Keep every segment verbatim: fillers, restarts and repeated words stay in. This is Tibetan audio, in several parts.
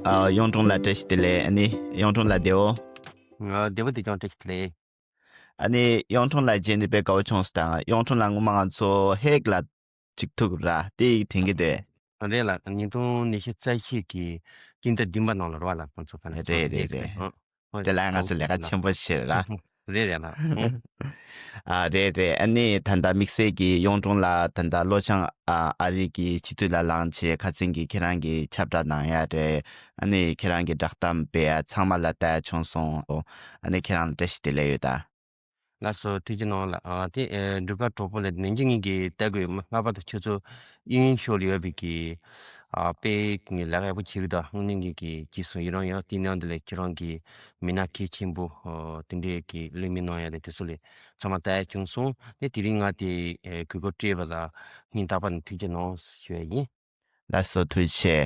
ཨ། གཡུང་དྲུང་ལགས་བཀྲ་ཤིས་བདེ་ལེགས། ཨ་ནི་གཡུང་དྲུང་ལགས་བདེ་པོ། ཨ། བདེ་པོ་དེ་ཀྱང་བཀྲ་ཤིས་བདེ་ལེགས། ཨ་ནི་གཡུང་དྲུང་ལགས་མཇལ་ནས་དཔེ་དགའ་པོ་བྱུང་སོང་། ད་གཡུང་དྲུང་ལགས་སྔོན་མ་ང་ཚོ་ཧེག་ལ་ཅིག་ཐུག་ར་དེ་དྲན་གྱི་འདུག་རེད་ལགས། ཉིས་སྟོང་ཉི་ཤུ་རྩ་བཞི་གི་སྤྱི་ཟླ་བདུན་པ་ནང་ལ་རེད་པ་ལགས། ང་ཚོ་ཕ་ནས་རེད་རེད་རེད། ཨ། དེ་ལ་ང་ཚོ་ལས་ཀ་ཆེན་པོ་བྱས་ར། རེད་རེད་ལགས། ཨ། རེད་རེད། ཨ་ནི་ད་ལྟ་དམིགས་བསལ་གྱི་གཡུང་དྲུང་ལགས་ད་ལྟ་ལྷོ་བྱང་ཨ་ཨ་རི་གི་སྤྱི་འཐུས་ལ་ལངས་བྱས་ཁ་སང་གི་ཁྱེད་རང་གི་ཁྱབ་བསྒྲགས་གནང་ཡ་རེད། ཨ་ནི་ཁྱེད་རང་གི་བསྒྲགས་གཏམ་སྤེལ་ཡ་ཚང་མ་ལ་ལྟ་ཡ་བྱུང་སོང་། ཨ་ནི་ཁྱེད་རང་ལ་བཀྲ་ཤིས་བདེ་ལེགས་ཡོད་ད། ལགས་སོ། ཐུགས་རྗེ་གནང་ལགས། ཨ། དེ་ཨེ་འབྲུག་པ་གྲོགས་པོ་ལགས་ནན་གྱིས་ངེད་ཀྱི་ལྟ་དགོས་མ་ལྷག་པར་དུ་ཁྱོད་ཚོ་དབྱིན་ཡུལ་ཕྱོགས་ལ་ཡོད་པའི་གི་ཨ་དཔེ་ངས་ལས་ཀ་ཡག་པོ་བྱེད་ཀྱི་འདུག་དངོས་གནས་ངེད་ཀྱི་ཅིག་སོང་ཡི་རང་ཡང་དེ་ནང་དུ་ལས་ཁྱེད་རང་གི་མི་སྣ་གལ་ཆེན་པོ་ཨོ་དེ་འདྲས་ཀྱི་གླེང་མོལ་གནང་ཡ་དེ་དེ་ཚོ་ལས་ཚང་མ་ལྟ་ཡ་བྱུང་སོང་། དེ་དེ་རིང་ང་དེ་ཨེ་གུས་བཀུར་སྤྲད་པ་ལ་སྙིང་ཐག་པ་ནས་ཐུགས་རྗེ་གནང་ཞུ་ཡ་ཡིན། ལགས་སོ། ཐུགས་རྗེ་ཆེ།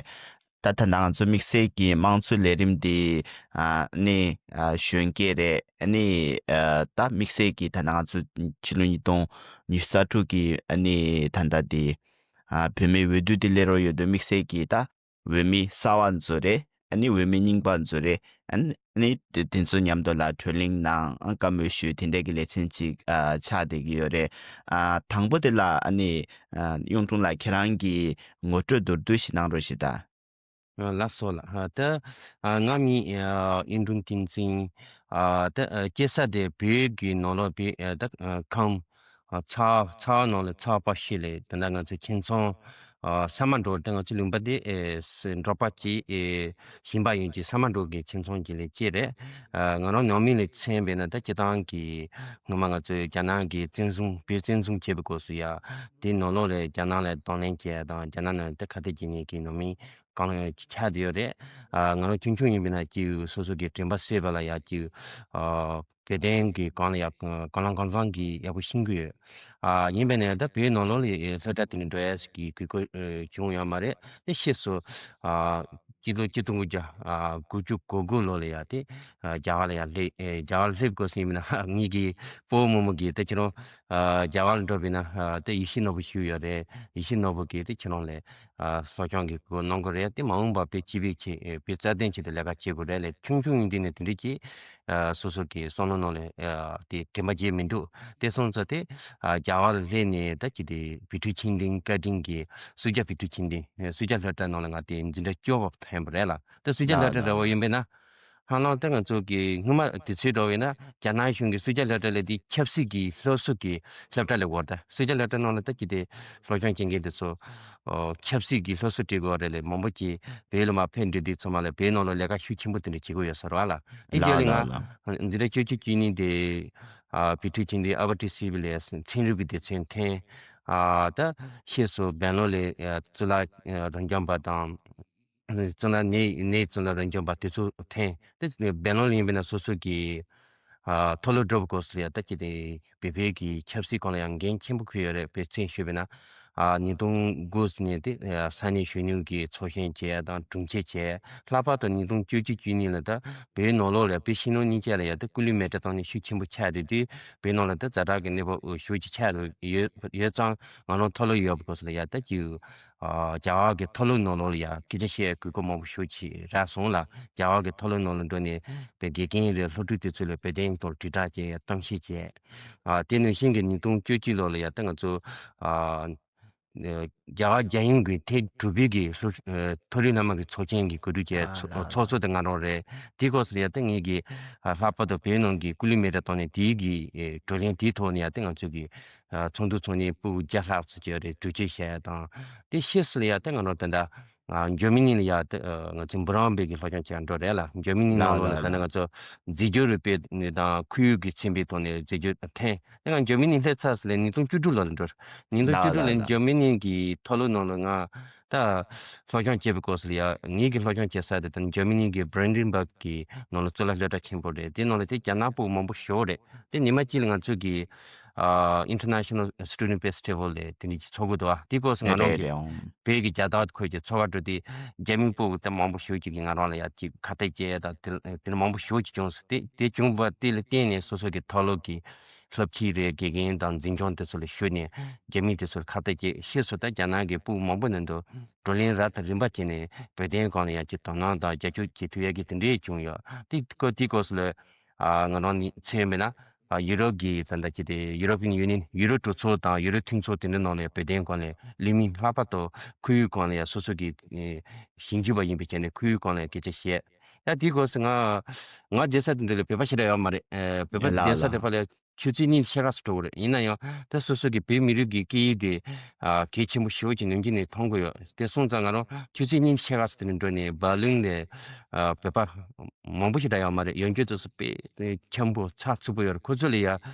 ད་ད་ང་ཚོ་དམིགས་བསལ་གྱི་དམངས་གཙོའི་ལས་རིམ་འདི་ཨ་ནི་ཨ་གཞོན་སྐྱེས་རེད། ཨ་ནི་ཨ་ད་དམིགས་བསལ་གྱི་ད་ང་ཚོ་ཕྱི་ལོ་ཉིས་སྟོང་ཉི་ཤུ་རྩ་དྲུག་གི་ཨ་ནི་ད་ལྟ་འདི་ཨ་བོད་མིའི་འོས་བསྡུ་འདི་སླེབས་རོགས་ཡོད་དུས་དམིགས་བསལ་གྱི་ད་འོས་མི་གསར་པ་ཚོ་རེད། ཨ་ནི་འོས་མི་རྙིང་པ་ཚོ་རེད། ཨ་ནི་དེ་དེ་ཚོ་མཉམ་དུ་ལ་གྲོས་གླེང་གནང་ཨ་བཀའ་མོལ་ཞུས་དེ་འདྲས་ཀྱི་ལེ་ཚན་ཅིག་ཨ་ཆགས་བསྡད་ཀྱི་ཡོད་རེད། ཨ་དང་པོ་དེ་ལ་ཨ་ནི་ཨ་གཡུང་དྲུང་ལགས་ཁྱེད་རང་གི་ངོ་སྤྲོད་མདོར་བསྡུས་ཤིག་གནང་རོགས་ཞུ་ད། ཨ་ལགས་སོ་ལགས། ཨ་ད་ཨ་ང་མིང་ཨ་གཡུང་དྲུང་བསྟན་འཛིན། ཨ་ད་ཨ་སྐྱེས་ས་དེ་བོད་ཀྱི་ནང་ལོགས་བོད་ཨ་ད་ཨ་ཁམས་ཨ་ཚ་ཚ་བ་ནང་ལ་ཚ་བ་པ་ཤི་ལས་ད་ལྟ་ང་ཚོ་ཁྱིམ་ཚང་ཨ་ས་མ་འབྲོག་ད་ང་ཚོ་ལུང་པ་དེ་ཨེ་ས་འབྲོག་པ་གཅིག་ཨེ་ཞིང་པ་ཡོད་ཀྱི་ས་མ་འབྲོག་གི་ཁྱིམ་ཚང་གཅིག་ལས་སྐྱེས་རེད། ཨ་ང་རང་ནང་མི་ལ་མཚོན་པས་ན་ད་སྤྱིར་བཏང་གི་སྔོན་མ་ང་ཚོས་རྒྱ་ནག་གི་བཙན་བཟུང་བོད་བཙན་བཟུང་བྱས་པའི་སྐབས་སུ་ཡ་དེ་ནང་ལོགས་ལ་རྒྱ་ནག་ལ་གདོང་ལེན་བྱས་དང་རྒྱ་ནག་ནང་ད་ཁ་གཏད་བྱེད་མཁན་གྱི་ནང་མི་གང་ལ་ཡང་ཆགས་བསྡད་ཡོད་རེད། ཨ་ང་རང་ཆུང་ཆུང་ཡིན་པས་ན་ཅིག་སོ་སོ་གི་དྲན་པ་གསོས་པ་ལ་ཡ་ཅིག་ཨ་བོད་དོན་གྱི་སྒང་ལ་ཡ་གང་ལ་གང་འཚམ་གྱི་ཡག་པོ་ཤེས་ཀྱི་ཡོད། ཨ་ཡིན་པས་ན་ད་བོད་ནང་ལོགས་ལ་སློབ་གྲྭ་དེ་ནས་འགྲོ་ཡས་ཀྱི་གོ་སྐབས་བྱུང་ཡོད་མ་རེད། དེ་ཤེས་སོང་། ཨ་སྤྱི་ལོ་གཅིག་སྟོང་དགུ་བརྒྱ་ཨ་དགུ་བཅུ་གོ་དགུ་ལོ་ལ་ཡ་དེ་ཨ་རྒྱ་གར་ལ་ཡ་སླེབས། ཨེ་རྒྱ་གར་སླེབས་དགོས་སོང་ཡིན་པས་ན་ངེད་ཀྱི་སྤོ་བོ་རྨོ་མོ་གིས་ད་ཁྱེད་རང་ཨ་རྒྱ་གར་ལ་འགྲོ་བས་ན་ཨ་ད་ཡིད་ཆེས་ནོར་བུ་ཞུས་ཡོད་རེད། ཡིད་ཆེས་ནོར་བུ་གིས་ད་ཁྱེད་རང་ལ་ཨ་གསོ་སྐྱོང་གི་གོ་སྐབས་གནང་གི་རེད། དེ་མ་འོངས་པ་དཔེ་སྤྱི་པའི་ཆེད་ཨེ་དཔེ་རྩ་དོན་ཆེད་དུ་ལས་ཀ་བྱེད་དགོས་རེད་ལས། ཆུང་ཆུང་ཡིན་དུས་ནས་དེ་འདྲ་ཅིག་ཨ་སོ་སོ་གི་བསམ་བློ་ནང་ལ་ཨ་དེ་དྲན་པ་བརྗེད་མི་འདུག་དེ་སོང་ཙང་དེ་ཨ་རྒྱ་གར་ལ་སླེབས་ནས་ད་ཅི་དེ་བོད་ཕྲུག་ཆེན་ལྡན་བཀའ་དྲིན་གྱིས་སུ་ཇཱ་བོད་ཕྲུག་ཆེན་ལྡན་ཨེ་སུ་ཇཱ་སློབ་གྲྭ་ནང་ལ་ང་དེ་འཛིན་གྲྭ་བཅུ་པ་ཐོན་པ་རེད་ལ། དེ་སུ་ཇཱ་ལགས་སློབ་གྲྭ་ལགས་འདྲ་བོ་ཡིན་པས་ན་ཧ་ལམ་ད་ང་ཚོ་གི་སྔོན་མ་དུས་ཚོད་འདྲ་བོ་ཡིན་ན་རྒྱ་ནག་གཞུང་གི་སུ་ཇཱ་སློབ་གྲྭ་ལས་དེ་ཆབ་སྲིད་ཀྱི་སློབ་གསོ་གི་སློབ་གྲྭ་ལས་འོར་ད་སུ་ཇཱ་སློབ་གྲྭ་ནང་ལ་ད་ཅི་དེ་སློབ་སྦྱོང་བྱེད་མཁན་དེ་ཚོ་ཨོ་ཆབ་སྲིད་ཀྱི་སློབ་གསོ་སྤྲད་དགོས་རེད་ལས། མང་པོ་ཅིག་བོད་ལ་མར་ཕེབས་འགྲོ་དུས་ཚང་མ་ལ་བོད་ནང་ལ་ལས་ཀ་ཤུགས་ཆེན་པོ་དེ་འདྲ་བྱེད་དགོས་ཡོད་ས་རེད་བ་ལ། དེ་ལགས་རྗེས་ལ་ལགས་ང་ལགས། འཛིན་གྲྭ་བཅུ་གཅིག་བཅུ་གཉིས་དེ་ཨ་བོད་ཕྲུག་ཆེན་ལྡན་ཨ་བ་ཏི་སི་བི་ལས་ཚན་རིག་པའི་སྡེ་ཚན་ཐོན། ཨ་ད་ཤེས་སོང་སྦེང་ལོར་ལས་ཨ་གཙུག་ལག་ཨ་རང་སྐྱོང་པ་དང་། གཙུག་ལག་གནས་གནས་གཙུག་ལག་རང་སྐྱོང་པ་དེ་ཚོ་ཐོན་ཏེ་སྦེང་ལོར་ཡིན་པས་ན་སོ་སོ་གི་ཨ་མཐོ་སློབ་འགྲོ་བའི་སྐབས་སུ་ཡང་ད་ཅི་དེ་བོད་བོད་ཀྱི་ཆབ་སྲིད་སྐོར་ལ་ཡང་འགན་ཆེན་པོ་འཁུར་ཡོད་རེད། དཔེ་མཚོན་ཞུས་པས་ན་ཨ་ཉིས་སྟོང་དགུ་ནས་དེ་ཨ་ས་གནས་གཞོན་ནུ་གི་ཚོགས་ཆེན་བྱས་དང་དྲུང་ཆེ་བྱས། ལྷག་པར་དུ་ཉིས་སྟོང་བཅུ་གཅིག་བཅུ་གཉིས་ལ་ད་བོད་ནང་ལོགས་ལ་བོད་ཕྱི་ནང་གཉིས་ཆ་ལ་ཡང་ད་སྐུ་ལུས་མེ་སྲེག་བཏང་ནས་ཤུགས་ཆེན་པོ་ཆགས་ཡོད་དུས་བོད་ནང་ལ་ད་ཛ་དྲག་གི་གནས་བབ་ཞེ་པོ་ཅིག་ཆགས་ཡོད་ཡོད་ཙང་ང་རང་མཐོ་སློབ་ཡོད་པའི་སྐབས་སུ་ལ་ཡང་ད་ཅིག་ཨ་རྒྱ་གར་གྱི་མཐོ་སློབ་ནང་ལོགས་ལ་ཡང་སྐད་ཆ་བཤད་དགོས་སྐོར་མང་པོ་ཞེ་པོ་ཅིག་རག་སོང་ལ། རྒྱ་གར་གྱི་མཐོ་སློབ་ནང་ལ་འགྲོ་ནས་དེ་དགེ་རྒན་རེད་སློབ་ཕྲུག་དེ་ཚོ་ལ་བོད་དོན་ཐོག་དྲིལ་བསྒྲགས་བྱས་གཏམ་བཤད་བྱས། ཨ་དེ་ནང་བཞིན་གྱི་ཉིས་སྟོང་བཅུ་གཅིག་ལོ་ལ་ཡང་ད་ང་ཚོ་ཨ་རྒྱ་གར་རྒྱལ་ཡོངས་ཀྱི་ཐེངས་དྲུག་པའི་གི་སློབ་ཨ་མཐོ་རིམ་སློབ་མ་གི་ཚོགས་ཆེན་གྱི་གོ་སྒྲིག་བྱས་ཨ་ཚོགས་ལགས་ཚོགས་གཙོ་ལགས། དེ་ང་རང་རེད། དེའི་སྐབས་སུ་ཡང་ད་ངེད་ཀྱིས་ཨ་ལྷག་པར་དུ་བོད་ནང་གི་སྐུ་ལུས་མེ་སྲེག་བཏང་ནས་དེའི་གི་ཨེ་བགྲོ་གླེང་དེའི་ཐོག་ནས་ཡང་ད་ང་ཚོ་གི་ཨ་ཚོགས་འདུ་ཚོགས་ནས་ཕྲུ་གུ་བརྒྱ་ལྷག་ཙམ་ཅིག་རེད་གྲོས་ཆོད་བྱས་དང་། དེ་ཤེས་སུ་ལ་ཡ་ད་ང་རང་ད་ལྟ་ཨ་འཇར་མ་ནི་ལ་ཡ་ད་ཨ་ང་ཚོ་འབུམ་རམས་པའི་གི་སློབ་སྦྱོང་བྱས་འགྲོ་རེད་ལ། འཇར་མ་ནི་ནང་ལོགས་ལ་ད་ནི་ང་ཚོ་འཛིན་སྐྱོང་རུ་སྤེལ་ནས་དང་ཁོར་ཡུག་གི་ཚན་པའི་ཐོག་ནས་འཛིན་སྐྱོང་ཐོན། ད་ང་འཇར་མ་ནི་སླེབས་ཚར་སི་ལ་ཉིས་སྟོང་བཅུ་དྲུག་ལོ་ལ་འགྲོ། ཉིས་སྟོང་བཅུ་དྲུག་ལ་འཇར་མ་ནི་གི་མཐོ་སློབ་ནང་ལ་ང་ད་སློབ་སྦྱོང་བྱེད་པའི་སྐབས་སུ་ལ་ཡ་ངེད་ཀྱི་སློབ་སྦྱོང་བྱེད་ས་དེ་ད་འཇར་མ་ནི་གི་བྷ་རན་ཌེན་སྦརག་གི་ནང་ལ་གཙུག་ལག་སློབ་གྲྭ་ཆེན་པོ་རེད། དེ་ནང་ལ་དེ་རྒྱ་ནག་ཕྲུ་གུ་མང་པོ་ཞིག་རེད། དེ་ཉི་མ་གཅིག་ལ་ང་ཚོ་གི་ཨ་International Student Festival་ལས་དེ་འདྲ་ཅིག་ཚོགས་ཀྱི་འདུག་ཨ། དེ་སྐབས་སུ་ང་རང་གི་བོད་ཀྱི་རྒྱལ་དར་ཁུར་གྱི་ཚོགས་ཁག་འགྲོ་དུས་རྒྱ་མི་ཕྲུ་གུ་དེ་མང་པོ་ཞིག་ཅིག་གིས་ང་རང་ལ་ཡ་ཅིག་ཁ་གཏད་བཅག་ཡ་དང་དེ་དེ་འདྲ་མང་པོ་ཞིག་ཅིག་བྱུང་སོང་། དེ་དེ་བྱུང་བ་དེ་ལ་བརྟེན་ནས་སོ་སོ་གི་མཐོ་སློབ་ཀྱི་ སློབ་སྤྱི་རེད། དགེ་རྒན་དང་འཛིན་སྐྱོང་དེ་ཚོ་ལ་ཞུས་ནས་རྒྱ་མི་དེ་ཚོར་ཁ་གཏད་བཅག་ཤེས་སོང་། ད་རྒྱ་ནག་གི་ཕྲུ་གུ་མང་པོ་ནང་དུ་བགྲོ་གླེང་རབ་དང་རིམ་པ་བྱས་ནས་བོད་དོན་སྒང་ལ་ཡང་ཅིག་དོ་སྣང་དང་རྒྱབ་སྐྱོར་བྱེད་ཐུབ་ཡག་གི་དེ་འདྲས་བྱུང་ཡོད། དེ་སྐོར་དེའི་སྐོར་ལ་ཨ་ང་རང་ནི་མཚོན་པས་ན། ཨ་ཡུ་རོབ་ཀྱི་ད་ལྟ་ཅི་སྟེ་ཡུ་རོ་པི་ཡན་ཡུ་ནི་ཡན། ཡུ་རོབ་གྲོས་ཚོགས་དང་ཡུ་རོབ་མཐུན་ཚོགས་དེ་འདྲ་ནང་ལ་བོད་དོན་སྒང་ལ་བློན་མི་ལྷག་པར་དུ་ཁོར་ཡུག་སྒང་ལ་ཡང་སོ་སོ་གི་ཨེ་ཞིབ་འཇུག་པ་ཡིན་པའི་ཆ་ནས་ཁོར་ཡུག་སྒང་ལ་ཡང་སྐད་ཆ་བཤད། ཡ་དེའི་སྐོར་སུ་ང་ང་བསྡད་ས་དེ་འདྲ་ལ་བོད་པ་ཞེ་དྲག་ཡོད་མ་རེད། ཨེ་བོད་པ་ལགས་བསྡད་ས་དེ་ལགས། ཕར་ལ་ཆུ་ཚོད་གཉིས་ཕྱེད་ཀ་ཙམ་འགྲོ་གི་རེད། ཡིན་ན་ཡང་ད་སོ་སོ་གི་བོད་མི་རིགས་ཀྱི་སྐད་ཡིག་དེ་ཨ་གལ་ཆེན་པོ་ཞེ་པོ་ཅིག་ནམ་རྒྱུན་ནས་མཐོང་གི་ཡོད། དེ་སོང་ཙང་ང་རང་ཆུ་ཚོད་གཉིས་ཕྱེད་ཀ་ཙམ་དེ་ནས་འགྲོ་ནས་འབར་ལིན་ལ་ཨ་བོད་པ་མང་པོ་ཞིག་འདྲ་ཡོད་མ་རེད། ཡོང་རྒྱུ་དེ་ཚོ་དཔེ་འཁྱམ་པོ་ཚགས་ཚུད་པོ་ཡོད་རེད། ཁོ་ཚོ་ལ་ཡ་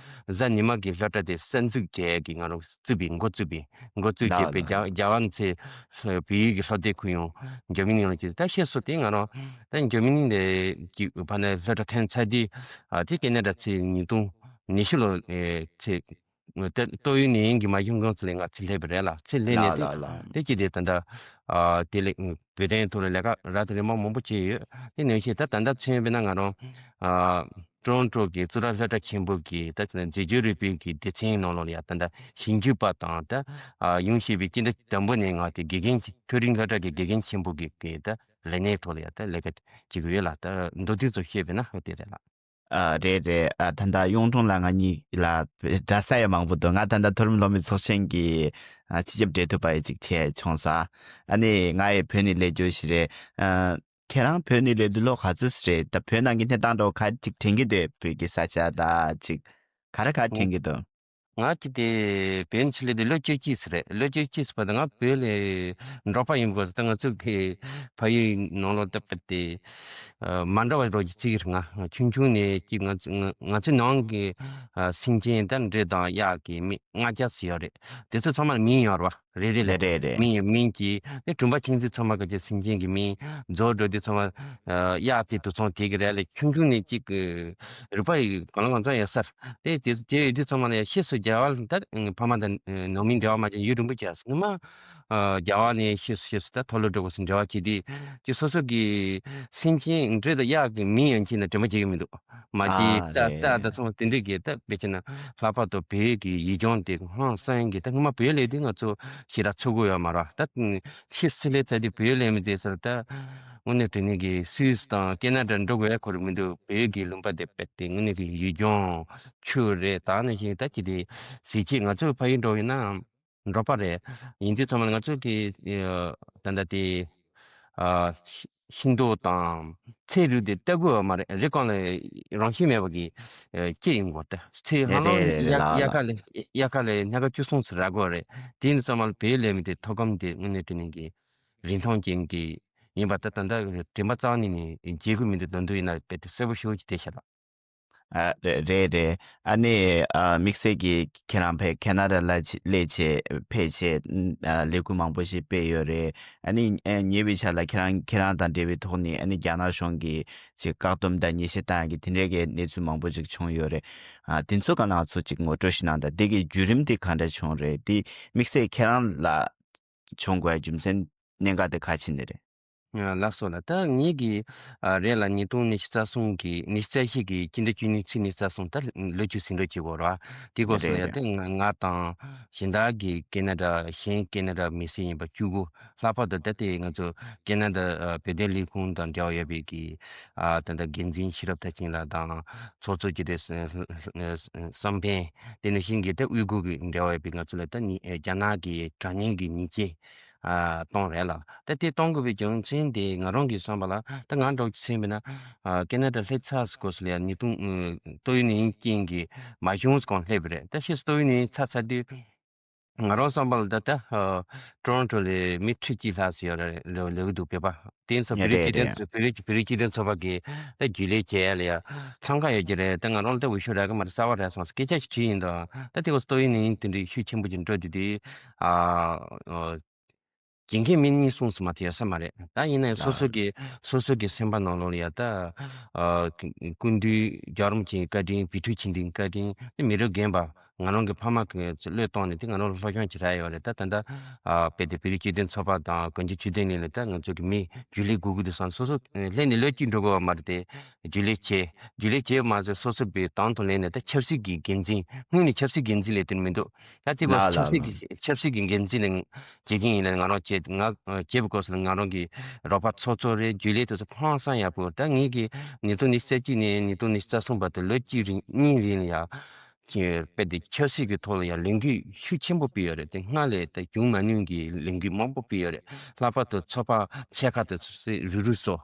གཟའ་ཉི་མ་གི་སློབ་གྲྭ་དེ་གསར་འཛུགས་བྱས་ཀྱི་ང་རང་བཙུགས་པའི་འགོ་བཙུགས་པའི་འགོ་བཙུགས་བྱས་ལགས་པའི་ལགས། རྒྱ་རྒྱ་གར་ཚེ་བོད་ཡིག་གི་སློབ་དེབ་ཁུར་ཡོང་འཇར་མ་ནི་ལ་ཅིག་ད་ཤེས་སོང་། དེ་ང་རང་ད་འཇར་མ་ནི་ལ་ཅིག་ཕར་ནས་སློབ་གྲྭ་ཐོན་ཚར་དུས་ཨ་དེ་ཁེ་ན་ཌ་ཚེ་ཉིས་སྟོང་ཉི་ཤུ་ལོ་ཨེ་ཚེ་ད་ཏོག་དབྱིབས་ནད་ཡམས་ཀྱི་མ་བྱུང་གོང་ཚོད་ལ་ང་ཚེ་སླེབས་པ་རེད་ལགས། ཚེ་སླེབས་ནས་ལགས་དེ་ལགས་ལགས། དེ་ཅི་སྟེ་ད་ལྟ་ཨ་དེ་ལས་བོད་དོན་ཐོག་ལ་ལས་ཀ་རབ་དང་རིམ་པ་མང་པོ་བྱས་ཡོད། དེ་ནང་བཞིན་ད་ད་ལྟ་མཚོན་པས་ན་ང་རང་ཨ་ཊོ་རོན་ཊོ་གི་གཙུག་ལག་སློབ་གྲྭ་ཆེན་པོ་གི་ད་མཛེས་དཔྱོད་རིག་པའི་གི་སྡེ་ཚན་ནང་ལོགས་ལ་ཡ་ད་ལྟ་ཞིབ་འཇུག་པ་དང་ད་ཨ་ཡོང་བཞིན་པའི་སྤྱི་ཟླ་དང་པོ་ནས་ང་དེ་དགེ་རྒན་ཆེ་མཐོ་རིམ་སློབ་གྲྭ་གི་དགེ་རྒན་ཆེན་པོ་གི་གི་ད་ལས་གནས་ཐོག་ལ་ཡ་ད་ལས་ཀ་བྱེད་ཀྱི་ཡོད་ལགས། ད་མདོར་བསྡུས་ཙམ་བཤད་པས་ན་ཨ་དེ་རེད་ལགས། ཨ་རེད་རེད། ཨ་ད་ལྟ་གཡུང་དྲུང་ལགས་ང་གཉིས་ལ་འདྲ་ས་ཡང་མང་པོ་འདུག་ང་ད་ལྟ་མཐོ་རིམ་སློབ་མའི་ཚོགས་ཆེན་གྱི་ཨ་སྤྱི་ཁྱབ་འབྲེལ་མཐུད་པ་ཡི་ཅིག་བྱས་བྱུང་སོང་། ཨ་ནི་ང་ཡི་བོད་ནས་སླེབས་རྒྱུ་ཞིག་རེད། ཨ་ཁྱེད་རང་བོད་ནས་སླེབས་དུས་ལོ་ག་ཚོད་རེད། ད་བོད་ནང་གི་གནས་སྟངས་འདྲ་བོ་ག་རེ་ཅིག་དྲན་གྱི་འདུག་བོད་ཀྱི་ས་ཆ་ད་ཅིག་ག་རེ་ག་རེ་དྲན་གྱི་འདུག་ང་ཅི་སྟེ་བོད་ནས་སླེབས་དུས་ལོ་བཅུ་གཅིག་ཙམ་རེད། ལོ་བཅུ་གཅིག་ཙམ་བར་དུ་ང་བོད་ལ་འབྲོག་པ་ཡིན་པ་ད་ང་ཚོ་གི་ཕ་ཡུལ་ནང་ལོགས་ད་བལྟས་ཏེ་ཨ་མ་འདྲ་བ་རོ་གཅིག་ཅིག་རེད། ང་ཆུང་ཆུང་ནས་ཅིག་ང་ང་ང་ཚོའི་ནང་གི་ཨ་སེམས་ཅན་ད་འབྲི་དང་གཡག་གི་མི་ལྔ་བརྒྱ་ཙམ་ཡོད་རེད། དེ་ཚོ་ཚང་མར་མིང་ཡོད་རེད་བ། རེ་རེ་ལ་རེད་རེད་རེད། མིང་ཡོད། མིང་གི་ནི་གྲོང་པ་ཁྱིམ་མཚེས་ཚང་མ་གི་ཅིག་སེམས་ཅན་གྱི་མིང་རྫོགས་འགྲོ་དུས་ཚང་མ་ཨ་གཡག་དེ་དུད་ཚང་དེ་གི་རེད་ལ། ཆུང་ཆུང་ནས་ཅིག་གི་རུས་པ་ཡི་གང་ལ་གང་འཚམ་ཡོད་ས་རེད། དེ་དེ་དེ་ཡོད་དུས་ཚང་མ་ལ་ཡ་ཤེས་སོང་། རྒྱ་གར་ད་ཕ་མ་དང་ནང་མི་འབྲེལ་བ་མ་བྱས་ཡུན་རིང་པོ་བྱས་སོང་། ངོ་མ་ཨ་རྒྱ་གར་ནས་ཤེས་སོང་ཤེས་སོང་། ད་མཐོ་སློབ་འགྲོ་དགོས་སོང་འབྲེལ་བ་བྱས་དུས་ཅིག་སོ་སོ་གི་སེམས་ཅན་འབྲི་དང་གཡག་གི་མིང་ཡང་བྱས་ན་དྲན་པ་བརྗེད་ཀྱི་མི་འདུག་མ་གཅིག་ཨ་ཏ་ཏ་ད་རེད། ཚང་དེ་འདྲས་ཀྱི་ད་དཔེ་བྱས་ན་ལྷག་པར་དུ་བོད་ཀྱི་ཡུལ་ལྗོངས་དེ་ཧང་སང་གི་ད་སྔོན་མ་བོད་ལས་དུས་ང་ཚོ་ཞེ་དྲག་ཚོར་གི་ཡོད་མ་རེད། ད་ཕྱི་སི་ལེ་ཚ་དུས་བོད་ལས་མི་དེ་ཚོར་ད་དངོས་གནས་དྲང་གནས་ཀྱི་སུད་སི་དང་ཀེ་ན་ཌ་འགྲོ་དགོས་ཡ་ཁོ་རང་མི་འདུག་བོད་ཀྱི་ལུང་པ་དེ་དཔེ་དེ་དངོས་གནས་ཀྱི་ཡུལ་ལྗོངས་ཆུ་རེད། ད་ནང་བཞིན་ད་ཅི་དེ་གཟི་བརྗིད། ང་ཚོ་ཕ་ཡུལ་འགྲོ་ཡིན་ན། འབྲོག་པ་རེད། ཡིན་དུས་ཚང་མ་ང་ཚོ་གི་ཨ་ད་ལྟ་དེ་ཨ་ཤིང་ཤིང་ཏོག་དང་ཚལ་རིགས་དེ་ལྟ་དགོས་པ་མ་རེད། རི་སྒང་ལ་རང་བཞིན་མེད་པ་གི་ཨ་སྐྱེ་ཡོང་གི་ཡོད་རེད། ཚལ་ཧ་ལམ་རེད་རེད་རེད། དབྱར་ལགས་དབྱར་ལགས། ཁ་ལ་དབྱར་ཁ་ལ་སྣ་ཁ་བཅུ་གསུམ་ཙམ་རག་གི་ཡོད་རེད། དེ་ཡིན་དུས་ཚང་མ་བོད་ལས་མི་དེ་མཐོ་སྒང་དེ་དངོས་གནས་དྲང་གནས་ཀྱི་རིན་ཐང་ཅན་གྱི་ཡིན་པ་ད་ད་ལྟ་དྲན་པ་རྩ་བ་ནས་ནས་བརྗེད་དགོས་མི་འདུག་དོན་དུ་ཡིན་ན་དཔེ་དེ་གསལ་པོ་ཞེ་པོ་ཅིག་བསྡད་ཤག་ལགས། ཨ་རེད་རེད་རེད། ཨ་ནི་ཨ་དམིགས་བསལ་གྱིས་ཁྱེད་རང་ཕ་ཁེ་ན་ཌ་ལ་ཕྱི་སླེབས་བྱས་ཕེབས་བྱས་ཨ་ལས་འགུལ་མང་པོ་ཞིག་སྤེལ་ཡོད་རེད། ཨ་ནི་ཨ་ཉེ་བའི་ཆར་ལ་ཁྱེད་རང་ཁྱེད་རང་དང་འབྲེལ་བའི་ཐོག་ནས་ཨ་ནི་རྒྱ་ནག་གཞུང་གིས་ཅིག་བཀག་སྡོམ་དང་ཉེས་ཆད་བཏང་ཡག་གི་དེ་འདྲའི་གི་གནས་ཚུལ་མང་པོ་ཞིག་བྱུང་ཡོད་རེད། ཨ་དེ་ཚོ་ག་ནང་ཚོ་ཅིག་ངོ་སྤྲོད་ཞིག་གནང་དང་། དེ་གི་བརྒྱུད་རིམ་དེ་ག་འདྲ་བྱུང་རེད། དེ་དམིགས་བསལ་ཁྱེད་རང་ལ་བྱུང་དགོས་རྒྱུ་མཚན་གནད་འགག་དེ་ག་ཅི་ནས་རེད། ལགས་སོ་ལགས། ད་ངེད་ཀྱིས་ཨ་རེད་ལ་ཉིས་སྟོང་ཉི་ཤུ་རྩ་གསུམ་གྱི་ཉི་ཤུ་རྩ་བཞི་གི་སྤྱི་ཟླ་བཅུ་གཉིས་ཚེས་ཉི་ཤུ་རྩ་གསུམ་ད་ལོ་བཅུ་ཟིན་འགྲོ་བྱེད་དགོས་ར། དེ་སྐོར་སོང་རེད་ཡ་རེད། ད་ང་ང་དང་གཞན་དག་གི་ཀེ་ན་ཌ་གཞན་ཀེ་ན་ཌ་མི་སེར་ཡིན་པ་བཅུ་དགུ། ལྷག་པར་དུ་ད་ལྟའི་ང་ཚོ་ཀེ་ན་ཌ་ཨ་བོད་དོན་ལས་ཁུངས་དང་འབྲེལ་བ་ཡོད་པའི་གི་ཨ་ད་ལྟ་འགན་འཛིན་ཤེས་རབ་མཐར་ཕྱིན་ལགས་དང་ཚོགས་གཙོ་སྤྱི་འཐུས་བསམ་འཕེལ། དེ་ནང་བཞིན་གྱི་ད་དབུས་ཁུལ་གྱི་འབྲེལ་བ་ཡོད་པའི་ང་ཚོ་ལ་ད་ནི་རྒྱ་ནག་གི་དྲ་བརྙན་གྱི་ཉེས་ཆད་ཨ་གཏོང་རེད་ལ། ད་དེ་གཏོང་དགོས་པའི་རྒྱུ་མཚན་དེ་ང་རང་གི་བསམ་པ་ལ་ད་ང་འདྲ་བོ་ཅིག་ཟེར་བ་ཡིན་ན་ཨ་ཀེ་ན་ཌ་སླེབས་ཚར་སྐོར་སུ་ལ་ཡང་ཉིས་སྟོང་ཨ་ཏོག་དབྱིབས་ནད་ཡམས་རྐྱེན་གྱིས་མ་བྱུང་གོང་སླེབས་པ་རེད། ད་ཕྱིས་སུ་ཏོག་དབྱིབས་ནད་ཡམས་ཚར་ཚར་དུས་ང་རང་བསམ་པ་ལ་ད་ལྟ་ཨ་ཊོ་རོན་ཊོ་ལ་མི་ཁྲི་གཅིག་ལྷག་ཙམ་ཡོད་རེད། ལེ་ལེ་གི་འདུག་བོད་པ་དེ་ཚོ་བོད་རིགས་སྤྱི་མཐུན་ཚོགས་བོད་རིགས་བོད་རིགས་སྤྱི་མཐུན་ཚོགས་པ་གི་ད་རྒྱུན་ལས་བྱེད་ཡ་ལ་ཡ་འཚང་ཁ་ཡོད་ཀྱི་རེད། ད་ང་རང་ལ་ད་འོས་ཤོག་རག་གི་མ་རེད། གསར་པ་རག་སོང་ཟེར་སྐད་ཆ་ཞིག་དྲིས་ཡིན་ད། ད་དེ་ག་ཏོག་དབྱིབས་ནད་ཡམས་དེ་འདྲའི་ཤུགས་ཆེན་པོ་ཅིག་འགྲོ་དུས་དེ་ཨ་ཨ་བྱེད་མཁན་མི་གཉིས་གསུམ་ཙམ་མ་གཏོགས་ཡོད་ས་མ་རེད། ད་ཡིན་ན་ཡང་སོ་སོ་གི་སོ་སོ་གི་སེམས་པ་ནང་ལོགས་ལ་ཡ་ད་ཨ་སྐུ་མདུན་རྒྱལ་བ་རིན་པོ་ཆེའི་བཀའ་དྲིན། བི་ཕྲུག་ཆེ་འདིའི་བཀའ་དྲིན། དེ་མི་རབས་རྒན་པ་ ང་རང་གི་ཕ་མ་གི་བློས་བཏང་ནས་དེ་ང་རང་ལ་སློབ་སྦྱོང་བྱེད་རག་ཡོད་རེད། ད་ད་ལྟ་ཨ་དཔེ་དེ་བོད་རིགས་སྤྱི་མཐུན་ཚོགས་པ་དང་གངས་ཅན་ཆོས་ལྡན་གླིང་ལ་ད་ང་ཚོ་གི་མི་རྒྱུན་ལས་དགོས་ཀྱི་འདུག་བསམ། སོ་སོ་ལྷན་ནས་བློས་གཅིག་འགྲོ་དགོས་པ་མ་རེད་དེ། རྒྱུན་ལས་བྱས། རྒྱུན་ལས་བྱས་མ་ཟད་སོ་སོ་པའི་དང་དུ་ལེན་ནས་ད་ཆབ་སྲིད་ཀྱི་འགན་འཛིན། སྔོན་ནས་ཆབ་སྲིད་འགན་འཛིན་ལས་དོན་མི་འདུག་ད་དེ་ལ་ལ་ཆབ་སྲིད་ལ་ཀྱི་ཆབ་སྲིད་ཀྱི་འགན་འཛིན་ལས་བྱེད་མཁན་ཡིན་ན་ང་རང་བྱེད་ང་བྱེད་པའི་སྐབས་སུ་ང་རང་གི་རོགས་པ་ཚོགས་གཙོ་རེད། རྒྱུན་ལས་དེ་ཚོ་ཧང་སང་ཡག་པོ། ད་ངེད་ཀྱི་ཉིས་སྟོང་ཉི་ཤུ་རྩ་གཅིག་ནས་ཉིས་སྟོང་ཉི་ཤུ་རྩ་གསུམ་བར་དུ་ལོ་གཅིག་རིང་གཉིས་རིང་ལ་ཡ་དཔེ་དེ་ཆབ་སྲིད་ཀྱི་ཐོག་ལ་ཡང་ལས་འགུལ་ཤུགས་ཆེན་པོ་སྤེལ་ཡོད་རེད། དེ་སྔར་ལས་ད་བྱུང་མ་མྱོང་གི་ལས་འགུལ་མང་པོ་སྤེལ་ཡོད་རེད། ལྷག་པར་དུ་ཚོགས་པ་ཆེ་ཁག་དེ་ཚོ་སྲིད་རུག་རུག་བཟོ།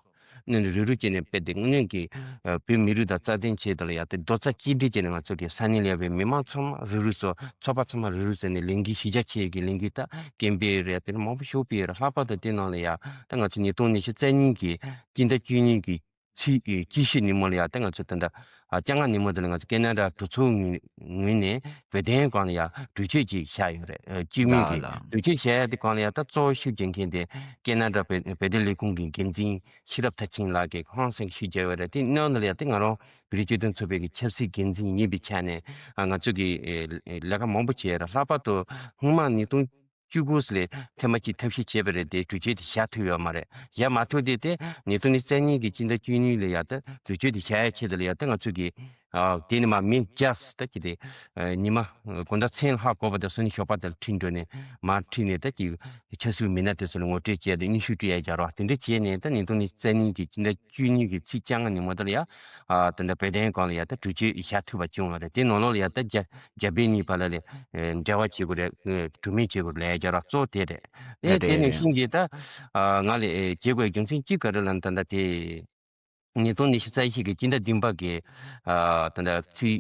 སྣོན་རུག་རུག་བྱས་ནས་དཔེ་དེ་དངོས་གནས་ཀྱི་ཨ་བོད་མི་རིགས་དང་རྩ་དོན་ཆེད་དུ་ལ་ཡང་དེ་རྡོག་རྩ་གཅིག་སྒྲིལ་བྱས་ནས་ང་ཚོ་གི་ས་གནས་ལ་ཡོད་པའི་མི་མང་ཚང་མ་རུག་རུག་བཟོ། ཚོགས་པ་ཚང་མ་རུག་རུག་བཟོས་ནས་ལས་འགུལ་གཞི་རྒྱ་ཆེ་གི་ལས་འགུལ་ད་སྐད་འབོད་རེད། དེ་མང་པོ་ཞིག་སྤེལ་ཡོད་རེད། ལྷག་པར་དུ་དེ་ནང་ལ་ཡང་ད་ང་ཚོ་ཉིས་སྟོང་ཉི་ཤུ་རྩ་གཉིས་ཀྱི་སྤྱི་ཟླ་བཅུ་གཉིས་ཀྱི་ཚེས་ཨེ་བཅུ་བཞི་ཉིན་མོ་ལ་ཡང་ད་ང་ཚོ་ད་ལྟ་ཨ་བཅོ་ལྔ་ཉིན་མོ་དེ་ལ་ང་ཚོ་ཀེ་ན་ཌ་གྲོས་ཚོགས་ངོས་ངོས་ནས་བོད་དོན་སྒང་ལ་ཡང་གྲོས་ཆོད་ཅིག་བཞག་ཡོད་རེད། ཨ་བཅོས་མིན་གྱི་གྲོས་ཆོད་བཞག་ཡ་དེ་སྒང་ལ་ཡང་ད་གཙོ་བོ་ཤུགས་རྒྱག་མཁན་དེ་ཀེ་ན་ཌ་བོད་བོད་དོན་ལས་ཁུངས་ཀྱི་འགན་འཛིན་ཤེས་རབ་མཐར་ཕྱིན་ལགས་ཀྱིས་ཧང་སང་ཤུགས་རྒྱག་ཡོད་རེད། དེ་ནང་ལ་ཡང་དེ་ང་རང་བོད་རིགས་སྤྱི་མཐུན་ཚོགས་པའི་གི་ཆབ་སྲིད་འགན་འཛིན་ཡིན་པའི་ཆ་ནས་ཨ་ང་ཚོ་གི་ཨེ་ལས་ཀ་མང་པོ་བྱས་ཡོད་རེད། ལྷག་པར་དུ་སྔོན་མ་ཉིས་སྟོང་བཅུ་དགུ་ལས་ཐེངས་མ་གཅིག་ཐབས་ཤེས་བྱས་པ་རེད་དེ་གྲོས་ཆོད་དེ་བཞག་ཐུབ་ཡོད་མ་རེད། བཞག་མ་ཐུབ་དེ་དེ་ཉིས་སྟོང་ཉི་ཤུ་རྩ་གཉིས་ཀྱི་སྤྱི་ཟླ་བཅུ་གཉིས་ལ་ཡང་ད་གྲོས་ཆོད་དེ་བཞག་ཡ་ཆེད་དུ་ལ་ཡང་ད་ང་ཚོ་གི་ཨ་དེ་ནི་མ་མི་བརྒྱ་ད་ཅི་དེ་ཨ་ཉི་མ་དགོང་དག་མཚན་ལྷག་དགོས་པ་དང་སང་ཉིན་ཞོགས་པ་དེར་ཁྲིད་འགྲོ་ནས་མར་ཁྲིད་ནས་ད་ཅི་ཆབ་སྲིད་མི་སྣ་དེ་ཚོ་ལ་ངོ་སྤྲོད་བྱས་ཏེ་སྙན་ཞུ་སྤྲད་ཡ་རྒྱག་རོགས། དེ་འདྲ་བྱས་ནས་ད་ཉིས་སྟོང་ཉི་ཤུ་རྩ་གཉིས་ཀྱི་སྤྱི་ཟླ་བཅུ་གཉིས་ཀྱི་ཚེས་བཅོ་ལྔ་ཉིན་མོ་དེ་ལ་ཡང་ཨ་ད་ལྟ་བོད་དོན་སྒང་ལ་ཡང་ད་གྲོས་ཆོད་བཞག་ཐུབ་པ་བྱུང་བ་རེད། དེ་ནང་ལོགས་ལ་ཡང་ད་རྒྱ་རྒྱ་བོད་གཉིས་བར་ལ་ལས་ཨེ་འབྲེལ་བ་བྱེད་དགོས་རེད། ཨེ་གྲོས་མོལ་བྱེད་དགོས་རེད་ལབ་ཡ་རྒྱག་རོགས་གཙོ་བོ་དེ་རེད། ཨེ་དེ་ནང་བཞིན་གྱི་ད་ཨ་ང་ལས་ཨེ་བྱེད་དགོས་རྒྱུ་མཚན་གཅིག་ག་རེ་ལབ་ན་ད་ལྟ་དེ། ཉིས་སྟོང་ཉི་ཤུ་རྩ་བཞི་གི་སྤྱི་ཟླ་བདུན་པ་གི་ཨ་ད་ལྟ་ཚེས་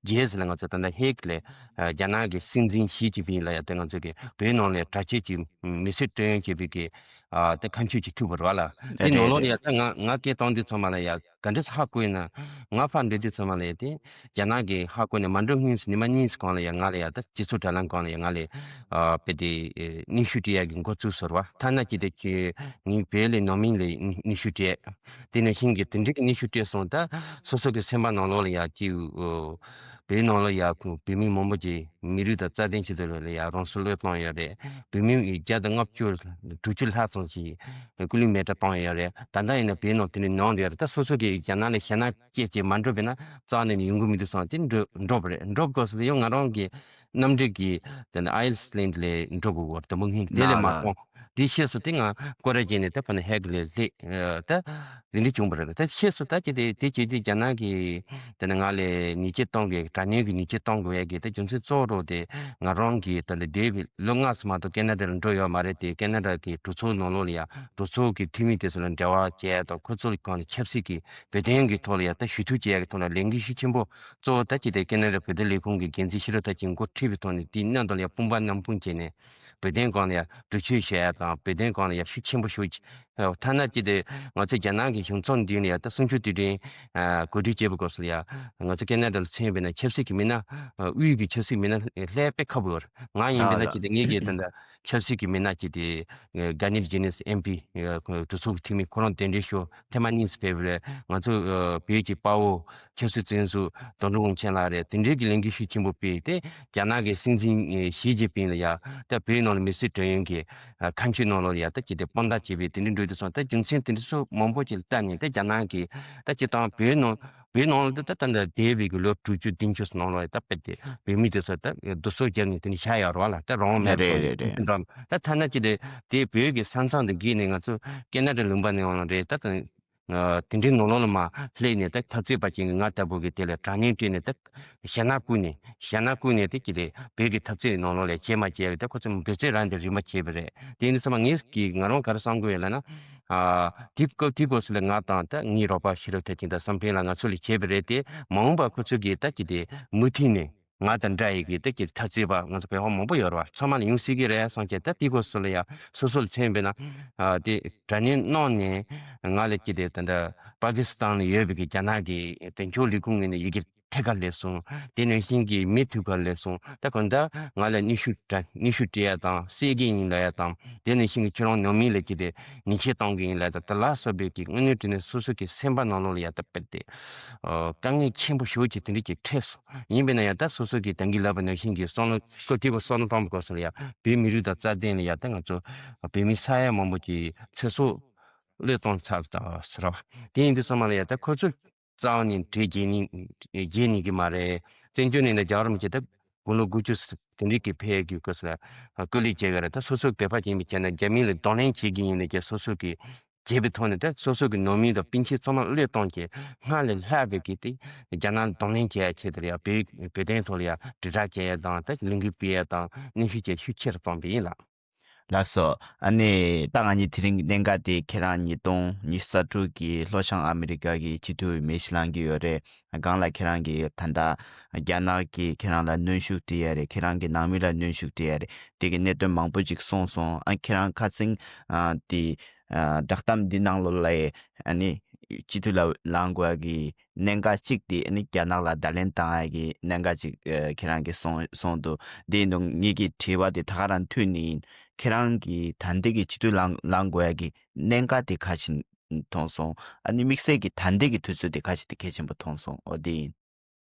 བརྒྱད་ལ་ང་ཚོ་ད་ལྟ་ཧེག་ལ་ཨ་རྒྱ་ནག་གི་སྲིད་འཛིན་ཞི་ཅིན་ཕིང་ལ་ཡ་ད་ང་ཚོ་གི་བོད་ནང་ལ་དྲག་ཆས་ཀྱི་མི་སེར་སྤྲོད་ཡོང་བྱེད་པའི་གི་ཨ་ད་ཁ་མཆུ་ཅིག་ཐུག་པ་རེད་བ་ལ། དེ་ནང་ལོགས་ལ་ཡ་ད་ང་ང་སྐད་བཏང་དུས་ཚང་མ་ལ་ཡ་ག་འདྲས་ཧ་གོ་ཡིན་ན། ང་ཕར་འགྲོ་དུས་ཚང་མ་ལ་ཡ་དེ་རྒྱ་ནག་གི་ཧ་གོ་ནས་མ་འགྲོ་སྔོན་སུ་ཉི་མ་གཉིས་སུ་གང་ལ་ཡ་ང་ལ་ཡ་ད་སྤྱི་ཚོགས་དྲ་ལམ་སྒང་ལ་ཡ་ང་ལ་ཨ་དཔེ་དེ་སྙན་ཞུ་སྤྲད་ཡ་གི་འགོ་བཙུགས་སོང་བ། ཐ་ན་ཅི་དེ་ཅི་ངའི་བོད་ལས་ནང་མིང་ལ་སྙན་ཞུ་སྤྲད། དེ་ནང་བཞིན་གྱི་དེ་འདྲའི་གི་སྙན་ཞུ་སྤྲད་སོང་། ད་སོ་སོ་གི་སེམས་པ་ནང་ལོགས་ལ་ཡ་ཅིག་བོད་ནང་ལ་ཡ་ཁོང་བོད་མི་མང་པོ་ཅིག་མི་རིགས་དང་རྩ་དོན་ཆེད་དུ་ལ་ཡ་རང་སྲོག་བློས་བཏང་ཡོད་རེད། བོད་མི་བརྒྱ་དང་ལྔ་བཅུ་དྲུག་ཅུ་ལྷག་ཙམ་ཞིག་སྐུ་ལུས་མེ་མྲག་བཏང་ཡོད་རེད། ད་ལྟ་ཡིན་ན་བོད་ནང་དེ་འདྲའི་ནང་དུ་ཡོད་རེད། ད་སོ་སོ་གི་རྒྱ་ནག་ལ་ཞེད་སྣང་སྐྱེས་ཀྱི་མ་འགྲོ་བས་ན་རྩ་ནས་ཡོང་གི་མི་འདུག་བསམ་དེ་འགྲོ་འགྲོ་བ་རེད། འགྲོ་དགོས་སུ་ཡང་ང་རང་གི་གནམ་གྲུ་གི་དེ་ནས་ཨའི་སི་ལེན་ལ་འགྲོ་དགོས་བར་དུ་མུ་མཁན་དེ་ལས་མ་གཏོང་། དེ་ཤེས་སུ་དེ་ང་སྐོར་ར་བྱས་ནས་ད་ཕ་ན་ཧེག་ལ་སླེབས་ད་དེ་འདྲ་བྱུང་བ་རེད། ད་ཤེས་སུ་ད་ཅི་དེ་དེ་བྱས་དུས་རྒྱ་ནག་གི་དེ་ནས་ང་ལ་ཉེས་ཆད་གཏོང་དགོས། དྲག་གནོན་གྱི་ཉེས་ཆད་གཏོང་དགོས་ཡ་གི་ད་རྒྱུ་མཚན་གཙོ་བོ་རོགས་དེ་ང་རང་གི་ད་ལྟ་འདས་པའི་ལོ་ལྔ་ཙམ་མ་གཏོགས་ཀེ་ན་ཌ་ལ་འགྲོ་ཡོད་མ་རེད་དེ། ཀེ་ན་ཌ་གི་གྲོས་ཚོགས་ནང་ལོགས་ལ་ཡ་གྲོས་ཚོགས་ཀྱི་འཐུས་མི་དེ་ཚོ་ལ་འབྲེལ་བ་བྱས་དང་ཁོ་ཚོ་གི་སྒང་ལ་ཆབ་སྲིད་ཀྱི་བོད་དོན་གྱི་ཐོག་ལ་ཡ་ད་ཞུ་གཏུག་བྱེད་ཡ་གི་ཐོག་ལ་ལས་འགུལ་ཤུགས་ཆེན་པོ་གཙོ་བོ་ད་ཅི་དེ་ཀེ་ན་ཌ་བོད་དོན་ལས་ཁུངས་ཀྱི་འགན་འཛིན་ཤེས་རབ་མཐར་ཕྱིན་འགོ་ཁྲིད་པའི་ཐོག་ནས་དེའི་གནད་དོན་ལ་ཡ་དཔུང་པ་མཉམ་སྤུངས་བྱས་ནས་བོད་དོན་སྒང་ལ་ཡ་གྲོས་ཆོད་བཞག་ཡ་དང་བོད་དོན་སྒང་ལ་ཡ་ཤུགས་ཆེན་པོ་ཞུ། ཐ་ན་ཅི་དེ་ང་ཚོ་རྒྱ་ནག་གི་གཞུང་ཚབ་མདུན་ལ་ཡ་ད་གསུང་ཆོས་དུས་དྲན་གོ་སྒྲིག་བྱེད་པའི་སྐབས་སུ་ཡ་ང་ཚོ་ཀེ་ན་ཌ་ལ་མཚན་པས་ན་ཆབ་སྲིད་ཀྱི་མི་སྣ་དབུས་ཀྱི་ཆབ་སྲིད་མི་སྣ་སླེབས་དཔེ་ཁག་པོ་ཡོད་རེད། ང་ཡིན་པས་ན་ཅི་དེ་ངེད་ཀྱི་ད་ལྟ་ཆབ་སྲིད་ཀྱི་མི་སྣ་ཅི་དེ་གྷ་ནི་ཇི་ནེ་སི་ཨེམ་པི་གྲོས་ཚོགས་ཀྱི་འཐུས་མི་ཁོ་རང་གདན་འདྲེན་ཞུ་ཐེངས་མ་གཉིས་སུ་ཕེབས་པ་རེད། ང་ཚོ་བོད་ཀྱི་དཔའ་བོ་ཆབ་སྲིད་བཙོན་ཟུར་དོན་གྲུབ་དབང་ཆེན་ལགས་རེད། དེ་འདྲའི་གི་ལས་འགུལ་ཤུགས་ཆེན་པོ་སྤེལ་ཏེ་རྒྱ་ནག་གི་སྲིད་འཛིན་ཞི་ཅིན་ཕིང་ལ་ཡ་ད་བོད་ནང་ལ་མི་སེར་སྤྲོད་ཡོང་གི་ཁ་མཆུ་ནང་ལོགས་ལ་ཡ་ད་ཅི་དེ་དཔང་རྟགས་བྱས་པའི་དེ་འདྲའི་འགྲོ་དུས་སོང་ད་རྒྱུ་མཚན་དེ་འདྲ་ཚོ་མང་པོ་ཅིག་ལ་བལྟས་ནས་ད་རྒྱ་ནག་གི་ད་སྤྱི་བཏང་བོད་ནང་བོད་ནང་ལ་ད་ད་ད་འདས་པའི་གི་ལོ་དྲུག་ཅུ་བདུན་ཅུ་ནང་ལོགས་ད་དཔེ་དེ་བོད་མི་དེ་ཚོ་ད་སྡུག་སྲོག་བརྒྱབ་ནས་དེ་འདྲ་བཞག་ཡོད་རེད་བ་ལ། ད་རང་དབང་མེད་པ་རེད་རེད་རེད། ད་ཐ་ན་ཅི་དེ་དེ་བོད་ཀྱི་ས་མཚམས་དེ་བརྒལ་ནས་ང་ཚོ་ཀེ་ན་ཌ་ལུང་པ་ནས་འོང་ལ་རེད། ད་ད་དེ་འདྲའི་ནང་ལོགས་ལ་མ་སླེབས་ནས་ད་འཐབ་རྩོད་པ་ཅིག་གིས་ང་ལྟ་བུ་གི་དེ་ལ་དྲག་གནོན་སྤྲད་ནས་ད་ཞེད་སྣང་བསྐུལ་ནས་ཞེད་སྣང་བསྐུལ་ནས་དེ་ཅི་རེད་བོད་ཀྱི་འཐབ་རྩོད་ནང་ལོགས་ལ་བྱེད་མ་བྱེད་རེད། ད་ཁོ་ཚོ་འབོད་ཚིག་རང་དེ་རིན་པ་བྱས་པ་རེད། དེ་ནི་ཚང་མ་ངས་ཀྱིས་ང་རང་ག་རེ་བསམ་གི་ཡོད་ལབ་ན། ཨ་དེ་སྐབས་དེ་སྐབས་སུ་ལ་ང་དང་ད་ངའི་རོགས་པ་ཤེས་རབ་མཐར་ཕྱིན་དང་བསམ་གཏན་ལགས་ང་ཚོ་ལ་བྱས་པ་རེད་དེ། མ་འོངས་པ་ཁོ་ཚོ་གིས་ད་ཅི་དེ་མུ་མཐུད་ནས་ང་དང་འདྲ་ཡི་གི་ད་ཅི་འཐབ་རྩོད་པ་ང་ཚོ་བོད་པ་མང་པོ་ཡོད་རེད་བ། ཚང་མ་ལ་ཡོང་སྲིད་ཀྱི་རེད་བསམ་གྱི། ད་དེ་སྐབས་སུ་ལ་ཡ་སོ་སོ་ལ་མཚོན་པས་ན་ཨ་དེ་དྲག་གནོན་གནང་ནས་ང་ལ་ཅི་དེ་ད་ད་པ་ཀི་སི་ཐན་ལ་ཡོད་པའི་གི་རྒྱ་ནག་གི་དོན་གཅོད་ལས་ཁུངས་ངོས་ནས་ཡི་གེ་ ཁྲལ་ཁ་སླེབས་སོང་། དེ་ནང་བཞིན་གྱི་མི་ཐུག་ཁ་སླེབས་སོང་། ད་གང་ལྟར་ང་ལ་ནུས་ཤུགས་སྤྲད་ནུས་ཤུགས་སྤྲད་ཡ་དང་སེལ་གྱི་ཡིན་ལབ་ཡ་དང་། དེ་ནང་བཞིན་གྱི་ཁྱོད་རང་ནང་མི་ལ་ཅི་སྟེ་ཉེས་ཆད་གཏོང་གི་ཡིན་ལབ་ཡ་དང་། དེ་ལ་སོགས་པའི་གི་དངོས་གནས་དྲང་གནས་སོ་སོ་གི་སེམས་པ་ནང་ལོགས་ལ་ཡ་ད་དཔེ་དེ་ཨ་དཀའ་ངལ་ཆེན་པོ་ཞེ་པོ་ཅིག་དེ་འདྲ་ཅིག་འཕྲད་སོང་། ཡིན་པས་ན་ཡ་ད་སོ་སོ་གི་ད་གིན་ལབ་པ་ནང་བཞིན་གྱི་བསམ་བློ་བློ་གཏིང་བ་བསམ་བློ་གཏོང་བའི་སྐབས་སུ་ལ་ཡ་བོད་མི་རིགས་དང་རྩ་དོན་ལ་ཡ་ད་ང་ཚོ་བོད་མི་ས་ཡ་མང་པོ་ཅིག་ཚེ་སྲོག་བློས་གཏོང་ཚར་ད་ཟེར་བ། དེ་ཡིན་དུས་ཙམ་པ་ལ་ཡ་ད་ཁོ་ཚོ་རྩ་བ་ནས་གྲལ་རྒྱལ་ནི་རྒྱལ་ནི་གི་མ་རེད། བཙན་བྱོལ་ནས་ནི་རྒྱལ་བ་རིན་པོ་ཆེ་ད་དགུང་ལོ་དགུ་བཅུ་དེ་འདྲའི་གི་ཕེབས་ཡས་ཀྱི་སྐབས་སུ་ལ་སྐུ་ལས་བྱེད་ག་རེད། ད་སོ་སོ་བོད་པ་ཡིན་པའི་ཆ་ནས་རྒྱ་མི་ལ་གདོང་ལེན་བྱེད་ཀྱི་ཡིན་ནས་ཀྱི་སོ་སོ་གི་བྱས་པའི་ཐོག་ནས་ད་སོ་སོ་གི་ནང་མི་དང་སྤུན་མཆེད་ཚང་མ་བློས་གཏོང་བྱས། སྔར་ལས་ལྷག་པའི་གི་དེ་རྒྱ་ནག་གདོང་ལེན་བྱེད་ཡ་ཆེད་དུ་ཡ་བོད་བོད་དོན་ཐོག་ལ་ཡ་དྲིལ་བསྒྲགས་བྱེད་ཡ་དང་ད་ལས་འགུལ་སྤེལ་ཡ་དང་གནོན་ཤུགས་བྱེད་ཤུགས་ཆེ་རུ་གཏོང་པ་ཡིན་ལགས། ལགས་སོ། ཨ་ནི་ད་ང་གཉིས་དེ་རིང་གནད་འགག་དེ་ཁྱེད་རང་ཉིས་སྟོང་ཉི་ཤུ་རྩ་དྲུག་གི་ལྷོ་བྱང་ཨ་མི་རི་ཀ་གི་སྤྱི་འཐུས་མེ་ཤི་ལང་གི་ཡོད་རེད། སྒང་ལ་ཁྱེད་རང་གིས་ད་ལྟ་རྒྱ་ནག་གིས་ཁྱེད་རང་ལ་གནོན་ཤུགས་སྤྲད་ཡ་རེད། ཁྱེད་རང་གི་ནང་མི་ལ་གནོན་ཤུགས་སྤྲད་ཡ་རེད། དེ་གི་གནད་དོན་མང་པོ་ཅིག་གསུངས་སོང་། ཨ་ཁྱེད་རང་ཁ་སང་ཨ་དེ་ཨ་བསྒྲགས་གཏམ་འདི་ནང་ལོགས་ལ་ཨ་ནི་སྤྱི་འཐུས་ལ་ལངས་དགོས་ཡ་གི་གནད་འགག་གཅིག་དེ་ཨ་ནི་རྒྱ་ནག་ལ་བརྡ་ལན་བཏང་ཡ་གི་གནད་འགག་ཅིག་ཨ་ཁྱེད་རང་གིས་གསུངས་གསུངས་འདུག་དེ་ཡིན་དུས་ངེད་ཀྱི་དྲི་བ་དེ་ད་ག་རང་མཐུད་ནས་ཡིན། ཁྱེད་རང་གིས་ད་ལྟའི་གི་སྤྱི་འཐུས་ལངས་ལངས་དགོས་ཡ་གི་གནད་འགག་དེ་ག་ཅི་མཐོང་སོང་། ཨ་ནི་དམིགས་བསལ་གྱི་ད་ལྟའི་གི་དུས་ཚོད་དེ་ག་ཅི་དེ་གལ་ཆེན་པོ་མཐོང་སོང་། འོ་དེ་ཡིན།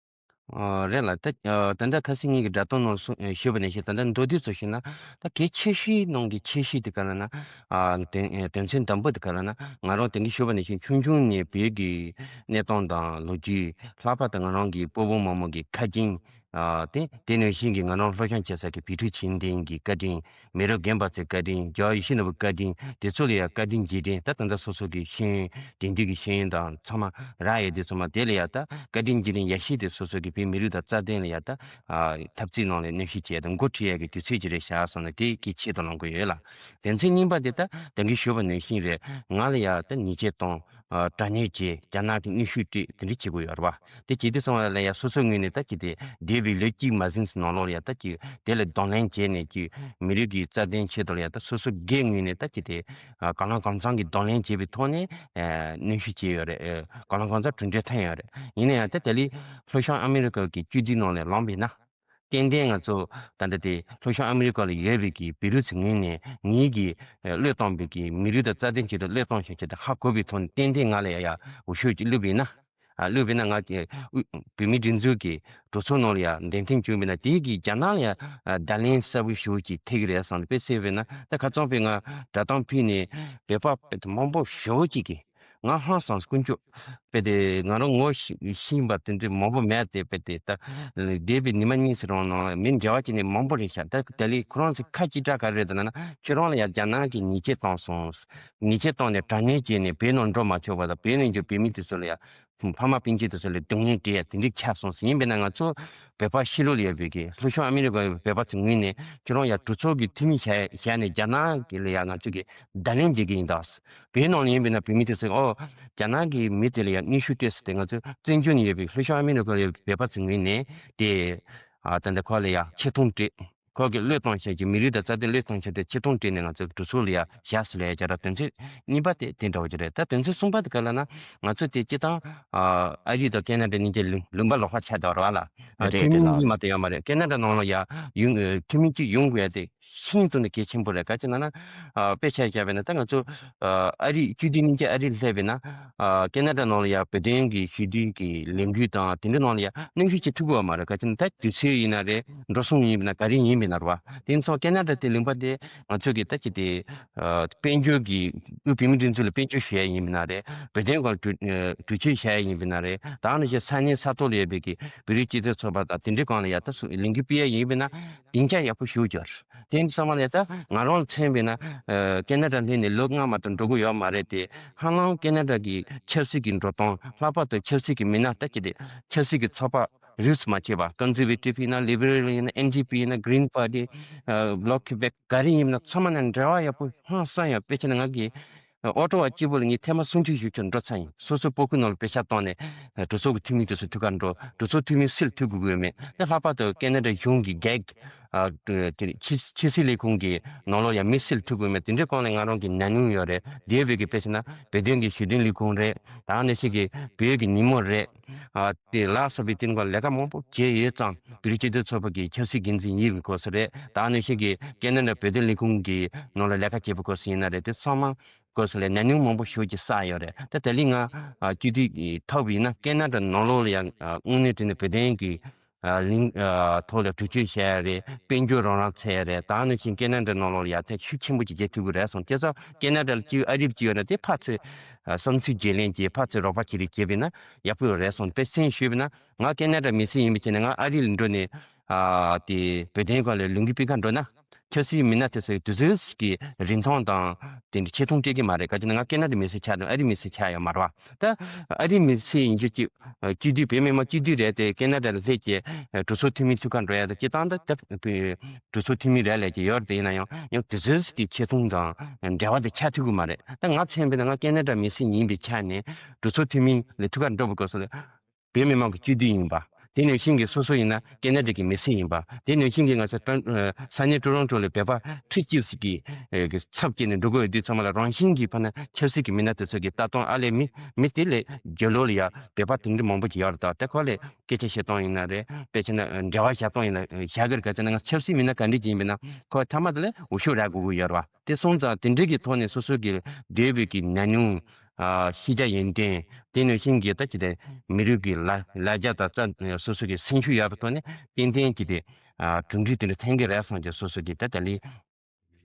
ཨ་རེད་ལགས། ད་ཨ་ད་ལྟ་ཁ་སང་ངེད་ཀྱི་བསྒྲགས་གཏམ་ནང་གསུངས་ཨ་ཞུས་པ་ནང་བཞིན་ད་ལྟ་མདོར་བསྡུས་ཚུལ་ཞུས་ན་ད་གལ་ཆེ་ཤོས་ནང་གི་ཆེ་ཤོས་དེ་ག་ལ་ན། ཨ་དོན་ཨ་དོན་ཚན་དང་པོ་དེ་ག་ལ་ན་ང་རང་དེང་གི་ཞུས་པ་ནང་བཞིན་ཆུང་ཆུང་ནས་བོད་ཀྱི་གནས་སྟངས་དང་ལོ་རྒྱུས། ལྷག་པར་དུ་ང་རང་གི་སྤོ་བོ་རྨོ་མོ་གི་བཀའ་དྲིན། ཨ་དེ་དེ་ནང་བཞིན་གྱི་ང་རང་སློབ་སྦྱོང་བྱེད་ས་གི་བོད་ཕྲུག་བྱེད་འདི་གི་བཀའ་དྲིན། མི་རབས་རྒན་པ་ཚོའི་བཀའ་དྲིན། རྒྱལ་བ་ཡིད་བཞིན་ནོར་བུའི་བཀའ་དྲིན། དེ་ཚོ་ལ་ཡང་བཀའ་དྲིན་རྗེས་དྲན། ད་ད་ལྟ་སོ་སོ་གི་ཤེས་ཡོན་དེང་དུས་ཀྱི་ཤེས་ཡོན་དང་ཚང་མ་རག་ཡོད་དུས་ཚང་མ་དེ་ལ་ཡང་ད་བཀའ་དྲིན་རྗེས་དྲན་ཡར་ཞུ་དེ་སོ་སོ་གི་བོད་མི་རིགས་དང་རྩ་དོན་ལ་ཡང་ད་ཨ་འཐབ་རྩོད་ནང་ལ་གནོན་ཤུགས་བྱས་དང་འགོ་ཁྲིད་ཡས་ཀྱི་དུས་ཚོད་ཅིག་རེད་བཞག་སོང་ན་དེ་གི་ཆེད་དུ་གནང་གི་ཡོད་ལགས། དོན་ཚན་གཉིས་པ་དེ་ད་ད་གིན་ཞུས་པ་ནང་བཞིན་རེད། ང་ལ་ཡང་ད་ཉེས་ཆད་གཏོང་། ཨ་དྲག་གནོན་བྱས། རྒྱ་ནག་གིས་གནོན་ཤུགས་སྤྲད་དེ་འདྲ་བྱེད་དགོས་ཡོད་རེད་བ། དེ་བྱེད་དུས་ཙམ་པ་ལ་ཡང་སོ་སོའི་ངོས་ནས་ད་ཅིག་དེ་འདས་པའི་ལོ་གཅིག་མ་ཟིན་ཙམ་ནང་ལོགས་ལ་ཡང་ད་ཅིག་དེ་ལ་གདོང་ལེན་བྱས་ནས་ཅིག་མི་རིགས་ཀྱི་རྩ་དོན་ཆེད་དུ་ལ་ཡང་ད་སོ་སོ་སྒེར་ངོས་ནས་ད་ཅིག་དེ་ཨ་གང་ལ་གང་འཚམ་གྱི་གདོང་ལེན་བྱས་པའི་ཐོག་ནས་ཨ་གནོན་ཤུགས་བྱས་ཡོད་རེད། ཨ་གང་ལ་གང་འཚམ་གྲུབ་འབྲས་ཐོན་ཡོད་རེད། ཡིན་ན་ཡང་ད་དེ་ལས་ལྷོ་བྱང་ཨ་མི་རི་ཀ་གི་སྤྱི་འཐུས་ནང་ལ་ལངས་པ་ཡིན་ན། ཏན་ཏན་ང་ཚོ་ད་ལྟ་དེ་ལྷོ་བྱང་ཨ་མི་རི་ཀ་ལ་ཡོད་པའི་གི་བོད་རིགས་ཚོའི་ངོས་ནས་ངེད་ཀྱིས་ཨ་བློས་བཏང་པའི་གི་མི་རིགས་དང་རྩ་དོན་ཆེད་དུ་བློས་གཏོང་བྱས་ཆེད་དུ་ཧ་གོ་བའི་ཐོག་ནས་ཏན་ཏན་ང་ལ་ཡ་ཡ་འོས་ཤོག་ཅིག་བླུགས་པ་ཡིན་ན། ཨ་བླུགས་པ་ཡིན་ན་ང་ཀྱི་དབུས་བོད་མིའི་སྒྲིག་འཛུགས་ཀྱི་གྲོས་ཚོགས་ནང་ལ་ཡ་འདེམས་ཐོན་བྱུང་བ་ཡིན་ན་དེའི་གི་རྒྱ་ནག་ལ་ཡ་ཨ་བརྡ་ལན་གསལ་པོ་ཞེ་པོ་ཅིག་ཐེབས་ཀྱི་རེད་བསམ་སྟེ། དཔེ་བྱས་པ་ཡིན་ན་ད་ཁ་སང་དཔེ་ང་བསྒྲགས་གཏམ་ཕུལ་ནས་བོད་པ་དཔེ་མང་པོ་ཞེ་པོ་ཅིག་གིས། ང་ཧང་སངས་དཀོན་མཆོག་དཔེ་དེ་ང་རང་ངོ་ཤེས་ཤེས་པ་དེ་འདྲ་མང་པོ་མེད་དེ། དཔེ་དེ་ད་འདས་པའི་ཉི་མ་གཉིས་ཙམ་རིང་ནང་མི་འབྲེལ་བ་བྱས་ནས་མང་པོ་རེད་ཤག་ད་དེ་ལས་ཁོ་རང་ཚོས་ཁ་ཅིག་གྲགས་ག་རེ་རེད་ཟེར་ན། ཁྱོད་རང་ལ་ཡང་རྒྱ་ནག་གིས་ཉེས་ཆད་བཏང་སོང་། ཉེས་ཆད་བཏང་ནས་དྲག་གནོན་བྱས་ནས་བོད་ནང་འགྲོ་མ་ཆོག་པ་དང་། བོད་ནང་གི་བོད་མི་དེ་ཚོ་ལ་ཡང་ཕ་མ་སྤུན་མཆེད་དེ་ཚོ་ལ་སྡུག་བསྔལ་སྤྲད་ཡ་དེ་འདྲ་ཆགས་སོང་ཟེར། ཡིན་པས་ན་ང་ཚོ་བོད་པ་ཕྱི་ལོགས་ལ་ཡོད་པའི་གི་ལྷོ་ཕྱོགས་ཨ་མི་རི་ཀ་བོད་པ་ཚོའི་ངོས་ནས་ཁྱོད་རང་ཡང་གྲོས་ཚོགས་ཀྱི་འཐུས་མི་བྱས་བྱས་ནས་རྒྱ་ནག་གི་ལ་ཡང་ང་ཚོ་གི་བརྡ་ལན་འཇལ་གི་ཡིན་ད། བོད་ནང་ལ་ཡིན་པས་ན་བོད་མི་དེ་ཚོས་ཨོ་རྒྱ་ནག་གི་མི་དེ་ལ་ཡང་གནོན་ཤུགས་སྤྲད་ཟེར་ཏེ། ང་ཚོ་བཙན་བྱོལ་ནས་ཡོད་པའི་ལྷོ་ཕྱོགས་ཨ་མི་རི་ཀ་ལ་ཡོད་པའི་བོད་པ་ཚོའི་ངོས་ནས་དེ་ཨ་ད་ལྟ་ཁོ་ལ་ཡང་ཆེ་མཐོང་སྤྲད། ཁོ་གི་བློས་གཏོང་བྱས་ཀྱི་མི་རིགས་དང་རྩ་དོན་བློས་གཏོང་བྱས་ཏེ་ཆེ་མཐོང་སྤྲད་ནས་ང་ཚོ་གྲོས་ཚོགས་ལ་ཡང་བཞག་ཟེར་ལབ་ཡ་རྒྱ་ར། དོན་ཚན་གཉིས་པ་དེ་དེ་འདྲ་བོ་ཅིག་རེད། ད་དོན་ཚན་གསུམ་པ་དེ་ག་ལ་ན་ང་ཚོ་དེ་སྤྱི་བཏང་ཨ་ཨ་རི་དང་ཁེ་ན་ཌ་གཉིས་ཀྱི་ལུང་ལུང་པ་ལོགས་ཁ་ཆགས་བསྡད་པ་རེད་བ་ལ། རེད་འཐུས་མི་རེད་ལགས། གཉིས་མ་གཏོགས་ཡོད་མ་རེད། ཁེ་ན་ཌ་ནང་ལ་ཡང་ཡོང་འཐུས་མི་གཅིག་ཡོང་དགོས་ཡ་དེ་ཤིན་ཏུ་ནས་གལ་ཆེན་པོ་རེད། ག་ཅི་ན་ན་ཨ་དཔེ་ཆ་བཞག་པས་ན་ད་ང་ཚོ་ཨ་ཨ་རི་སྤྱི་འཐུས་གཉིས་ཀྱི་ཨ་རི་སླེབས་པས་ན་ཨ་ཁེ་ན་ཌ་ནང་ལ་ཡང་བོད་དོན་གྱི་ཞི་བདེ་གི་ལས་འགུལ་དང་དེ་འདྲ་ནང་ལ་ཡང་གནོན་ཤུགས་ཅིག་ཐེབས་ཀྱི་ཡོད་མ་རེད། ག་ཅི་ན་ད་དུས་ཚོད་ཡིན་ན་རེད། འགྲོ་སོང་ཡིན་པས་ན་ག་རེ་ཡིན་པས་ན་རེད་བ། དེ་ཚོ་ཁེ་ན་ཌ་དེ་ལུང་པ་དེ་ང་ཚོ་གི་ད་ཅི་དེ་ཨ་དཔལ་འབྱོར་གྱི་དབུས་བོད་མིའི་སྒྲིག་འཛུགས་ལ་དཔལ་འབྱོར་ཞུ་ཡ་ཡིན་པས་ན་རེད། བོད་དོན་སྐོར་གྲོས་ཨ་གྲོས་ཆོད་བྱ་ཡ་ཡིན་པས་ན་རེད། ད་ནི་ཞེ་ས་གནས་ས་ཐོག་ལ་ཡོད་པའི་གི་བོད་རིགས་སྤྱི་མཐུན་ཚོགས་པ་དང་དེ་འདྲའི་སྒང་ལ་ཡ་ད་སུ་ལས་འགུལ་སྤེལ་ཡ་ཡིན་པས་ན་སྡིངས་ཆ་ཡག་པོ་ཞིག་འབྱོར། དེ་ཚང་མ་ལ་ཡ་ད་ང་རང་མཚོན་པས་ན་ཨ་ཁེ་ན་ཌ་སླེབས་ནས་ལོ་ལྔ་མ་གཏོགས་འགྲོ་གི་ཡོད་མ་རེད་དེ། ཧ་ལམ་ཁེ་ན་ཌ་གི་ཆབ་སྲིད་ཀྱི་འགྲོ་སྟངས། ལྷག་པར་དུ་ཆབ་སྲིད་ཀྱི་མི་སྣ་ད་ཅི་དེ་ཆབ་སྲིད་ཀྱི་ཚོགས་པ་རིས་སུ་མ་ཆད་པ། ཀོན་སར་ཝེ་ཊིབ་ཡིན་ན། ལི་བྷི་རལ་ཡིན་ན། ཨེན་ཌི་པི་ཡིན་ན། གྷི་རིན་པར་ཊི། ཨ་བྷི་ལོག་ཀུ་བེག་ག་རེ་ཡིན་ན་ཚང་མ་ནང་འབྲེལ་བ་ཡག་པོ་ཧང་སང་ཡོད། དཔེ་ཆ་ནི་ང་གི་ཨོ་ཊོ་བ་གཅིག་པོ་ལ་ངས་ཐེངས་མ་སུམ་ཅུ་བཞི་བཅུ་འགྲོ་ཚར་ཡིན། སོ་སོའི་སྤོ་སྐུ་ནང་ལ་དཔེ་ཆ་བཏང་ནས་གྲོས་ཚོགས་ཀྱི་འཐུས་མི་དེ་ཚོ་ཐུག་གར་འགྲོ། གྲོས་ཚོགས་འཐུས་མི་སུ་ལ་ཐུག་དགོས་ཀྱི་ཡོད་མེད། ད་ལྷག་པར་དུ་ཁེ་ན་ཌ་གཞུང་གི་གེག་ཨ་དེ་ཕྱི་ཕྱི་སྲིད་ལས་ཁུངས་ཀྱི་ནང་ལོགས་ཡང་དམིགས་བསལ་ཐུག་དགོས་མེད། དེ་འདྲའི་སྐོར་ལ་ང་རང་གི་ཉམས་མྱོང་ཡོད་རེད། དེ་བས་ཀྱི་དཔེ་བྱས་ན་བོད་དོན་གྱི་ཞི་མཐུན་ལས་ཁུངས་རེད། ད་ནང་བཞིན་གྱི་བོད་ཀྱི་ཉིན་མོ་རེད། ཨ་དེ་ལ་སོགས་པའི་དེ་འདྲ་ལས་ཀ་མང་པོ་བྱས་ཡོད་ཙང་། བོད་རིགས་སྤྱི་མཐུན་ཚོགས་པ་གི་ཆབ་སྲིད་འགན་འཛིན་ཡིན་པའི་སྐབས་སུ་རེད། ད་ནང་བཞིན་གྱི་ཁེ་ན་ཌ་བོད་དོན་ལས་ཁུངས་ཀྱི་ནང་ལ་ལས་ཀ་བྱེད་པའི་སྐབས་སུ་ཡིན་ན་རེད། དེ་ཚང་མ་སྐབས་སུ་ལ་ཉམས་མྱོང་མང་པོ་ཞེ་པོ་ཅིག་བསགས་ཡོད་རེད། ད་དེ་ལས་ང་ཨ་སྤྱི་འཐུས་ཀྱི་ཐོབ་ཡིན་ན་ཁེ་ན་ཌ་ནང་ལོགས་ལ་ཡང་ཨ་དངོས་གནས་དྲང་གནས་བོད་དོན་གྱི་ཨ་གླིང་ཨ་ཐོག་ལ་གྲོས་ཆོད་བྱས་ཡ་རེད། དཔལ་འབྱོར་རོགས་རམ་བྱས་ཡ་རེད། ད་ནང་བཞིན་ཁེ་ན་ཌ་ནང་ལོགས་ལ་ཡ་ཐེ་ཤུགས་ཆེན་པོ་ཅིག་རྒྱག་ཐུབ་ཀྱི་རེད་སོང་། བྱས་ཙང་ཁེ་ན་ཌ་ལ་སྐྱིད་ཨ་རི་ལ་སྐྱིད་ཡོད་ན་དེ་ཕར་ཚུར་ཨ་བསམ་ཚུལ་བརྗེ་ལེན་བྱས། ཕར་ཚུར་རོགས་པ་བྱེད་རེས་བྱས་པས་ན་ཡག་པོ་ཡོད་རེད་སོང་། དཔེ་མཚོན་ཞུས་པ་ན་ང་ཁེ་ན་ཌ་མི་སེར་ཡིན་པའི་ཆ་ནས་ང་ཨ་རི་ལ་འགྲོ་ནས་ཨ་དེ་བོད་དོན་སྐོར་ལ་ལས་འགུལ་སྤེལ་ག་འགྲོ་ན། ཆབ་སྲིད་མི་སྣ་དེ་ཚོས་དུས་ཚོད་ཀྱི་རིན་ཐང་དང་དེ་འདྲ་ཆེ་མཐོང་སྤྲད་ཀྱི་མ་རེད། ག་ཅི་ན་ང་ཁེ་ན་ཌ་མི་སེར་ཆགས་དང་ཨ་རི་མི་སེར་ཆགས་ཡོད་མ་རེད་བ། ད་ཨ་རི་མི་སེར་ཡིན་རྒྱུ་ཅིག་སྤྱི་འཐུས་བོད་མི་མང་སྤྱི་འཐུས་རེད་དེ་ཁེ་ན་ཌ་ལ་སླེབས་བྱས་གྲོས་ཚོགས་འཐུས་མི་ཐུག་ག་འགྲོ་ཡ་དང་། སྤྱི་བཏང་ད་ད་གྲོས་ཚོགས་འཐུས་མི་རེད་ལས་ཀྱི་ཡོད་རེད། དེ་ཡིན་ན་ཡང་ཡང་དུས་ཚོད་ཀྱི་ཆེ་མཐོང་དང་འབྲེལ་བ་དེ་ཆགས་ཐུབ་ཀྱི་མ་རེད། ད་ང་མཚོན་པས་ན་ང་ཁེ་ན་ཌ་མི་སེར་ཡིན་པའི་ཆ་ནས་གྲོས་ཚོགས་འཐུས་མི་ལ་ཐུག་ག་འགྲོ་བའི་སྐབས་སུ་ལ། བོད་མི་མང་གི་སྤྱི་འཐུས་ཡིན་པ། དེ་ནང་བཞིན་གྱི་སོ་སོ་ཡིན་ན་ཁེ་ན་ཌ་གི་མི་སེར་ཡིན་པ། དེ་ནང་བཞིན་གྱི་ང་ཚོ་ཏོན་ཨ་ས་གནས་ཀྲོ་རོན་ཀྲོ་ལ་བོད་པ་ཁྲི་གཅིག་ཙམ་གྱི་ཨ་གི་ཚབ་བྱས་ནས་འགྲོ་དགོས་ཡོད་དུས་ཚང་མ་ལ་རང་བཞིན་གྱིས་ཕར་ན་ཆབ་སྲིད་ཀྱི་མི་སྣ་དེ་ཚོ་གི་ལྟ་སྟངས། ཨ་ལས་མི་མི་དེ་ལས་རྒྱུ་ལོ་ལ་ཡ་བོད་པ་དེ་འདྲ་མང་པོ་ཅིག་ཡོད་རེད། ད་དེ་ཁོ་ལས་སྐད་ཆ་བཤད་སྟངས་ཡིན་ན་རེད། དཔེ་བྱས་ན་འབྲེལ་བ་བྱ་སྟངས་ཡིན་ན་བྱ་དགོས་རེད། ག་ཅི་ན་ང་ཚོ་ཆབ་སྲིད་མི་སྣ་ག་འདྲ་ཅིག་ཡིན་པས་ན་ཁོ་ཐ་མ་དེ་ལས་འོས་ཤོག་རག་དགོས་ཀྱི་ཡོད་རེད་བ། དེ་སོང་ཙང་དེ་འདྲའི་གི་ཐོག་ནས་སོ་སོ་གི་འདས་པའི་གི་ཉམས་མྱོང་། ཨ་ཤེས་བྱ་ཡོན་ཏན། དེ་ནང་བཞིན་གྱི་ད་ཅི་སྟེ་མི་རིགས་ཀྱི་ལ་ལ་རྒྱ་དང་རྩ་སོ་སོ་གི་སེམས་ཤུགས་ཡོད་པའི་ཐོག་ནས་ཏན་ཏན་གྱི་དེ་ཨ་གྲུབ་འབྲས་དེ་འདྲ་ཐོན་གྱི་རེད་བསམ་གྱི། སོ་སོ་གི་ད་ད་ལི་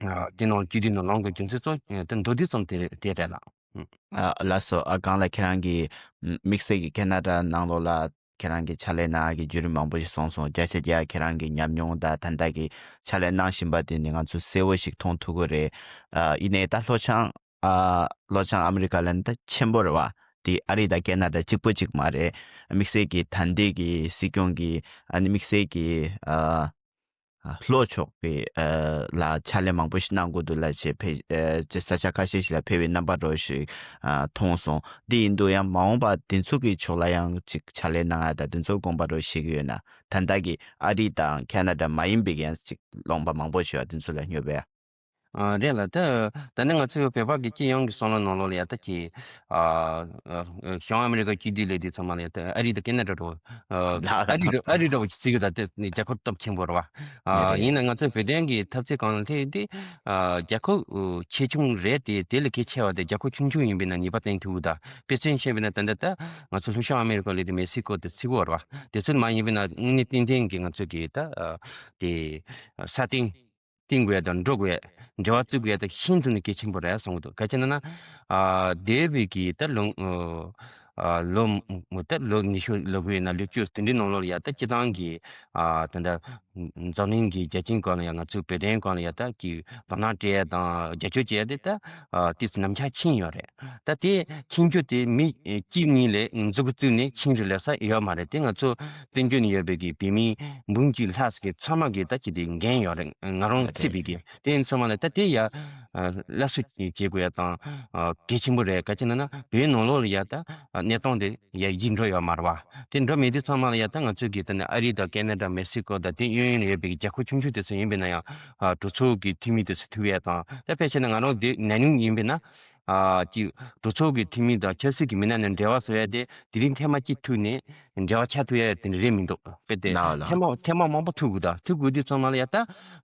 ཨ་དེ་ནང་སྤྱི་འཐུས་ནང་ལངས་དགོས་རྒྱུ་མཚན་གཙོ་དེ་མདོར་བསྡུས་ཙམ་དེ་དེ་རེད་ལགས། ཨ་ལགས་སོ། ཨ་གང་ལ་ཁྱེད་རང་གི་དམིགས་བསལ་གྱི་ཁེ་ན་ཌ་ནང་ལོགས་ལ་ཁྱེད་རང་གི་ཕྱག་ལས་གནང་ཡ་གི་བརྒྱུད་རིམ་མང་པོ་ཞིག་གསུངས་སོང་། བརྒྱ་ཆ་བརྒྱ་ཁྱེད་རང་གི་ཉམས་མྱོང་དང་ད་ལྟ་གི་ཕྱག་ལས་གནང་བཞིན་པ་དེ་ནི་ང་ཚོས་གསལ་བོ་ཞིག་མཐོང་ཐུབ་ཀྱི་རེད། ཨ་ཡིན་ནའི་ད་ལྷོ་བྱང་ཨ་ལྷོ་བྱང་ཨ་མི་རི་ཀ་ལ་ནི་ད་ཆེན་པོ་རེད་བ། དེ་ཨ་རི་དང་ཁེ་ན་ཌ་གཅིག་པོ་གཅིག་མ་རེད། དམིགས་བསལ་གྱི་ད་ལྟའི་གི་སྲིད་སྐྱོང་གི་ཨ་ནི་དམིགས་བསལ་གྱི་ཨ་ལྷོ་ཕྱོགས་པའི་ཨ་ལ་ཕྱག་ལས་མང་པོ་ཞིག་གནང་དགོས་འདུག་ལབ་བྱས་ཕེ་ཨ་ཅེ་ས་ཆ་ཁ་ཤས་ཤིག་ལ་ཕེབས་པའི་རྣམ་པ་འདྲ་ཞིག་ཨ་མཐོང་སོང་། དེ་ཡིན་དུས་ཡང་མ་འོངས་པ་དེ་ཚོ་གི་ཕྱོགས་ལ་ཡང་ཅིག་ཕྱག་ལས་གནང་ཡ་དང་དེ་ཚོ་དགོངས་པ་འདྲ་བཞེས་ཀྱི་ཡོད་ན། ད་ལྟ་གི་ཨ་རི་དང་ཁེ་ན་ཌ་མ་ཡིན་པའི་ཡང་ཅིག་ལུང་པ་མང་པོ་ཞིག་ཡོད་དེ་ཚོ་ལ་སྙོབ་པས། ཨ་རེད་ལགས། ད་ད་ནི་ང་ཚོའི་བོད་པ་གི་སྤྱི་ཡོངས་ཀྱི་བསམ་བློ་ནང་ལོགས་ལ་ཡ་ད་ཀྱི་ཨ་ཨ་བྱང་ཨ་མི་རི་ཀ་སྤྱི་འཐུས་ལས་དེ་ཚང་མ་ལ་ཡ་ད་ཨ་རི་དང་ཁེ་ན་ཌ་འགྲོ་ཨ་ཨ་རི་འགྲོ་ཨ་རི་འགྲོ་བ་བརྩི་གི། ད་དེ་ནི་རྒྱལ་ཁབ་སྟོབས་ཆེན་པོ་རེད་བ། ཨ་ཡིན་ན་ང་ཚོའི་བོད་དོན་གྱི་འཐབ་རྩོད་སྒང་ལ་སླེབས་དུས་ཨ་རྒྱལ་ཁབ་ཆེ་ཆུང་རེད་དེ། དེ་ལས་གལ་ཆེ་བ་དེ་རྒྱལ་ཁབ་ཆུང་ཆུང་ཡིན་པས་ན་ནུས་པ་བཏོན་ཐུབ་གི། ད་དཔེ་མཚོན་བཤད་པས་ན་ད་ལྟ་ད་ང་ཚོ་ལྷོ་བྱང་ཨ་མི་རི་ཀ་ལ་དེ་མེག་སི་ཀོ་དེ་བརྩི་གི་ཡོད་རེད་བ། དེ་ཚོ་མ་ཡིན་པས་ན་དངོས་གནས་ཏན་ཏན་གྱི་ང་ཚོ་གི་ད་ཨ་དེ་ས་སྟེང་བསྟན་དགོས་ཡ་དང་འགྲོ་དགོས་ཡ། འབྲེལ་བ་བཙུགས་དགོས་ཡ་དང་ཤིན་ཏུ་ནས་གལ་ཆེན་པོ་རེད་གསུངས་འདུག། ག་ཅི་ན་ན་ཨ་འདས་པའི་གི་ད་ལོ་ཨ་ལོ་ད་ལོ་ཉི་ཤུ་ལབ་དགོས་ཡ་ན་ལོ་བཅུ་དེ་འདྲའི་ནང་ལོགས་ལ་ཡ་ད་སྤྱི་བཏང་གི་ཨ་ད་ད་འཛམ་གླིང་གི་རྒྱལ་ཁྱོན་སྒང་ལ་ཡ་ང་ཚོའི་བོད་དོན་སྒང་ལ་ཡ་ད་ཀྱི་དོ་སྣང་སྤྲད་ཡ་དང་རྒྱབ་སྐྱོར་བྱེད་ཡ་དེ་ད་ཨ་ཏོག་ཙམ་ནམ་ཞག་ཕྱིན་ཡོད་རེད། ད་དེ་ཕྱིན་རྒྱུ་དེ་མི་གཅིག་གཉིས་ལས་མཛུབ་གུ་བཙུགས་ནས་ཕྱིན་རྒྱུ་ལས་ས་ཡོད་མ་རེད། དེ་ང་ཚོ་བཙན་བྱོལ་ནས་ཡོད་པའི་གི་བོད་མི་འབུམ་གཅིག་ལྷག་ཙམ་གྱི་ཚང་མ་གི་ད་ཅི་དེ་འགན་ཡོད་རེད། ང་རང་བརྩིས་པའི་གི་དེ་ཚང་མ་ལ་ད་དེ་ཡ་ཨ་སླར་གསོ་བྱེད་དགོས་ཡ་དང་ཨ་གལ་ཆེན་པོ་རེད། ག་ཅི་ན་ན་བོད་ནང་ལོགས་ལ་ཡ་ད་ཨ་གནས་སྟངས་དེ་ཡ་ཡིག་འགྲོ་ཡོད་མ་རེད་བ། དེ་འགྲོ་མེད་དུས་ཚང་མ་ལ་ཡ་ད་ང་ཚོས་གི་ད་ནི་ཨ་རི་དང་ཁེ་ན་ཌ་མེག་སི་ཀོ་དང་དེ་གཡས་གཡོན་ལ་ཡོད་པའི་རྒྱལ་ཁབ་ཆུང་ཆུང་དེ་ཚོ་ཡིན་པས་ན་ཡང་ཨ་གྲོས་ཚོགས་ཀྱི་འཐུས་མི་དེ་ཚོ་ཐུག་ཡས་དང་། ད་ཕལ་ཆེར་ན་ང་རང་དེ་ཉམས་མྱོང་ཡིན་པས་ན་ཨ་ཅིག་གྲོས་ཚོགས་ཀྱི་འཐུས་མི་དང་ཆབ་སྲིད་ཀྱི་མི་སྣ་ནས་འབྲེལ་བ་བཟོ་ཡས་དེ་དེ་རིང་ཐེངས་མ་གཅིག་ཐུག་ནས་འབྲེལ་བ་ཆགས་ཐུབ་ཡས་དེ་འདྲ་རེད་མི་འདུག། དཔེ་དེ་ཐེངས་མ་ཐེངས་མ་མང་པོ་ཐུག་དགོས། ད་ཐུག་དགོས་དུས་ཚང་མ་ལ་ཡ་ད་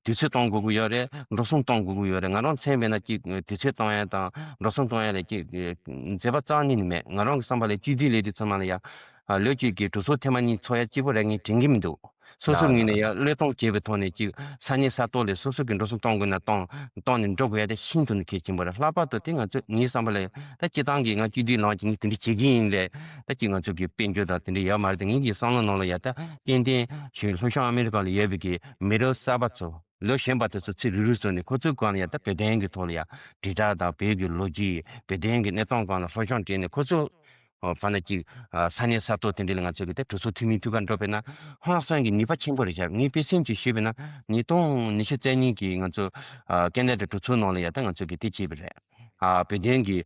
དུས་ཚོད་གཏོང་དགོས་ཀྱི་ཡོད་རེད། འགྲོ་སོང་གཏོང་དགོས་ཀྱི་ཡོད་རེད། ང་རང་མཚོན་པས་ན་ཅིག་དུས་ཚོད་གཏོང་ཡ་དང་འགྲོ་སོང་གཏོང་ཡ་ལ་ཅིག་མཛད་པ་རྩ་ནས་ནི་མེད། ང་རང་གི་བསམ་པ་ལ་སྤྱི་འཐུས་ལས་དུས་ཚང་མ་ལ་ཡ་ཨ་ལོ་གཅིག་གི་གྲོས་ཚོགས་ཐེངས་མ་གཉིས་ཚོགས་ཡ་གཅིག་པོ་རེད་ངས་དྲན་གྱི་མི་འདུག། སོ་སོའི་ངོས་ནས་ཡ་བློས་གཏོང་བྱས་པའི་ཐོག་ནས་ཅིག་ས་གནས་ས་ཐོག་ལ་སོ་སོ་གི་འགྲོ་སོང་གཏོང་དགོས་ན་གཏོང་གཏོང་ནས་འགྲོ་དགོས་ཡ་དེ་ཤིན་ཏུ་ནས་གལ་ཆེན་པོ་རེད། ལྷག་པར་དུ་དེ་ང་ཚོ་ངའི་བསམ་པ་ལ་ད་སྤྱི་བཏང་གི་ང་སྤྱི་འཐུས་ལངས་ཀྱི་ངས་དེ་འདྲ་བྱེད་ཀྱི་ཡིན་ལས་ད་ཅིག་ང་ཚོ་གི་དཔལ་འབྱོར་དང་དེ་འདྲ་ཡོད་མ་རེད། དེ་ངེད་ཀྱི་བསམ་བློ་ནང་ལ་ཡ་ད་ཏན་ཏན་ཞུ་ལྷོ་བྱང་ཨ་མི་རི་ཀ་ལ་ཡོད་པའི་གི་མི་རབས་གསར་པ་ཚོ་ལོ་གཞོན་པ་དེ་ཚོ་ཚེ་རིང་རུ་བཟོས་ནས་ཁོ་ཚོའི་སྒང་ལ་ཡ་ད་བོད་དོན་གྱི་ཐོག་ལ་ཡ་དྲིལ་བསྒྲགས་དང་བོད་ཀྱི་ལོ་རྒྱུས་བོད་དོན་གྱི་གནས་སྟངས་སྒང་ལ་སློབ་སྦྱོང་སྤྲད་ནས་ཁོ་ཚོ་ཨོ་ཕ་ན་ཅིག་ཨ་ས་གནས་ས་ཐོག་དེ་འདྲ་ལ་ང་ཚོ་གི་ད་གྲོས་ཚོགས་འཐུས་མི་ཐུག་ག་འགྲོ་བས་ན་ཧང་སང་གི་ནུས་པ་ཆེན་པོ་རེད་ཤག། ངས་དཔེ་མཚོན་ཅིག་ཞུས་པས་ན་ཉིས་སྟོང་ཉི་ཤུ་རྩ་གཉིས་ཀྱི་ང་ཚོ་ཨ་ཁེ་ན་ཌ་གྲོས་ཚོགས་ནང་ལ་ཡ་ད་ང་ཚོ་གི་དེ་བྱས་པ་རེད། ཨ་བོད་དོན་གྱི་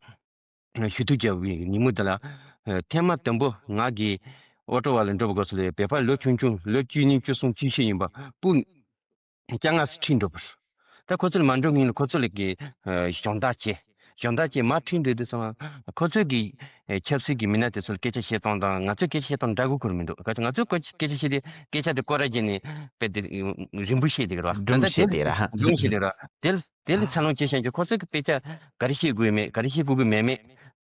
ཞུ་གཏུག་བྱ་བའི་ཉིན་མོ་དེ་ལ་ཨ་ཐེངས་མ་དང་པོ་ང་གི་ཨོ་ཊ་ཝ་ལ་འགྲོ་བའི་སྐབས་སུ་ལ་བོད་པ་ལོ་ཆུང་ཆུང་ལོ་བཅུ་གཉིས་བཅུ་གསུམ་བཅུ་བཞི་ཡིན་པ་སྤུ་ རྐྱང་ངལ་སུ་ཁྲིད་འགྲོ་བར། ད་ཁོ་ཚོ་ལ་མ་འགྲོ་སྔོན་ལ་ཁོ་ཚོ་ལ་གི་ཨ་གཞོགས་འདེགས་བྱས། གཞོགས་འདེགས་བྱས་མར་ཁྲིད་འགྲོ་དུས་ཙམ་པ་ཁོ་ཚོས་གི་ཨ་ཆབ་སྲིད་ཀྱི་མི་སྣ་དེ་ཚོ་ལ་སྐད་ཆ་བཤད་སྟངས་དང་ང་ཚོས་སྐད་ཆ་བཤད་སྟངས་འདྲ་གི་ཁུར་མི་འདུག་ག་ཚོད་ང་ཚོས་སྐད་ཆ་བཤད་དུས་སྐད་ཆ་དེ་སྐོར་ར་བརྒྱབ་ནས་དཔེ་དེ་རིང་པོ་བཤད་དེ་གི་ར། ད་སྒྲུང་ལྟ་བཤད་དེ་དེ་ར། སྒྲུང་བཤད་དེ་ར། དེ་ལ་དེ་ལ་འཚར་ལོངས་སྐྱེ་བཞིན་གྱི་ཁོ་ཚོས་གི་དཔེ་ཆ་ག་རེ་བཤད་དགོས་མེད་ག་རེ་བཤད་དགོས་གི་མེད་མེད།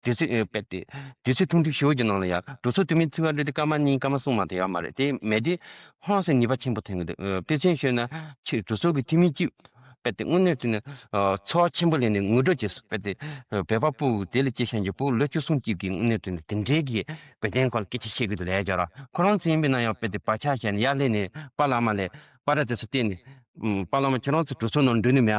དུས་ཚོད་ཨེ་དཔེ་དེ་དུས་ཚོད་ཐུང་ཐུང་ཞེ་པོ་ཅིག་ནང་ལ་ཡང་གྲོས་ཚོགས་འཐུས་མི་ཚོས་ག་རེ་དེ་སྐར་མ་གཉིས་སྐར་མ་གསུམ་མ་གཏོགས་ཡོད་མ་རེད། དེ་མེད་དུས་ཧང་སང་ཉེས་པ་ཆེན་པོ་ཐོན་གི་འདུག་ཨ་དཔེ་མཚོན་ཞུས་ན་ཆེས་གྲོས་ཚོགས་ཀྱི་འཐུས་མི་གཅིག་དཔེ་དེ་དངོས་གནས་དྲང་གནས་ཨ་ཚོར་བ་ཆེན་པོ་ལེན་ནས་ངུ་སྒྲ་བྱས་སོང་། དཔེ་དེ་ཨ་བོད་པ་སྤུ་གུ་དེ་ལ་སྐྱེས་ཤིང་གི་སྤུ་གུ་ལོ་བཅུ་གསུམ་གཅིག་གི་དངོས་གནས་དྲང་གནས་དེ་འདྲའི་གི་བོད་དོན་སྐོར་ལ་སྐད་ཆ་བཤད་གི་འདུག་ལབ་ཡ་རྒྱག་ར། ཁོ་རང་ཚོ་ཡིན་པས་ན་ཡང་དཔེ་དེ་བག་ཆགས་བཞག་ནས་ཡར་སླེབས་ནས་པཱ་ལགས་མ་ལགས་པར་ར་དེ་ཚོ་བལྟས་ནས་ཨམ་པཱ་ལགས་མ་ཁྱེད་རང་ཚོ་གྲོས་ཚོགས་ནང་འགྲོ་ནི་མེད་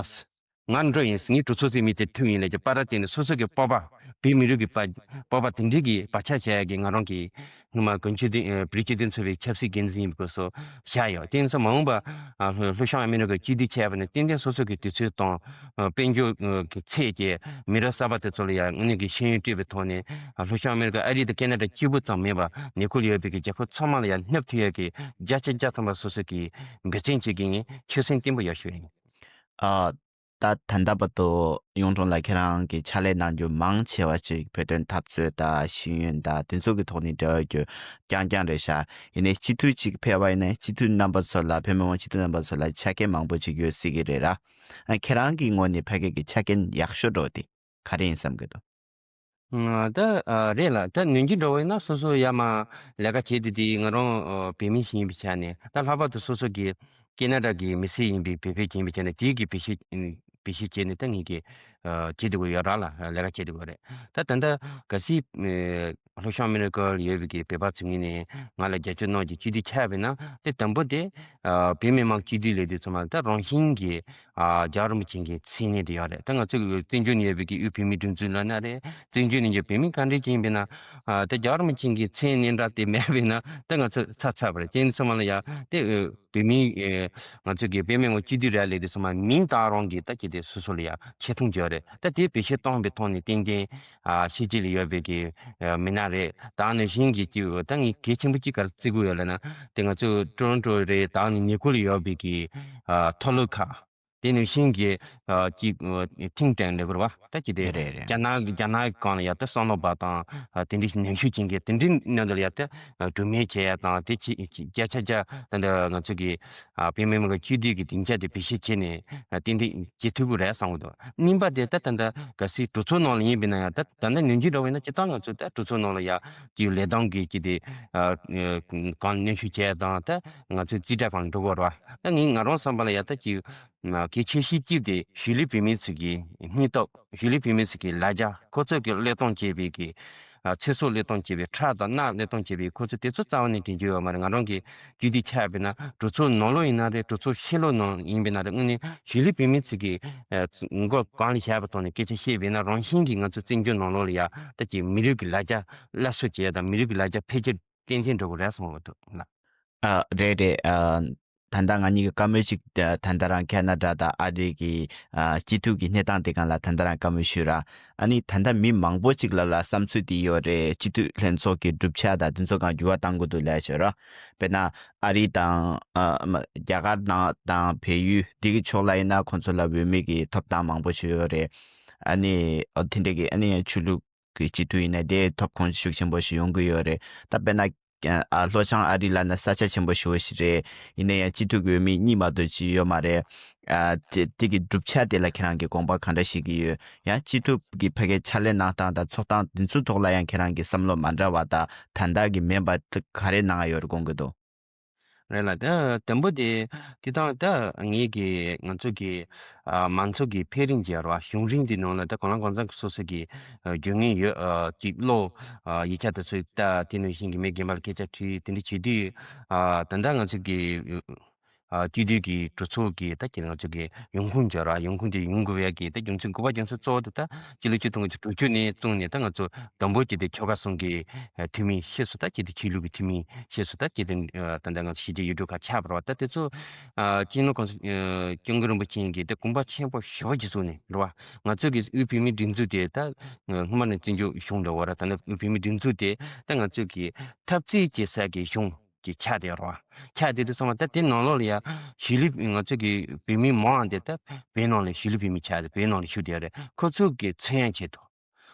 ཨ། ང་འགྲོ་ཡིན། ངའི་གྲོས་ཚོགས་ཚོའི་མི་དེ་ཐུག་ཡིན་ལས་ཀྱི་པར་ར་བཏོན་ནས་སོ་སོ་གི་སྤོབས་པ། བོད་མི་རིགས་ཀྱི་པ་སྤོབས་པ་དེ་འདྲའི་གི་བག་ཆགས་བཞག་ཡ་གི་ང་རང་གི་སྔོན་མ་དགོན་སྤྱི་འཐུས་ཨ་བོད་སྤྱི་འཐུས་ཚོགས་པའི་ཆབ་སྲིད་འགན་འཛིན་ཡིན་པའི་སྐབས་སུ་བཞག་ཡོད། དེ་ཡིན་ཙང་མ་འོངས་པ་ཨ་ལྷོ་ལྷོ་བྱང་ཨ་མི་རི་ཀའི་སྤྱི་འཐུས་ཆགས་པ་ནས་ཏན་ཏན་སོ་སོ་གི་དུས་ཚོད་དང་ཨ་དཔལ་འབྱོར་ཨ་གི་ཚད་ཀྱི་མི་རབས་གསར་པ་དེ་ཚོ་ལ་ཡང་དངོས་གནས་ཀྱི་ཤེས་ཡོན་སྤྲད་པའི་ཐོག་ནས་ཨ་ལྷོ་བྱང་ཨ་མི་རི་ཀ་ཨ་རི་དང་ཁེ་ན་ཌ་གཅིག་པུ་ཙམ་མིན་པར་ཉེ་འཁོར་ལ་ཡོད་པའི་གི་རྒྱལ་ཁབ་ཚང་མ་ལ་ཡང་སྙོབ་ཐུབ་ཡ་གི་བརྒྱ་ཆ་བརྒྱ་ཐམ་པ་སོ་སོ་གི་འབད་བརྩོན་བྱེད་ཀྱི་ཡིན། ཆོད་སེམས་བརྟན་པོ་ཡོད་ཞུ་ཡ་ཡིན། ཨ། ད་ད་ལྟ་བར་དུ་གཡུང་དྲུང་ལགས་ཁྱེད་རང་གིས་ཕྱག་ལས་གནང་རྒྱུ་མང་ཆེ་བ་ཅིག་བོད་དོན་འཐབ་རྩོད་དང་ཤེས་ཡོན་དང་དེ་ཚོ་གི་ཐོག་ནས་འབྲེལ་བ་རྒྱུ་རྐྱང་རྐྱང་རེད་ཤག་ཡིན་ནའི་སྤྱི་འཐུས་ཅིག་ཕེབས་པ་ཡིན་ན་སྤྱི་འཐུས་རྣམ་པ་ཚོ་ལ་བོད་མི་མང་སྤྱི་འཐུས་རྣམ་པ་ཚོ་ལ་ཆ་རྐྱེན་མང་པོ་ཅིག་ཡོད་སྲིད་ཀྱི་རེད་ར། ཨ་ཁྱེད་རང་གི་ངོས་ནས་ཕ་གི་གི་ཆ་རྐྱེན་ཡག་ཤོས་འགྲོ་དེ་ག་རེ་ཡིན་བསམ་གི་འདུག་ཨ་ད་ཨ་རེད་ལ་ད་ནུས་རྒྱུ་འགྲོ་བས་ན་སོ་སོ་ཡ་མ་ལས་ཀ་བྱེད་དུས་དེ་ང་རང་ཨ་བོད་མི་ཞིག་ཡིན་པའི་ཆ་ནས་ད་ལྷག་པར་དུ་སོ་སོ་གི་ཀེ་ན་ཌ་གི་མི་སེར་ཡིན་པའི་བོད་ཕྲུག་ཅིག་ཡིན་པའི་ཆ་ནས་དེའི་གི་བེད་སྤྱོད་བེད་སྤྱོད་བྱས་ནས་ད་ངེད་ཀྱི་ཨ་བྱེད་དུ་ཡོད་ར་ལ་ལས་ཀ་བྱེད་དུ་ཡོད་རེད། ད་ད་ལྟ་གལ་སྲིད་ཨ་ལྷོ་བྱང་ཨ་མི་རི་ཀར་ཡོད་པའི་གི་བོད་པ་ཚོ་ངོས་ནས་ང་ལ་རྒྱབ་སྐྱོར་གནང་རྒྱུ་སྤྱི་འཐུས་ཆགས་པས་ན་དེ་དང་པོ་དེ་ཨ་བོད་མི་མང་སྤྱི་འཐུས་ལས་དུས་ཚང་མ་ད་རང་བཞིན་གྱི་ཨ་རྒྱལ་བ་རིན་པོ་ཆེ་གི་མཚན་གནས་དེ་ཡོད་རེད། ད་ང་ཚོ་གི་བཙན་བྱོལ་ནས་ཡོད་པའི་གི་དབུས་བོད་མིའི་སྒྲིག་འཛུགས་ལབ་ན་རེད། བཙན་བྱོལ་ནས་ཡོད་བོད་མི་ག་འདྲས་ཅིག་ཡིན་པས་ན་ཨ་ད་རྒྱལ་བ་རིན་པོ་ཆེ་གི་མཚན་གནས་འདྲ་དེ་མེད་པས་ན་ད་ང་ཚོ་ཚར་ཚར་བ་རེད། དེ་ཚང་མ་ལ་ཡ་དེ་ཨ་བོད་མི་ཨ་ང་ཚོ་གི་བོད་མི་ངོ་སྤྱི་འཐུས་རེད་ལས་དུས་ཚང་མ་མིང་བཏགས་རང་གི་ད་ཅི་དེ་སོ་སོ་ལ་ཡ་ཆེ་མཐོང་ཅིག་ཡོད་རེད། ད་དེ་བེད་སྤྱོད་གཏོང་བའི་ཐོག་ནས་ཏན་ཏན་ཨ་ཕྱི་རྒྱལ་ལ་ཡོད་པའི་གི་ཨ་མི་སྣ་རེད། ད་ནང་བཞིན་གྱི་ཅིག་ད་ངས་གལ་ཆེན་པོ་ཅིག་ག་རེ་བརྩི་དགོས་ཡོད་ལབ་ན་དེ་ང་ཚོ་ཊོ་རོན་ཊོ་རེད། ད་ནི་ཉེ་འཁོར་ལ་ཡོད་པའི་གི་ཨ་མཐོ་སློབ་ཁག་དེ་ནང་བཞིན་གྱི་ཨ་ཅིག་ཨ་ཐིང་ཊེང་ལབ་དགོས་རེད་བ། ད་ཅི་དེ་རེད་རེད། རྒྱ་ནག་རྒྱ་ནག་གི་སྒང་ལ་ཡ་ད་བསམ་བློ་བ་དང་ཨ་དེ་འདྲའི་ནུས་ཤུགས་ཅན་གྱི་དེ་འདྲའི་ནང་དུ་ལ་ཡ་ད་ཨ་གྲོས་མོལ་བྱེད་ཡ་དང་དེ་ཅི་ཅི་བརྒྱ་ཆ་བརྒྱ་ད་ལྟ་ང་ཚོ་གི་ཨ་བོད་མི་མང་གི་སྤྱི་འཐུས་ཀྱི་སྡིངས་ཆ་དེ་བེད་སྤྱོད་བྱས་ནས་ཨ་ཏན་ཏན་བྱེད་ཐུབ་ཀྱི་རེད་བསམ་གྱི་འདུག་གཉིས་པ་དེ་ད་ད་ལྟ་གལ་སྲིད་གྲོས་ཚོགས་ནང་ལ་ཡིན་པས་ན་ཡང་ད་ད་ལྟ་ནུས་རྒྱུ་འདྲ་བོ་ཡིན་ན་སྤྱིར་བཏང་ང་ཚོ་ད་གྲོས་ཚོགས་ནང་ལ་ཡ་ཅིག་ལས་དོན་གྱི་ཅིག་དེ་ཨ་ཨ་གང་གནོན་ཤུགས་བྱས་དང་ད་ང་ཚོའི་རྩིས་ཁྲ་གང་འགྲོ་དགོས་རེད་བ། ད་ངས་ང་རང་བསམ་པ་ལ་ཡ་ད་ཅིག་གལ་ཆེ་ཤོས་གཅིག་དེ་གཞིས་ལུས་བོད་མི་ཚོ་གི་སྙིང་སྟོབས། གཞིས་ལུས་བོད་མི་ཚོ་གི་ལ་རྒྱ། ཁོ་ཚོ་གི་བློས་གཏོང་བྱས་པའི་གི་ཨ་ཚེ་སྲོག་བློས་གཏོང་བྱས་པའི་ཁྲག་དང་རྣ་བློས་གཏོང་བྱས་པའི་ཁོ་ཚོ་དེ་ཚོ་རྩ་བ་ནས་དྲན་རྒྱུ་ཡོད་མ་རེད། ང་རང་གི་རྒྱུད་སྡེ་ཆགས་པས་ན་གྲོས་ཚོགས་ནང་ལོགས་ཡིན་ན་རེད། གྲོས་ཚོགས་ཕྱི་ལོགས་ནང་ཡིན་པས་ན་རེད། དངོས་གནས་གཞིས་ལུས་བོད་མི་ཚོ་གི་ཨ་མགོ་གང་ལ་བཞག་པའི་ཐོག་ནས་སྐད་ཆ་བཤད་པས་ན་རང་བཞིན་གྱིས་ང་ཚོ་བཙན་བྱོལ་ནང་ལོགས་ལ་ཡ་ད་ཅིག་མི་རིགས་ཀྱི་ལ་རྒྱ་སླར་གསོ་བྱེད་ཡ་དང་མི་རིགས་ཀྱི་ལ་རྒྱ་འཕེལ་རྒྱས་ཏན་ཏན་འགྲོ་གི་རེད་གསུངས་ཡོད་འདུག་ལགས། ཨ་རེད་རེད། ཨ་ད་ལྟ་ང་གཉིས་ཀྱི་བཀའ་མོལ་ཞིག་ད་ད་ལྟ་རང་ཁེ་ན་ཌ་དང་ཨ་རི་གི་ཨ་སྤྱི་འཐུས་ཀྱི་གནས་སྟངས་དེ་སྒང་ལ་ད་ལྟ་རང་བཀའ་མོལ་ཞུས་ར། ཨ་ནི་ད་ལྟ་མི་མང་པོ་ཅིག་ལ་ལ་བསམ་ཚུལ་དེ་ཡོད་རེད། སྤྱི་འཐུས་ལྷན་ཚོགས་ཀྱི་གྲུབ་ཆ་དང་དེ་ཚོ་སྒང་འགྱུར་བ་གཏང་དགོས་འདུག་ལབ་ཞུས་ར། དཔེར་ན་ཨ་རི་དང་ཨ་མ་རྒྱ་གར་ནང་དང་བལ་ཡུལ་འདི་གི་ཕྱོགས་ལ་ཡིན་ན་ཁོང་ཚོ་ལ་འོས་མི་གི་ཐོབ་ཐང་མང་པོ་ཞིག་ཡོད་རེད། ཨ་ནི་ཨ་དེ་འདྲ་གི་ཨ་ནི་ཆོས་ལུགས་གི་སྤྱི་འཐུས་ཡིན་ན་དེ་ཐོབ་ཁོངས་ཤུགས་ཆེན་པོ་ཞིག་ཡོང་གི་ཡོད་རེད། ད་དཔེར་ན་ཨ་ལྷོ་བྱང་ཨ་རི་ལབ་ན་ས་ཆ་ཆེན་པོ་ཞེ་པོ་ཞིག་རེད། ཡིན་ན་ཡང་སྤྱི་འཐུས་ཀྱི་འོས་མི་གཉིས་མ་གཏོགས་ཅིག་ཡོད་མ་རེད། ཨ་དེ་དེ་གི་གྲུབ་ཆ་དེ་ལ་ཁྱེད་རང་གི་དགོངས་པ་གང་འདྲ་བཞེས་ཀྱི་ཡོད། ཡང་སྤྱི་འཐུས་ཀྱི་ཕ་གའི་ཕྱག་ལས་གནང་སྟངས་དང་ཚོགས་སྟངས་དེ་ཚོའི་ཐོག་ལ་ཡང་ཁྱེད་རང་གི་བསམ་བློ་མ་འདྲ་བ་དང་ད་ལྟ་གི་མིན་པ་ག་རེ་གནང་ཡ་ཡོད་རེད་དགོངས་ཀྱི་འདུག་རེད་ལ། ད་དང་པོ་དེ་དེ་དང་ད་ངེད་ཀྱི་ང་ཚོ་གི་ཨ་མང་ཚོགས་ཀྱི་འཕེལ་རིམ་བརྗེ་བ་གཞུང་རིམ་འདི་ནང་ལ་ད་གང་ལ་གང་འཚམ་སོ་སོ་གི་ཨ་རྒྱུས་མངའ་ཡོད། ཨ་ཅིག་བློ་ཨ་ཡིག་ཆ་དེ་ཚོ་ད་དེ་ནང་བཞིན་གྱི་མི་རྒན་པ་ལ་སྐད་ཆ་དྲིས་དེ་འདྲ་བྱེད་དུས་ཨ་ད་ལྟ་ང་ཚོ་གི་ཨ་སྤྱི་འཐུས་ཀྱི་གྲོས་ཚོགས་ཀྱི་ད་ཁྱེད་ང་ཚོ་གི་ཡོང་ཁུངས་བརྗེ་བ་ཡོང་ཁུངས་དེ་ཡོང་དགོས་ཡ་གི་ད་རྒྱུ་མཚན་དགོས་པ་རྒྱུ་མཚན་གཙོ་བོ་དེ་ད་སྤྱི་ལོ་ཆིག་སྟོང་དགུ་བརྒྱ་དྲུག་ཅུ་ནས་བཙུགས་ནས་ད་ང་ཚོ་དང་པོ་སྤྱི་འཐུས་ཆོལ་ཁ་གསུམ་གྱི་ཨ་འཐུས་མི་ཤེས་སུ་ད་སྤྱི་འཐུས་ཆོས་ལུགས་ཀྱི་འཐུས་མི་ཤེས་སུ་ད་སྤྱི་འཐུས་ཨ་ད་ལྟ་ང་ཚོ་ཕྱི་རྒྱལ་ཡུལ་གྲུ་ཁག་ཆགས་པ་རེད་བ། ད་དེ་ཚོ་ཨ་སྤྱི་ནོར་གོང་ས་ཨ་སྐྱབས་མགོན་རིན་པོ་ཆེ་གིས་ད་དགོངས་པ་ཆེན་པོ་ཞེ་པོ་ཅིག་གསུངས་ནས་རེད་བ། ང་ཚོ་གི་དབུས་བོད་མིའི་སྒྲིག་འཛུགས་དེ་ད་སྔོན་མ་ནས་བཙན་བྱོལ་གཞུང་འདྲ་བོ་ར། ད་ནི་དབུས་བོད་མིའི་སྒྲིག་འཛུགས་དེ་ད་ང་ཚོ་གི་འཐབ་རྩོད་བྱེད་ས་གི་གཞུང་ གི་ཆགས་བསྡད་ཡོད་རེད་བ། ཆགས་བསྡད་དུས་ཙམ་པ་ད་དེ་ནང་ལོགས་ལ་ཡ་གཞིས་ལུས་ང་ཚོ་གི་བོད་མི་མང་བ་དེ་ད་བོད་ནང་ལ་གཞིས་ལུས་བོད་མི་ཆགས་ཏེ་བོད་ནང་ལ་བཞུགས་བསྡད་ཡོད་རེད། ཁོ་ཚོ་གི་ཚོད་ཡང་ཆེད་དུ།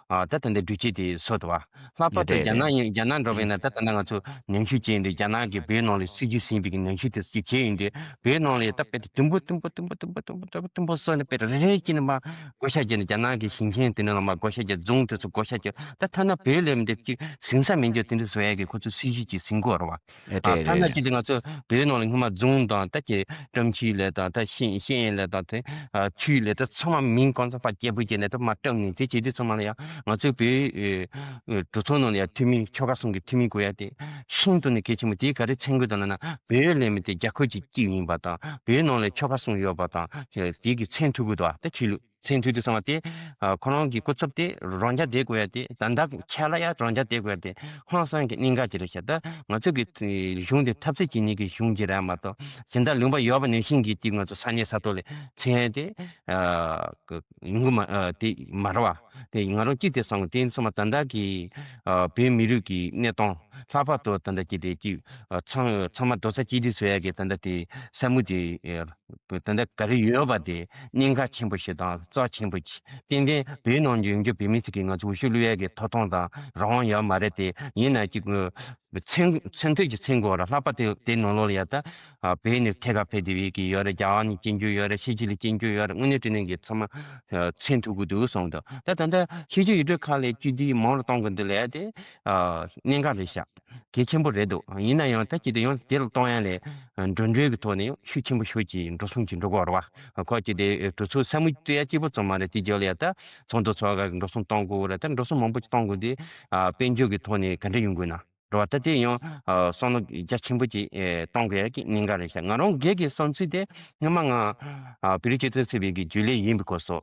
ཨ་ད་ད་འདི་འགྲུལ་སྐྱེལ་དེ་བཟོ་ཐུབ་པ། ལྷག་པར་དུ་རྒྱ་ནག་ཡིན་རྒྱ་ནག་འགྲོ་བས་ན་ད་ད་ལྟ་ང་ཚོ་ནང་ཆོས་བྱས་ཡིན་དུས་རྒྱ་ནག་གི་བོད་ནང་ལ་སྲིད་ཇུས་ཟིན་པའི་གི་ནང་ཆོས་དེ་ཅིག་བྱས་ཡིན་དུས་བོད་ནང་ལ་ད་དཔེ་དེ་དུམ་བུ་དུམ་བུ་དུམ་བུ་དུམ་བུ་དུམ་བུ་དུམ་བུ་དུམ་བུ་བཟོས་ནས་དཔེ་རེ་རེ་བྱས་ནས་མར་བགོ་བཤའ་བརྒྱབ་ནས་རྒྱ་ནག་གི་ཞིང་ཆེན་དེ་ནང་ལ་མར་བགོ་བཤའ་བརྒྱབ། རྫོང་དེ་ཚོ་བགོ་བཤའ་བརྒྱབ། ད་ཐ་ན་བོད་ལས་མི་འདི་ཅིག་ཟིན་ས་མེད་འགྱུར་དེ་འདྲ་བཟོ་ཡ་གི་ཁོ་ཚོ་སྲིད་ཇུས་ཅིག་ཟིན་གོ་རེད་བ། ཨ་རེད་ཐ་ན་རེད་ཅིག་དེ་ང་ཚོ་བོད་ནང་ལ་སྔོན་མ་རྫོང་དང་ད་ཀྱི་བཀྲམ་ཆུའི་ལས་དང་ད་ཤེས་ཤེས་ཡོན་ལས་དང་དེ་ཨ་ཆུའི་ལས་ད་ཚང་མ་མིང་གང་ཚང་ཕར་རྒྱལ་པོ་བྱས་ནས་ད་མར་བཀྲམ་ནས་དེ་བྱེད་དུས་ཚང་མ་ལ་ཡང་ང་ཚོའི་བོད་ཨེ་ཨེ་གྲོས་ཚོགས་ནང་ལ་ཡང་འཐུས་མི་ཆོལ་ཁ་གསུམ་གྱི་འཐུས་མི་དགོས་ཡ་དེ་ཤིན་ཏུ་ནས་གལ་ཆེན་པོ། དེ་ག་རེ་མཚོན་གྱི་འདུག་ལབ་ན་བོད་ལས་མི་དེ་རྒྱལ་ཁབ་ཀྱི་གཅིག་ཡིན་པ་དང་བོད་ནང་ལ་ཆོལ་ཁ་གསུམ་ཡོད་པ་དང་དེ་གི་མཚོན་ཐུབ་ཀྱི་འདུག་ད་ཆོས་ལུགས། མཚོན་ཐུབ་དུས་ཙམ་པ་དེ་ཨ་ཁོ་རང་གི་སྐུ་ཚབ་དེ་རང་རྐྱ་དེ་དགོས་ཡ་དེ་ད་ལྟ་ཆ་ལ་ཡ་རང་རྐྱ་དེ་དགོས་ཡ་དེ་ཧང་སང་གི་གནད་འགག་ཅིག་རེད་ཤག་ད་ང་ཚོ་གི་གཞུང་དེ་འཐབ་རྩོད་བྱེད་མཁན་གྱི་གཞུང་ཅིག་རེད་མ་གཏོགས་གཞན་དག་ལུང་པ་ཡོད་པ་ནང་བཞིན་གྱི་དེ་ང་ཚོ་ས་གནས་ས་ཐོག་ལ་མཚོན་ཡ་དེ་ཨ་ཡོང་གི་མ་ཨ་དེ་མ་རེད་བ། དེ་ང་རང་གཅིག་དེ་བསམ་གི་དེ་ཙམ་པ་ད་ལྟ་གི་ཨ་བོད་མི་རིགས་ཀྱི་གནས་སྟངས་ལྷག་པར་དུ་ད་ལྟ་ཅིག་དེ་ཅིག་ཨ་ཚང་ཚང་མ་རྡོག་རྩ་གཅིག་སྒྲིལ་བཟོ་ཡ་གི་ད་ལྟ་དེ་བསམ་བློ་དེ་ཨ། ད་ལྟ་ག་རེ་ཡོད་པ་དེ་གནད་འགག་ཆེན་པོ་ཞིག་དང་རྩ་ཆེན་པོ་ཅིག་ཏན་ཏན་བོད་ནང་ཡོད་རྒྱུ་བོད་མི་ཚོ་གིས་ང་ཚོ་འོས་ཤོག་བླུག་ཡ་གི་ཐོབ་ཐང་དང་རང་དབང་ཡོད་མ་རེད་དེ། ཡིན་ན་ཅིག་མཚོན་མཚོན་ཐུབ་ཀྱི་མཚོན་དགོས་རེད། ལྷག་པར་དུ་དེ་ནང་ལོགས་ལ་ཡ་ད་བོད་ནས་ཐད་ཀར་ཕེབས་བསྡད་པའི་གི་ཡོད་རེད། རྒྱ་གར་ནས་སྐྱེས་རྒྱུ་ཡོད་རེད། ཕྱི་རྒྱལ་ལ་སྐྱེས་རྒྱུ་ཡོད་རེད། དངོས་གནས་དྲང་གནས་ཀྱི་ཚང་མ་མཚོན་ཐུབ་ཀྱི་འདུག་གསུངས་འདུག་ད་ད་ལྟ་ཕྱི་རྒྱལ་ཡུལ་གྲུ་ཁག་ལ་སྤྱི་འཐུས་མང་རུ་གཏོང་དགོས་འདུག་ལབ་ཡ་དེ་གནད་འགག་རེད་ཤག་གལ་ཆེན་པོ་རེད་འདུག་ཡིན་ན་ཡང་ད་ཅི་སྟེ་ཡང་དེ་ལ་གཏོང་ཡ་ལས་འགྲོ་གྲོན་གྱི་ཐོག་ནས་ཤུགས་ཆེན་པོ་ཤུགས་ཀྱིས་འགྲོ་སོང་ཅིག་འགྲོ་དགོས་རེད་བ། ཁོ་ཅི་སྟེ་གྲོས་ཚོགས་ས་མིག་བཏོད་ཡ་གཅིག་པོ་ཙམ་མ་རེད། དེ་རྒྱབ་ལ་ཡ་ད་ཚོགས་འདུ་ཚོགས་ག་འགྲོ་སོང་གཏོང་དགོས་རེད། ད་འགྲོ་སོང་མང་པོ་ཅིག་གཏོང་དགོས་དེ་དཔལ་འབྱོར་གྱི་ཐོག་ནས་ག་འདྲ་ཡོང་དགོས་ན་རེད་བ། ད་དེ་ཡང་བསམ་བློ་རྒྱ་ཆེན་པོ་ཅིག་གཏོང་དགོས་ཡ་གི་གནད་འགག་རེད་ཤག་ང་རང་སྒེར་གྱི་བསམ་ཚུལ་དེ་སྔོན་མ་ང་བོད་རིགས་སྤྱི་མཐུན་ཚོགས་པའི་གི་རྒྱུན་ལས་ཡིན་པའི་སྐབས་སུ།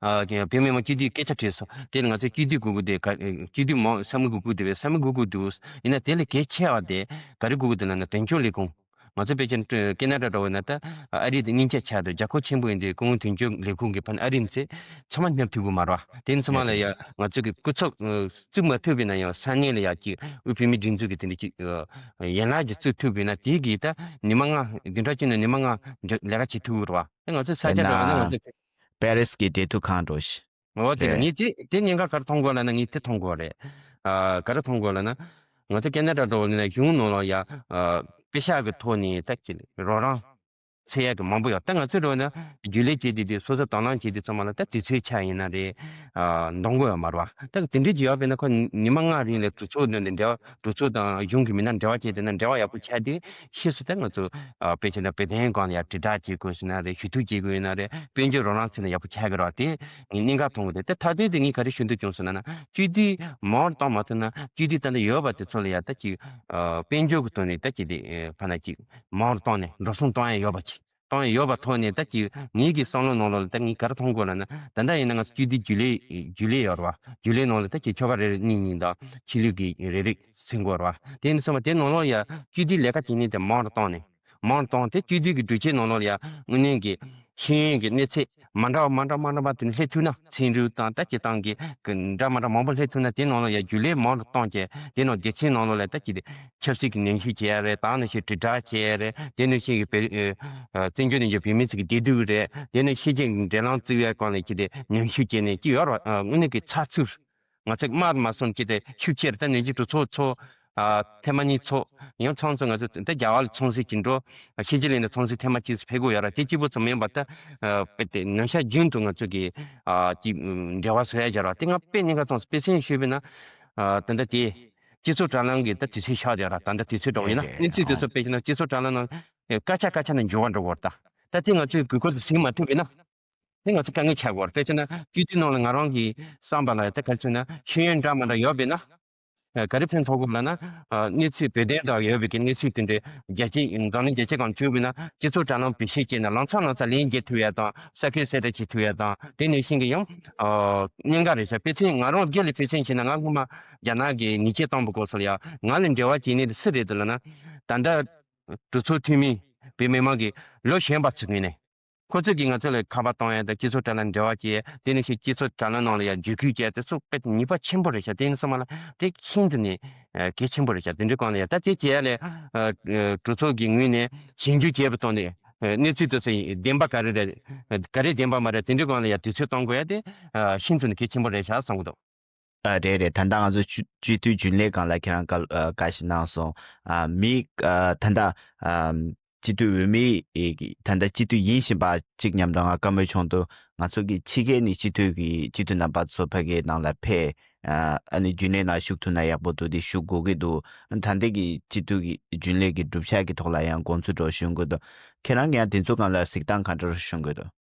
ཨ་བོད་མི་མང་སྤྱི་འཐུས་སྐད་ཆ་དྲིས་སོང་། དེ་ལ་ང་ཚོས་སྤྱི་འཐུས་དགོས་ཀྱི་འདུག་ག་སྤྱི་འཐུས་མང་ས་མིག་དགོས་ཀྱི་འདུག་བས། ས་མིག་དགོས་ཀྱི་འདུག་ཡིན་ན་དེ་ལས་གལ་ཆེ་བ་དེ་ག་རེ་དགོས་ཀྱི་འདུག་ལབ་ན་དོན་གཅོད་ལས་ཁུངས། ང་ཚོ་དཔེ་ཆ་ཀེ་ན་ཌ་འདྲ་བོ་ན་ད་ཨ་རི་དེ་སྙིང་རྗེ་ཆགས་འདུག་རྒྱལ་ཁབ་ཆེན་པོ་ཡིན་དུས་སྐུ་ངོ་དོན་གཅོད་ལས་ཁུངས་ཀྱི་ཕ་ནས་ཨ་རི་ནས་ཚེ་ཚང་མ་སྙབ་ཐུབ་ཀྱི་མ་རེད་བ། དེ་ཚང་མ་ལ་ཡ་ང་ཚོ་གི་སྐུ་ཚབ་བཙུགས་མ་ཐུབ་པ་ཡིན་ན་ཡང་ས་གནས་ལ་ཡ་གཅིག་དབུས་བོད་མིའི་སྒྲིག་འཛུགས་ཀྱི་དེ་འདྲ་གཅིག་ཡན་ལག་ཅིག་བཙུགས་ཐུབ་པ་ཡིན་ན་དེ་གི་ད་ཉི་མ་ལྔ་བདུན་ཕྲག་གཅིག་ནས་ཉི་མ་ལྔ་ལས་ཀ་བྱེད་ཐུབ་ཀྱི་རེད་བ། ང་ཚོའི་ས་ཆ་འདྲ་བ་ན་ང་ཚོ་པེ་རིས་ཀྱི་འབྲེལ་མཐུད་ཁང་འགྲོ་ཤི། འོ་དེ་ལ་རེད། ངས་དེ་དེ་གནད་འགག་ག་རེ་མཐོང་དགོས་ལབ་ན་ངས་དེ་མཐོང་དགོས་རེད། ཨ་ག་རེ་མཐོང་དགོས་ལབ་ན། ང་ཚོ་ཀེ་ན་ཌ་འགྲོ་བ་ཡིན་ན་གཞུང་ནང་ལ་ཡ་ཨ་པེ་ཤག་གི་ཐོག་ནས་ད་ཀྱི་རོགས་རམ་འཚོལ་ཡ་གི་མང་པོ་ཡོད། ད་ང་ཚོ་འགྲོ་བ་ན་རྒྱུན་ལས་བྱེད་དུས་དེ་སོ་སོ་དང་བླངས་བྱེད་དུས་ཚང་མ་ལ་ད་དུས་ཚོད་ཆགས་ཡིན་ན་རེད། ཨ་འདང་དགོས་ཡོད་མ་རེད་བ། ད་དེ་འདྲའི་ཅིག་ཡོད་པས་ན་ཁོ་ཉི་མ་ལྔ་རིང་ལ་གྲོས་ཚོགས་འདི་ནས་འབྲེལ་བ་གྲོས་ཚོགས་དང་གཞུང་གི་མི་སྣ་འབྲེལ་བ་བྱས་དེ་ན་འབྲེལ་བ་ཡག་པོ་ཆགས་དུས་ཕྱིས་སུ་ད་ང་ཚོ་ཨ་དཔེ་ཆ་ན་བོད་དོན་སྒང་ལ་ཡ་དྲིལ་བསྒྲགས་བྱེད་དགོས་ཟེར་ན་རེད། ཞུ་གཏུག་བྱེད་དགོས་ཡིན་ན་རེད། དཔལ་འབྱོར་རོགས་རམ་ཚུལ་ལ་ཡག་པོ་ཆགས་ཀྱི་རེད་བ། དེ་ངས་གནད་འགག་མཐོང་གི་འདུག་དེ་མཐའ་དོན་དེ་ངས་ག་རེ་ཞུ་འདོད་བྱུང་ཟེར་ན་སྤྱི་འཐུས་མང་རུ་བཏང་མ་ཐུབ་ན་སྤྱི་འཐུས་ད་ལྟ་ཡོད་པ་དེ་ཚོ་ལ་ཡ་ད་ཅིག་ཨ་དཔལ་འབྱོར་གྱི་ཐོག་ནས་ད་ཅིག་དེ་ཕ་ན་ཅིག་མང་རུ་བཏང་ནས་འགྲོ་སོང་གཏོང་ཡ་ཡོད་པ་ཅིག་གཏོང་ཡ་ཡོད་པ་ཐོག་ནས་ད་ཅིག་ངེད་ཀྱི་བསམ་བློ་ནང་ལོགས་ལ་ད་ངས་ག་རེ་མཐོང་དགོས་ལབ་ན། ད་ལྟ་ཡིན་ན་ང་ཚོ་སྤྱི་འཐུས་རྒྱུན་ལས་རྒྱུན་ལས་ཡོད་རེད་བ། རྒྱུན་ལས་ནང་ལ་ད་ཅིག་ཆོལ་ཁ་རེ་རེ་གཉིས་གཉིས་དང་ཆོས་ལུགས་ཀྱི་རེ་རེ་ཟིན་དགོས་རེད་བ། དེ་ཡིན་སོང་བ་དེ་ནང་ལོགས་ལ་ཡ་སྤྱི་འཐུས་ལས་ཀ་བྱེད་མཁན་དེ་མང་རུ་བཏང་ནས། མང་གཏོང་དེ་སྤྱི་འཐུས་ཀྱི་གྲོས་ཆོད་ནང་ལོགས་ལ་ཡང་དངོས་གནས་ཀྱི་ཤེས་ཡོན་གྱི་གནས་ཚད་མ་འདྲ་བ་མ་འདྲ་མ་འདྲ་བ་དེ་འདྲ་སླེབས་ཐུབ་ན། ཚན་རིག་དང་ད་སྤྱིར་བཏང་གི་གི་འདྲ་མ་འདྲ་མང་པོ་སླེབས་ཐུབ་ན། དེ་ནང་ལོགས་ཡང་རྒྱུན་ལས་མང་དུ་གཏོང་བྱས། དེ་ནང་སྡེ་ཚན་ནང་ལོགས་ལ་ད་ཅི་སྟེ་ཆབ་སྲིད་ཀྱི་ཉམས་ཞིབ་བྱེད་ཡ་རེད། ད་ནང་བཞིན་དྲིལ་བསྒྲགས་བྱེད་ཡ་རེད། དེ་ནང་བཞིན་གྱི་བོད་ཨ་བཙན་བྱོལ་ནང་གི་བོད་མི་ཚོ་གི་བདེ་སྡུག་རེད། དེ་ནང་ཤེས་བྱའི་འབྲེལ་ལམ་བཙུགས་ཡ་སྐོར་ལ་ཅི་སྟེ་ཉམས་ཞིབ་བྱས་ནས་ཅི་ཡོད་རེད། དངོས་གནས་ཀྱི་ཚགས་ཚུད། ང་ཚོས་དམག་མ་སོང་ཅི་སྟེ་ཤུགས་ཆེར་ད་ནས་ཀྱི་གྲོས་ཚོགས་ཚོགས། ཨ་ཐེངས་མ་གཉིས་ཚོགས་ཡང་མཚམས་མཚམས་ང་ཚོ་ད་རྒྱ་གར་ལ་ཚོང་ཟས་ཅིག་འགྲོ། ཕྱི་རྒྱལ་ལ་ཡིན་ན་ཚོང་ཟས་ཐེངས་མ་གཅིག་ཕེབས་དགོས་ཡོད་ར། དེ་གཅིག་པུ་ཙམ་མིན་པར་ད་ཨ་དཔེ་དེ་ཉམས་ཞག་རྒྱུན་དུ་ང་ཚོ་གི་ཨ་ཅིག་འབྲེལ་བ་བཟོ་ཡ་བྱ་ར། དེ་ང་དཔེ་གནད་འགག་ཙམ་དཔེ་མཚོན་ཞུས་པ་ཡིན་ན། ཨ་ད་ལྟ་དེ་སྤྱི་ཚོགས་དྲ་ལམ་གི་ད་དུས་ཚོད་ཤར་བསྡད་ཡོད་ར། ད་ལྟ་དུས་ཚོད་འདྲ་བོ་ཡིན་ན་གནས་ཚུལ་དེ་ཚོ་དཔེ་བྱས་ན་སྤྱི་ཚོགས་དྲ་ལམ་ནང་སྐད་ཆ་སྐད་ཆ་ནང་འགྱུར་བ་འགྲོ་གི་ཡོད་རེད་ད། ད་དེ་ང་ཚོའི་དགོས་མཁོ་དེ་ཟིན་མ་ཐུབ་པ་ཡིན་ན། དེ་ང་ཚོ་དཀའ་ངལ་ཆགས་ཀྱི་ཡོད་རེད། དཔེ་བྱས་ན་སྤྱི་འཐུས་ནང་ལ་ང་རང་གི་བསམ་པ་ལ་ད་ག་རེ་ཟེར་ན་ཤེས་ཡོན་འདྲ་མ་འདྲ་ཡོད་པས་ན། ཨ་ག་རེ་ཕན་ཐོགས་དགོས་ལབ་ན། ཨ་གནས་ཚུལ་བོད་དོན་དང་ཡོད་པའི་གི་གནས་ཚུལ་དེ་འདྲའི་རྒྱ་ཆེ་འཛམ་གླིང་རྒྱ་ཆེ་སྒང་བྱུང་བས་ན་སྤྱི་ཚོགས་དྲ་ལམ་བེད་སྤྱོད་བྱས་ནས་ལམ་སང་ལམ་སང་ལན་འཇལ་ཐུབ་ཡ་དང་ས་ཁུལ་གསལ་བསྒྲགས་བྱེད་ཐུབ་ཡ་དང་། དེ་ནང་བཞིན་གྱི་ཡང་ཨ་གནད་འགག་རེད་ཤག་དཔེ་མཚོན་ང་རང་སྒེར་ལ་དཔེ་མཚོན་བྱས་ན། ང་སྔོན་མ་རྒྱ་ནག་གི་ཉེས་ཆད་བཏང་བའི་སྐབས་སུ་ལ་ཡ་ང་ལ་འབྲེལ་བ་བྱེད་མཁན་དེ་སུ་རེད་འདུག་ལབ་ན། ད་ལྟ་གྲོས་ཚོགས་འཐུས་མི་བོད་མི་མང་གི་ལོ་གཞོན་པ་ཚོ་ངོས་ནས། ཁོ་ཚོས་ཀྱིས་ང་ཚོ་ལ་ཁ་པར་གཏོང་ཡ་དང་སྤྱི་ཚོགས་དྲ་ལམ་འབྲེལ་བ་བྱས་ཡ། དེ་ནང་བཞིན་སྤྱི་ཚོགས་དྲ་ལམ་ནང་ལ་ཡ་བརྗོད་སྐུལ་བྱས་ཡ། དེ་ཚོ་དཔེ་ནུས་པ་ཆེན་པོ་རེད་ཤག་དེ་ཡིན་སོང་མ་ལ་དེ་ཤིན་ཏུ་ནས་ཨ་གལ་ཆེན་པོ་རེད་ཤག་དེ་འདྲའི་སྒང་ལ་ཡ་ད་དེ་བྱས་ཡ་ལས་ཨ་ཨ་གྲོས་ཚོགས་ཀྱི་ངོས་ནས་ཞིབ་འཇུག་བྱས་པའི་ཐོག་ནས་ཨ་གནས་ཚུལ་དེ་ཚོ་བདེན་པ་ག་རེ་རེད། ག་རེ་བདེན་པ་མ་རེད། དེ་འདྲའི་སྒང་ལ་ཡ་དུས་ཚོད་གཏོང་དགོས་ཡ་དེ་ཨ་ཤིན་ཏུ་ནས་གལ་ཆེན་པོ་རེད་ཤག་བསམ་གྱི་འདུག་ཨ་རེད་རེད། ད་ལྟ་ང་ཚོ་སྤྱི་སྤྱི་འཐུས་རྒྱུན་ལས་སྒང་ལ་ཁྱེད་རང་བཀའ་ཨ་བཀའ་ཞིག་གནང་སོང་། ཨ་མི་ཨ་ད་ལྟ་ཨ་སྤྱི་འཐུས་འོས་མི་ཨེ་ད་ལྟ་སྤྱི་འཐུས་ཡིན་བཞིན་པ་གཅིག་མཉམ་དུ་ང་བཀའ་མོལ་བྱུང་འདུག་ང་ཚོ་གི་ཕྱི་རྒྱལ་ནས་སྤྱི་འཐུས་ཀྱི་སྤྱི་འཐུས་རྣམ་པ་ཚོ་ཕ་གིའི་ནང་ལ་ཕེབས། ཨ་ཨ་ནི་རྒྱུན་ལས་ནང་ཞུགས་ཐུབ་ན་ཡག་པོ་འདུག་དེ་ཞུགས་དགོས་ཀྱི་འདུག་ད་ལྟ་གི་སྤྱི་འཐུས་ཀྱི་རྒྱུན་ལས་ཀྱི་གྲུབ་ཆ་གི་ཐོག་ལ་ཡང་དགོངས་ཚུལ་འདྲ་བོ་ཞུ་གི་འདུག་ཁྱེད་རང་གིས་ཡང་དེ་ཚོ་སྒང་ལ་གཟིགས་སྟངས་ག་འདྲ་ཞུ་གི་འདུག་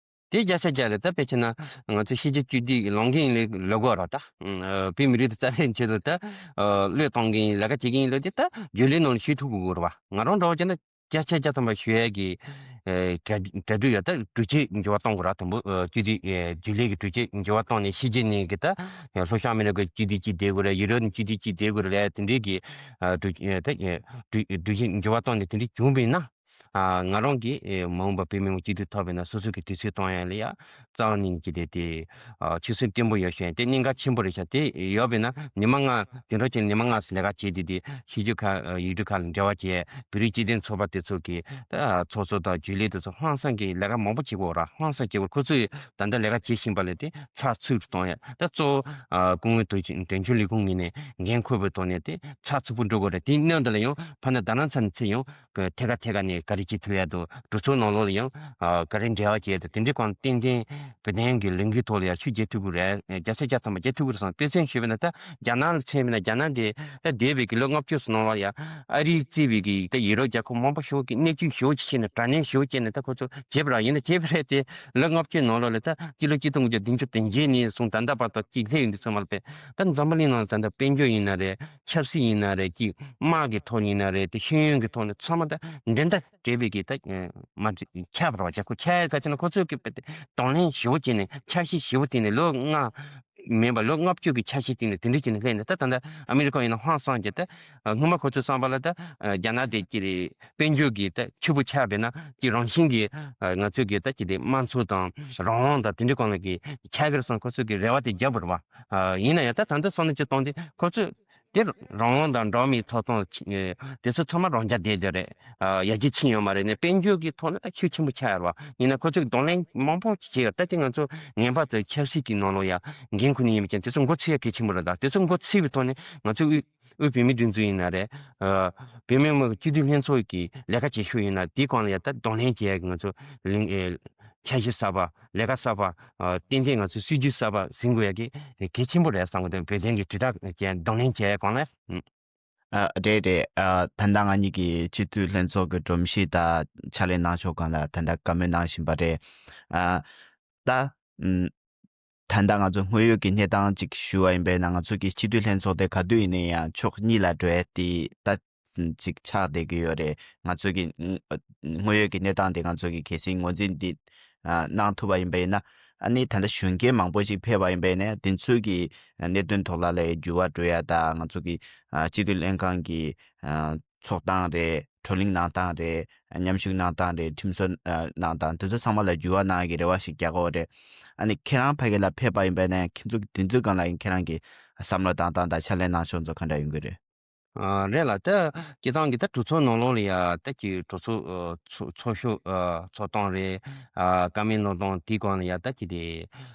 དེ་བརྒྱ་ཆ་བརྒྱ་རེད། ད་དཔེ་བྱས་ན་ང་ཚོ་ཕྱི་རྒྱལ་སྤྱི་འཐུས་ལོག་གིན་ལས་ལོག་གོ་ར་ད། ཨ་བོད་མི་རིགས་དེ་རྩ་ལེན་ཆེད་དུ་ད་ཨ་བློས་གཏོང་གིན་ལས་ཀ་བྱེད་ཀྱིན་ལོ་དེ་ད་རྒྱུན་ལས་ནང་ལ་ཞུགས་ཐུབ་དགོས་ར་བ། ང་རང་འདྲ་བོ་བྱས་ན་བརྒྱ་ཆ་བརྒྱ་ཐམ་པ་ཞུ་ཡས་ཀྱི་ཨ་གྲ་གྲ་སྒྲིག་ཡོད། ད་གྲོས་ཆོད་འགྱུར་བ་གཏོང་དགོས་ར། དང་པོ་ཨ་སྤྱི་འཐུས་ཨ་རྒྱུན་ལས་ཀྱི་གྲོས་ཆོད་འགྱུར་བ་གཏོང་ནས་ཕྱི་རྒྱལ་ནས་གི་ད་ལྷོ་ཤར་ཨ་མི་རི་ཀའི་སྤྱི་འཐུས་གཅིག་བསྡད་དགོས་རེད། ཡུ་རོབ་ནས་སྤྱི་འཐུས་གཅིག་བསྡད་དགོས་རེད་ལབ་དེ་འདྲའི་གི་ཨ་གྲོས་ཨ་ད་ཨ་གྲོས་གྲོས་ཆོད་འགྱུར་བ་གཏོང་ནས་དེ་འདྲའི་བྱུང་བ་ཡིན་ན། ཨ་ང་རང་གིས་ཨེ་མ་འོངས་པ་བོད་མི་མང་སྤྱི་འཐུས་ཐོབ་པ་ཡིན་ན་སོ་སོ་གི་དུས་ཚོད་གཏོང་ཡ་ལ་ཡ་རྩ་བ་ནས་ཀྱི་དེ་དེ་ཨ་ཆོད་སེམས་བརྟན་པོ་ཡོད་ཤག་དེ་གནད་འགག་ཆེན་པོ་རེད་ཤག་དེ་ཡོད་པ་ཡིན་ན་ཉི་མ་ལྔ་དེ་འདྲ་བྱས་ནས་ཉི་མ་ལྔ་ཙམ་ལས་ཀ་བྱས་ཏེ་དེ་ཕྱི་རྒྱལ་ཁག་ཨ་ཡུལ་གྲུ་ཁག་ལ་འབྲེལ་བ་བྱས། བོད་རིགས་སྤྱི་མཐུན་ཚོགས་པ་དེ་ཚོ་གི་ད་ཚོགས་གཙོ་དང་རྒྱུན་ལས་དེ་ཚོ་ཧང་སང་གི་ལས་ཀ་མང་པོ་བྱེད་དགོས་ར། ཧང་སང་བྱེད་དགོས། ཁོ་ཚོས་ད་ལྟ་ལས་ཀ་བྱེད་བཞིན་པ་ལས་དེ་ཚགས་ཚུད་དུ་གཏོང་ཡ། ད་གཙོ་བོ་ཨ་སྐུ་ངོ་དོན་ཆེན་དོན་ཆེན་ལས་ཁུངས་ངོས་ནས་འགན་འཁུར་བའི་ཐོག་ནས་དེ་ཚགས་ཚུད་པོ་འགྲོ་དགོས་རེད། དེའི་སྣོན་དེ་ལ་ཡང་ཕ་ན་ད་ནང་ཚར་ནས་ཚེ་ཡང་གི་ཐད་ཀ་ཐད་ཀ་ནས་ག་རེ་བྱེད་ཐུབ་ཡ་འདུག་གྲོས་ཚོགས་ནང་ལོགས་ལ་ཡང་ཨ་ག་རེ་འབྲེལ་བ་བྱས་ཏེ་དེ་འདྲའི་སྒང་ཏན་ཏན་བོད་དོན་གྱི་ལས་འགུལ་ཐོག་ལ་ཡང་ཤུགས་རྒྱག་ཐུབ་ཀྱི་རེད། བརྒྱ་ཆ་བརྒྱ་ཐམ་པ་རྒྱག་ཐུབ་ཀྱི་རེད་བསམ། དཔེ་མཚོན་ཞུས་པ་ན་ད་རྒྱ་ནག་ལ་མཚོན་པ་ན་རྒྱ་ནག་འདི་ད་འདས་པའི་གི་ལོ་ལྔ་བཅུ་ཙམ་ནང་ལ་ཡང་ཨ་རིས་གཙོས་པའི་གི་ད་ཡུ་རོབ་རྒྱལ་ཁབ་མང་པོ་ཞིག་གིས་གནས་ཚུལ་ཞིག་བྱས་ནས་དྲ་བརྙན་ཞིག་བྱས་ནས་ད་ཁོ་ཚོ་བྱས་པ་ར། ཡིན་ན་བྱས་པ་རེད་དེ་ལོ་ལྔ་བཅུ་ནང་ལོགས་ལ་ད་སྤྱི་ལོ་གཅིག་སྟོང་དགུ་བརྒྱ་བདུན་ཅུ་དོན་བརྒྱད་ནས་བཟུང་ད་ལྟ་བར་དུ་གཅིག་སླེབས་ཡོང་དུས་ཙམ་པ་ལ་དཔེ་ད་འཛམ་བུ་གླིང་ནང་ད་ལྟ་དཔལ་འབྱོར་ཡིན་ན་རེད། ཆབ་སྲིད་ཡིན་ན་རེད། ཀྱི་དམག་གི་ཐོག་ཡིན་ན་རེད། དེ་ཤེས་ཡོན་གྱི་ཐོག་ནས་ཚང་མ་ད་འགྲན་ཟླ་བྲལ་བའི་གི་ད་མ་ཆགས་པ་རེད་བ། ཁོ་ཆགས་ཡ་ག་ཅི་ན་ཁོ་ཚོས་གི་དཔེ་དེ་གདོང་ལེན་ཞེ་པོ་བྱས་ནས་འཆར་གཞི་ཞེ་པོ་བཏིང་ནས་ལོ་ལྔ་མིན་པ་ལོ་ལྔ་བཅུ་གི་འཆར་གཞི་བཏིང་ནས་དེ་འདྲ་བྱས་ནས་སླེབས་ནས་ད་ད་ལྟ་ཨ་མི་རི་ཀ་ཡིན་ན་ཧང་སང་གི་ད་སྔོན་མ་ཁོ་ཚོའི་བསམ་པ་ལ་ད་རྒྱ་ནག་དེ་ཀྱི་དཔལ་འབྱོར་གྱི་ད་ཕྱུག་པོ་ཆགས་པས་ན་ཀྱི་རང་བཞིན་གྱི་ང་ཚོའི་གི་ད་ཀྱི་དེ་དམངས་གཙོ་དང་རང་དབང་དང་དེ་འདྲའི་སྒང་ལ་གི་ཆགས་ཀྱི་རེད་བསམ། ཁོ་ཚོས་གི་རེ་བ་དེ་བརྒྱབ་པ་རེད་བ། ཡིན་ན་ཡང་ད་ད་ལྟ་བསམ་བློ་ཅིག་བཏང་དུས་ཁོ་ཚོས། དེ་རང་དབང་དང་འགྲོ་བ་མིའི་ཐོབ་ཐང་དེ་ཚོ་ཚང་མ་རང་འཇགས་བསྡད་ཡོད་རེད། ཡར་རྒྱས་ཕྱིན་ཡོད་མ་རེད་ནས་དཔལ་འབྱོར་གྱི་ཐོག་ནས་ད་ཤུགས་ཆེན་པོ་ཆགས་ཡོད་རེད་བ། ཡིན་ན་ཁོ་ཚོས་གདོང་ལེན་མང་པོ་བྱས་ཡོད། ད་དེ་ང་ཚོ་ངེས་པར་དུ་ཆབ་སྲིད་ཀྱི་ནང་ལོགས་ཡ་འགན་ཁུར་ནས་ཡིན་པ་ཅན་དེ་ཚོ་མགོ་ཚོས་ཡ་གལ་ཆེན་པོ་རེད། ད་དེ་ཚོ་མགོ་ཚོས་པའི་ཐོག་ནས་ང་ཚོ་དབུས་དབུས་བོད་མིའི་སྒྲིག་འཛུགས་ཡིན་ན་རེད། བོད་མི་མང་གི་སྤྱི་འཐུས་ལྷན་ཚོགས་ཀྱི་ལས་ཀ་བྱེད་ཤུགས་ཡིན་ན་དེའི་སྒང་ལ་ཡ་ད་གདོང་ལེན་བྱེད་ཡ་གི་ང་ཚོ་ལས་འཆར་གཞི་གསར་པ། ལས་ཀ་གསར་པ། ཨ་ཏན་ཏན་ང་ཚོས་སྲིད་ཇུས་གསར་པ་ཟིན་དགོས་ཡ་གི་གལ་ཆེན་པོ་རེད་བསམ་གི་འདུག་བོད་དོན་གྱི་དྲིལ་བསྒྲགས་ཀྱི་གདོང་ལེན་བྱས་གོང་ལ། ཨ་རེད་རེད། ཨ་ད་ལྟ་ང་གཉིས་ཀྱིས་སྤྱི་འཐུས་ལྷན་ཚོགས་ཀྱི་སྒྲོམ་གཞི་དང་ཕྱག་ལས་གནང་ཕྱོགས་སྒང་ལ་ད་ལྟ་བཀའ་མོལ་གནང་བཞིན་པ་རེད། ཨ་ད་ཨམ་ད་ལྟ་ང་ཚོ་དངོས་ཡོད་ཀྱི་གནས་སྟངས་ཅིག་ཞུ་བ་ཡིན་པས་ན་ང་ཚོ་གི་སྤྱི་འཐུས་ལྷན་ཚོགས་དེ་ག་དུས་ཡིན་ན་ཡང་ཕྱོགས་གཉིས་ལ་འགྲོ་ཡ་དེ་ད་ཅིག་ཆགས་བསྡད་ཀྱི་ཡོད་རེད། ང་ཚོ་གི་དངོས་ཡོད་ཀྱི་གནས་སྟངས་དེ་ང་ཚོ་གི་གལ་སྲིད་ངོས་འཛིན་འདི་གནང་ཐུབ་པ་ཡིན་པ་ཡིན་ན། ཨ་ནི་ད་ལྟ་གཞོན་སྐྱེས་མང་པོ་ཞིག་ཕེབས་པ་ཡིན་པ་ཡིན་ན་དེ་ཚོའི་གི་གནད་དོན་ཐོག་ལ་ལས་འགྱུར་བ་འགྲོ་ཡ་དང་། ང་ཚོ་གི་སྤྱི་འཐུས་ལྷན་ཁང་གི་ཚོགས་སྟངས་རེད། བགྲོ་གླེང་གནང་སྟངས་རེད། མཉམ་ཞུགས་གནང་སྟངས་རེད། ཁྲིམས་བཟོ་གནང་སྟངས་དེ་ཚོ་ཚང་མ་ལ་འགྱུར་བ་གནང་གི་རེ་བ་ཞིག་རྒྱག་གི་ཡོད་རེད། ཨ་ནི་ཁྱེད་རང་ཕ་གི་ལ་ཕེབས་པ་ཡིན་པ་ཡིན་ན་ཁྱེད་ཚོ་གི་དེ་ཚོའི་སྒང་ལ་ཁྱེད་རང་གི་བསམ་བློ་བཏང་སྟངས་དང་ཕྱག་ལས་གནང་ཕྱོགས་ཚོ་ག་འདྲ་ཡོང་གི་རེད། ཨ་རེད་ལ། ད་སྤྱི་བཏང་གི་ད་གྲོས་ཚོགས་ནང་ལོགས་ལ་ཡ་ད་ཀྱི་གྲོས་ཚོགས་ཨ་ཚོགས་ཚོགས་ཞུགས་ཨ་ཚོགས་གཏོང་རེད། ཨ་བཀའ་མོལ་གནང་སྟངས་དེའི་སྒང་ལ་ཡ་ད་ཀྱི་དེ་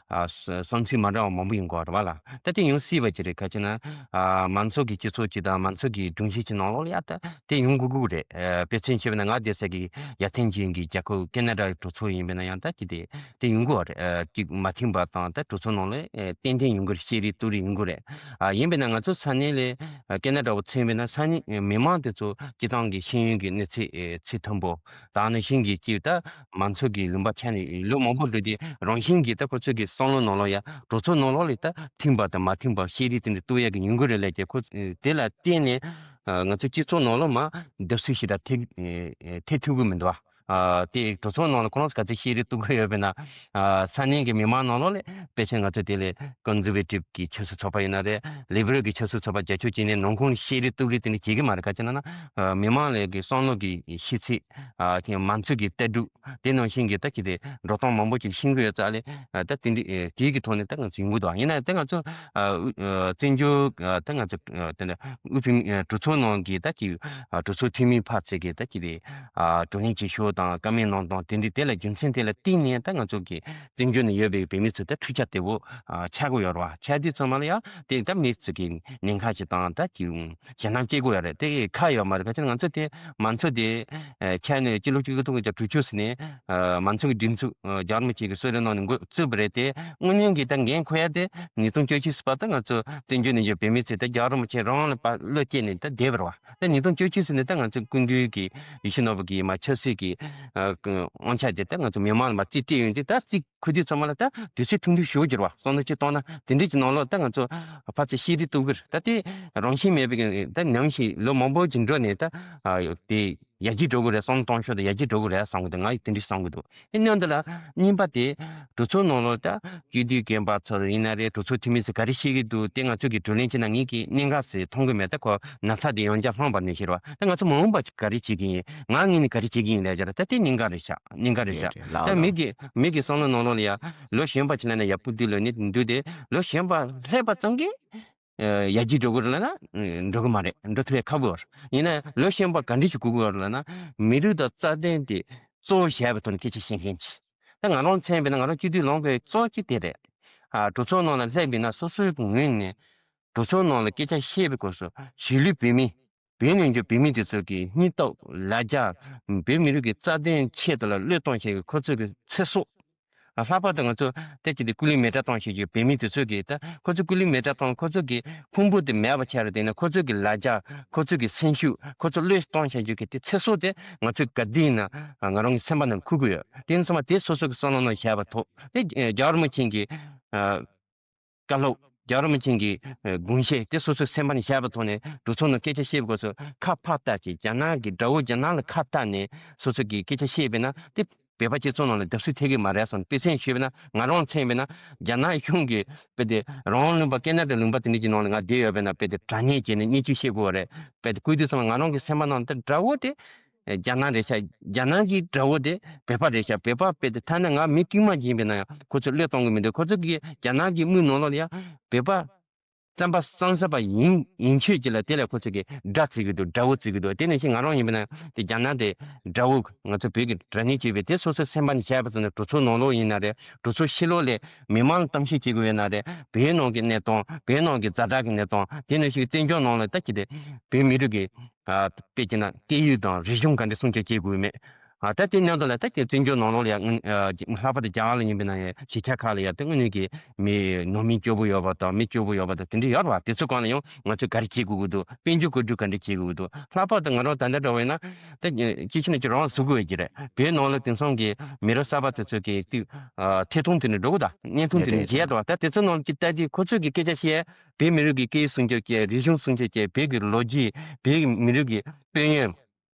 ཨ་བསམ་ཚུལ་མ་འདྲ་བ་མང་པོ་ཡོང་གི་ཡོད་རེད་བ་ལ། ད་དེ་ཡོང་སྲིད་པ་ཅིག་རེད། ག་ཅི་ན་ཨ་མང་ཚོགས་ཀྱི་སྤྱི་ཚོགས་ཅིག་དང་མང་ཚོགས་ཀྱི་སྒྲོམ་གཞི་ཅིག་ནང་ལོགས་ལ་ཡ་ད་དེ་ཡོང་དགོས་ཀྱི་རེད། ཨ་དཔེ་མཚོན་བྱས་པ་ན་ང་བསྡད་ས་གི་ཡར་ཐོན་ཅན་གྱི་རྒྱལ་ཁབ་ཁེ་ན་ཌ་གྲོས་ཚོགས་ཡིན་པ་ན་ཡང་ད་ཀྱི་དེ་དེ་ཡོང་གི་ཡོད་རེད། ཨ་ཅིག་མ་མཐུན་པ་དང་ད་གྲོས་ཚོགས་ནང་ལ་ཨ་ཏན་ཏན་ཡོང་གི་རེད། བཤད་རེས་གཏུག་རེས་ཡོང་གི་རེད། ཨ་ཡིན་པས་ན་ང་ཚོ་ས་གནས་ལ་ཨ་ཁེ་ན་ཌ་བ་ཚུད་པས་ན་ས་གནས་མི་མང་དེ་ཚོ་སྤྱི་བཏང་གི་ཤེས་ཡོན་གྱི་གནས་ཚད་ཨ་ཚད་མཐོན་པོ་དང་ནང་བཞིན་གྱི་ཅིག་ད་མང་ཚོགས་ཀྱི་ལུང་པ་ཆགས་ནས་ལོ་མང་པོ་འགྲོ་དུས་རང་བཞིན་གྱིས་ད་ཁོ་ཚོ་གི་བསམ་བློ་ནང་ལོགས་ཡ་གྲོས་ཚོགས་ནང་ལོགས་ལ་ད་མཐུན་པ་དང་མ་མཐུན་པ་བཤད་རེས་དེ་འདྲ་གཏུག་ཡ་གི་ཡོང་གི་རེད་ལབ་ཀྱི་ཁོ་དེ་ལ་བརྟེན་ནས་ཨ་ང་ཚོ་སྤྱི་ཚོགས་ནང་ལོགས་མ་བསྡུར་ཚུལ་ཞེ་དྲག་ཐེབས་ཨ་ཐེབས་ཐུབ་ཀྱི་མི་འདུག་བ། ཨ་དེ་གྲོས་ཚོགས་ནང་ལ་ཁོ་རང་ཚོ་ག་ཚོད་ཤེས་རིག་གཏོང་གི་ཡོད་པས་ན། ཨ་ས་གནས་ཀྱི་མི་མང་ནང་ལོགས་ལས་དཔེ་ཆ་ང་ཚོ་དེ་ལས་ཀོན་ཛར་ཝེ་ཊིབ་ཀྱི་ཆབ་སྲིད་ཚོགས་པ་ཡིན་ན་རེད། ལི་བྷི་རལ་གྱི་ཆབ་སྲིད་ཚོགས་པ་རྒྱབ་སྐྱོར་བྱས་ནས་ནང་ཁུལ་ཤེས་རིག་གཏོང་རིག་དེ་འདྲ་བྱེད་ཀྱི་མ་རེད། ག་ཅི་ན་ན་ཨ་མི་མང་ལས་ཀྱི་བསམ་བློ་གི་ཤེས་ཚད། ཨ་དེ་མང་ཚོགས་ཀྱི་ལྟ་གྲུབ་དེ་ནང་བཞིན་གྱི་ད་ཅི་དེ་འགྲོ་སྟངས་མང་པོ་ཅིག་ཤེས་ཀྱི་ཡོད་ཙང་ལས། ཨ་ད་དེ་འདྲ་ཨེ་དེའི་གི་ཐོག་ནས་ད་ང་ཚོ་ཡོང་གི་འདུག་ཡིན་ན་ད་ང་ཚོ་ཨ་ཨ་བཙན་བྱོལ་ཨ་ད་ང་ཚོ་ཨ་ད་ནི་དབུས་བོད་མི་ཨ་གྲོས་ཚོགས་ནང་གི་ད་ཅི་ཨ་གྲོས་ཚོགས་འཐུས་མི་ཕར་ཚད་ཀྱི་ད་ཅི་དེ་ཨ་བགྲོ་གླེང་བྱེད་ཕྱོགས་དང་བཀའ་མོལ་གནང་སྟངས་དེ་འདྲ་དེ་ལ་རྒྱུ་མཚན་དེ་ལ་བརྟེན་ནས་ད་ང་ཚོ་གི་བཙན་བྱོལ་ནང་ཡོད་པའི་བོད་མི་ཚོ་ད་འཕྲུལ་ཆ་བདེ་བོ་ཨ་ཆགས་ཀྱི་ཡོད་རེད་བ། ཆགས་དུས་ཚང་མ་ལ་ཡང་དེ་ད་མི་ཚོ་གི་ཉེན་ཁ་ཞིག་དང་ད་ཅི་ཞེད་སྣང་སྐྱེ་དགོས་ཡ་རེད། དེ་ཁག་ཡོད་མ་རེད། ག་ཅི་ན་ང་ཚོ་དེ་མང་ཚོགས་དེ་ཨ་ཆ་ནས་སྤྱི་ལོ་གཅིག་སྟོང་དགུ་བརྒྱ་དྲུག་ཅུ་ཟིན་ནས་ཨ་མང་ཚོགས་ཀྱི་སྒྲིག་འཛུགས་ཨ་རྒྱལ་བ་རིན་པོ་ཆེ་གི་གསོལ་རས་ནང་ནས་འགོ་བཙུགས་པ་རེད་དེ། དངོས་གནས་ཀྱི་ད་འགན་འཁུར་ཡ་དེ་ཉིས་སྟོང་བཅུ་གཅིག་ཟིན་པ་ད་ང་ཚོ་བཙན་བྱོལ་ནང་བཞིན་བོད་མི་ཚོས་ད་རྒྱལ་བ་རིན་པོ་ཆེ་རང་ལ་ཕར་བློ་སྐྱེས་ནས་ད་བསྡད་པ་རེད་བ། ད་ཉིས་སྟོང་བཅུ་གཅིག་ཟིན་ནས་ད་ང་ཚོ་སྐུ་མདུན་གྱི་ཡིད་བཞིན་ནོར་བུ་གི་མ་ཆབ་སྲིད་ཀྱི་ཨ་དབང་ཆ་དེ་ད་ང་ཚོ་མི་མང་ལ་མ་རྩིས་སྤྲད་ཡོང་དུས་ད་རྩིས་ཁུ་དུས་ཚང་མ་ལ་ད་དུས་ཚོད་ཐུང་ཐུང་ཞེ་པོ་གྱུར་བ། བསམ་བློ་ཅིག་གཏོང་ན་དེ་འདྲས་ཀྱི་ནང་ལོགས་ད་ང་ཚོ་ཕར་ཚུར་ཤེས་རིག་གཏོང་གི་རེད། ད་དེ་རང་བཞིན་མེད་པའི་ད་ནམ་ཞིག་ལོ་མང་པོ་ཅིག་འགྲོ་ནས་ད་ཨ་དེ་ཡར་རྒྱས་འགྲོ་གི་རེད། བསམ་བློ་གཏོང་ཕྱོགས་དེ་ཡར་རྒྱས་འགྲོ་གི་རེད་བསམ་གི་འདུག་ང་ཡིས་དེ་འདྲས་བསམ་གི་འདུག་དེ་མཉམ་དུ་ལ་གཉིས་པ་དེ་གྲོས་ཚོགས་ནང་ལོགས་ད་སྤྱི་འཐུས་རྒན་པ་ཚོ་ཡིན་ན་རེད། གྲོས་ཚོགས་འཐུས་མི་ཚོ་ག་རེ་བཤད་གི་འདུག་དེ་ང་ཚོ་གི་བགྲོ་གླེང་བྱས་ན་ངེད་ཀྱིས་གནད་འགག་ཟེར་མཐོང་གི་མེད། ད་ཁོ་ན་ཚ་དེ་ཡང་བསྐྱར་ལྷང་པ་ནས་ཤེས་རོགས། ད་ང་ཚོ་མ་འོངས་པ་ག་རེ་བྱེད་ཀྱི་ཡིན། ང་ངས་ནི་ག་རེ་བྱེད་ཀྱི་ཡིན་ལབ་བྱས་ར། ད་དེ་གནད་འགག་རེད་ཤག་གནད་འགག་རེད་ཤག་རེད་རེད། ལགས་ད་མི་ལགས། གི་མི་གི་བསམ་བློ་ནང་ལོགས་ལ་ཡ་ལོ་གཞོན་པ་ཅིག་ལ་ན་ཡ་སྤུ་དུས་ལོ་ནི་འདུག་དེ་ལོ་གཞོན་པ་སླེབས་པ་ཙམ་གྱིས་ཡར་རྒྱས་འགྲོ་གི་རེད་ལབ་ན་འགྲོ་གི་མ་རེད། འགྲོ་ཐུབ་ཡ་ཁག་པོ་རེད། ཡིན་ན་ལོ་གཞོན་པ་ག་འདྲ་ཞིག་དགོས་ཀྱི་ཡོད་རེད་ལབ་ན་མི་རིགས་དང་རྩ་དོན་དེ་གཙོ་བོ་བྱས་པའི་ཐོག་ནས་སྐད་ཆ་བཤད་མཁན་ཅིག་ད་ང་རང་མཚོན་པ་ཡིན་ན་ང་རང་སྤྱི་འཐུས་ལངས་དགོས་གཙོ་བོ་གཅིག་དེ་རེད། ཨ་གྲོས་ཚོགས་ནང་ལ་སླེབས་པ་ཡིན་ན་སོ་སོའི་ངོས་ནས་གྲོས་ཚོགས་ནང་ལ་སྐད་ཆ་བཤད་པའི་སྐབས་སུ་གཞིས་ལུས་བོད་མི་བོད་ནས་འབྱོར་བོད་མི་དེ་ཚོ་གི་སྙིང་སྟོབས་ལ་རྒྱ་བོད་མི་རིགས་ཀྱི་རྩ་དོན་ཆེད་དུ་ལ་བློས་གཏོང་བྱེད་ཀྱི་ཁོ་ཚོ་གི་ཚེ་སྲོག་ལྷག་པར་དུ་ང་ཚོ་དེ་ཅི་སྟེ་སྐུ་ལུས་མེ་སྲེག་བཏང་བྱེད་ཀྱི་བོད་མི་དེ་ཚོ་གི་ད་ཁོ་ཚོ་སྐུ་ལུས་མེ་སྲེག་བཏང་ཁོ་ཚོ་གི་ཕུང་པོ་དེ་མེད་པ་ཆགས་རེད། དེ་ནས་ཁོ་ཚོ་གི་ལ་རྒྱ་ཁོ་ཚོ་གི་སེམས་ཤུགས་ཁོ་ཚོ་བློས་གཏོང་བྱེད་ཀྱི་དེ་ཚེ་སྲོག་དེ་ང་ཚོས་ག་དུས་ཡིན་ན་ང་རང་གི་སེམས་པ་ནང་འཁུར་གི་ཡོད། དེ་ཡིན་ཙང་མ་དེ་སོ་སོ་གི་བསམ་བློ་ནང་བཞག་པ་ཐོག་དེ་རྒྱལ་བ་རིན་པོ་ཆེ་གི་བཀའ་སློབ། རྒྱལ་བ་རིན་པོ་ཆེ་གི་དགོངས་བཞེད་དེ་སོ་སོའི་སེམས་པ་ནས་བཞག་པ་ཐོག་ནས་གྲོས་ཚོགས་ནང་སྐད་ཆ་བཤད་པའི་སྐབས་སུ་ཁ་ཕར་བལྟས་ཀྱི་རྒྱ་ནག་གི་དགྲ་བོ་རྒྱ་ནག་ལ་ཁ་བལྟས་ནས་སོ་སོ་གི་སྐད་ཆ་བཤད་པས་ན་དེ་བོད་པ་སྤྱི་ཚོགས་ནང་ལ་བརྡབ་གསིག་ཐེབས་ཀྱི་མ་རེད་བསམ། དཔེ་མཚོན་ཞུས་པས་ན་ང་རང་མཚོན་པས་ན་རྒྱ་ནག་གཞུང་གི་དཔེ་དེ་རང་ལུང་པ་ཀེ་ན་ཌ་ལུང་པ་དེ་འདྲ་གྱི་ནང་ལ་ང་བསྡད་ཡོད་པས་ན་དཔེ་དེ་དྲ་བརྙན་བྱས་ནས་བརྙས་བཅོས་བཤད་དགོས་པ་རེད། དཔེ་དེ་བཀོད་དུས་ཙམ་ང་རང་གི་སེམས་པ་ནང་དེ་དགྲ་བོ་དེ། རྒྱ་ནག་རེད་ཤག་རྒྱ་ནག་གི་དགྲ་བོ་དེ་བོད་པ་རེད་ཤག་བོད་པ་དཔེ་དེ་ཐ་ན་ང་མི་དཀྱུས་མ་ཡིན་པས་ན་ཡང་ཁོ་ཚོས་བློས་གཏོང་གི་མི་འདུག་ཁོ་ཚོ་གི་རྒྱ་ནག་གི་དམིགས་ནང་ལོགས་ལ་ཡང་བོད་པ་རྩམ་པ་བསམ་ས་པ་ཡིན་ཡིན་ཆོས་ཀྱི་ལ་དེ་ལ་ཁོ་ཚོ་གི་དགྲ་བརྩི་གི་འདུག་དགྲ་བོ་བརྩི་གི་འདུག་དེ་ནང་བཞིན་ང་རང་ཡིན་པས་ན་དེ་རྒྱ་ནག་དེ་དགྲ་བོ་ང་ཚོ་བོད་ཀྱི་དགྲ་གཉེན་བྱས་པའི་དེ་སོ་སོའི་སེམས་པ་ནས་བྱས་པ་ཙམ་ནས་གྲོས་ཚོགས་ནང་ལོགས་ཡིན་ན་རེད། གྲོས་ཚོགས་ཕྱི་ལོགས་ལས་མི་མང་ལ་གཏམ་བཤད་བྱེད་དགོས་ཡོད་ན་རེད། བོད་ནང་གི་གནས་སྟངས་བོད་ནང་གི་ཛ་དྲག་གི་གནས་སྟངས་དེ་ནང་བཞིན་བཙན་བྱོལ་ནང་ལ་ད་ཅི་སྟེ་བོད་མི་རིགས་ཀྱི་ཨ་དཔེ་བྱས་ན་སྐད་ཡིག་དང་རིག་གཞུང་ག་འདྲ་སྲུང་སྐྱོབ་བྱེད་དགོས་མེད། ཨ་ད་དེ་མཉམ་དུ་ལ་ད་ཀྱི་བཙན་བྱོལ་ནང་ལོགས་ལ་ཡང་ཨ་ལྷག་པར་དུ་རྒྱ་གར་ལ་ཡིན་པ་ན་ཡང་གཞིས་ཆགས་ཁག་ལ་ཡང་ད་དངོས་གནས་ཀྱི་མི་ནང་མི་སྐྱོ་པོ་ཡོད་པ་དང་མི་སྐྱོ་པོ་ཡོད་པ་དང་དེ་འདྲ་ཡོད་རེད་བ། དེ་ཚོ་སྒང་ལ་ཡང་ང་ཚོས་ག་རེ་བྱེད་དགོས་ཀྱི་འདུག་དཔལ་འབྱོར་བཀོད་སྒྲིག་ག་འདྲ་བྱེད་དགོས་ཀྱི་འདུག་ལྷག་པར་དུ་ང་རང་ད་ལྟ་འདྲ་བས་ན་ད་སྐྱེ་ཤི་ན་ཁྱོད་རང་གཟུགས་པོ་ཡོད་ཀྱི་རེད། བོད་ནང་ལ་དེང་སང་གི་མི་རབས་གསར་པ་དེ་ཚོ་གི་ཏི་ཨ་ཐད་གཏོང་དེ་འདྲ་འགྲོ་གི་ད་བརྙན་ཐུང་དེ་འདྲ་རེད་རེད་མཇལ་རེད། འདུག་ད་དེ་ཚོ་ནང་གི་ལྟ་དུས་ཁོ་ཚོས་གི་སྐད་ཆ་བཤད་བོད་མི་རིགས་ཀྱི་སྐད་ཡིག་སྲུང་སྐྱོབ་བྱས་རིག་གཞུང་སྲུང་སྐྱོབ་བྱས་བོད་ཀྱི་ལོ་རྒྱུས་བོད་ཀྱི་མི་རིགས་ཀྱི་དཔལ་ཡོན།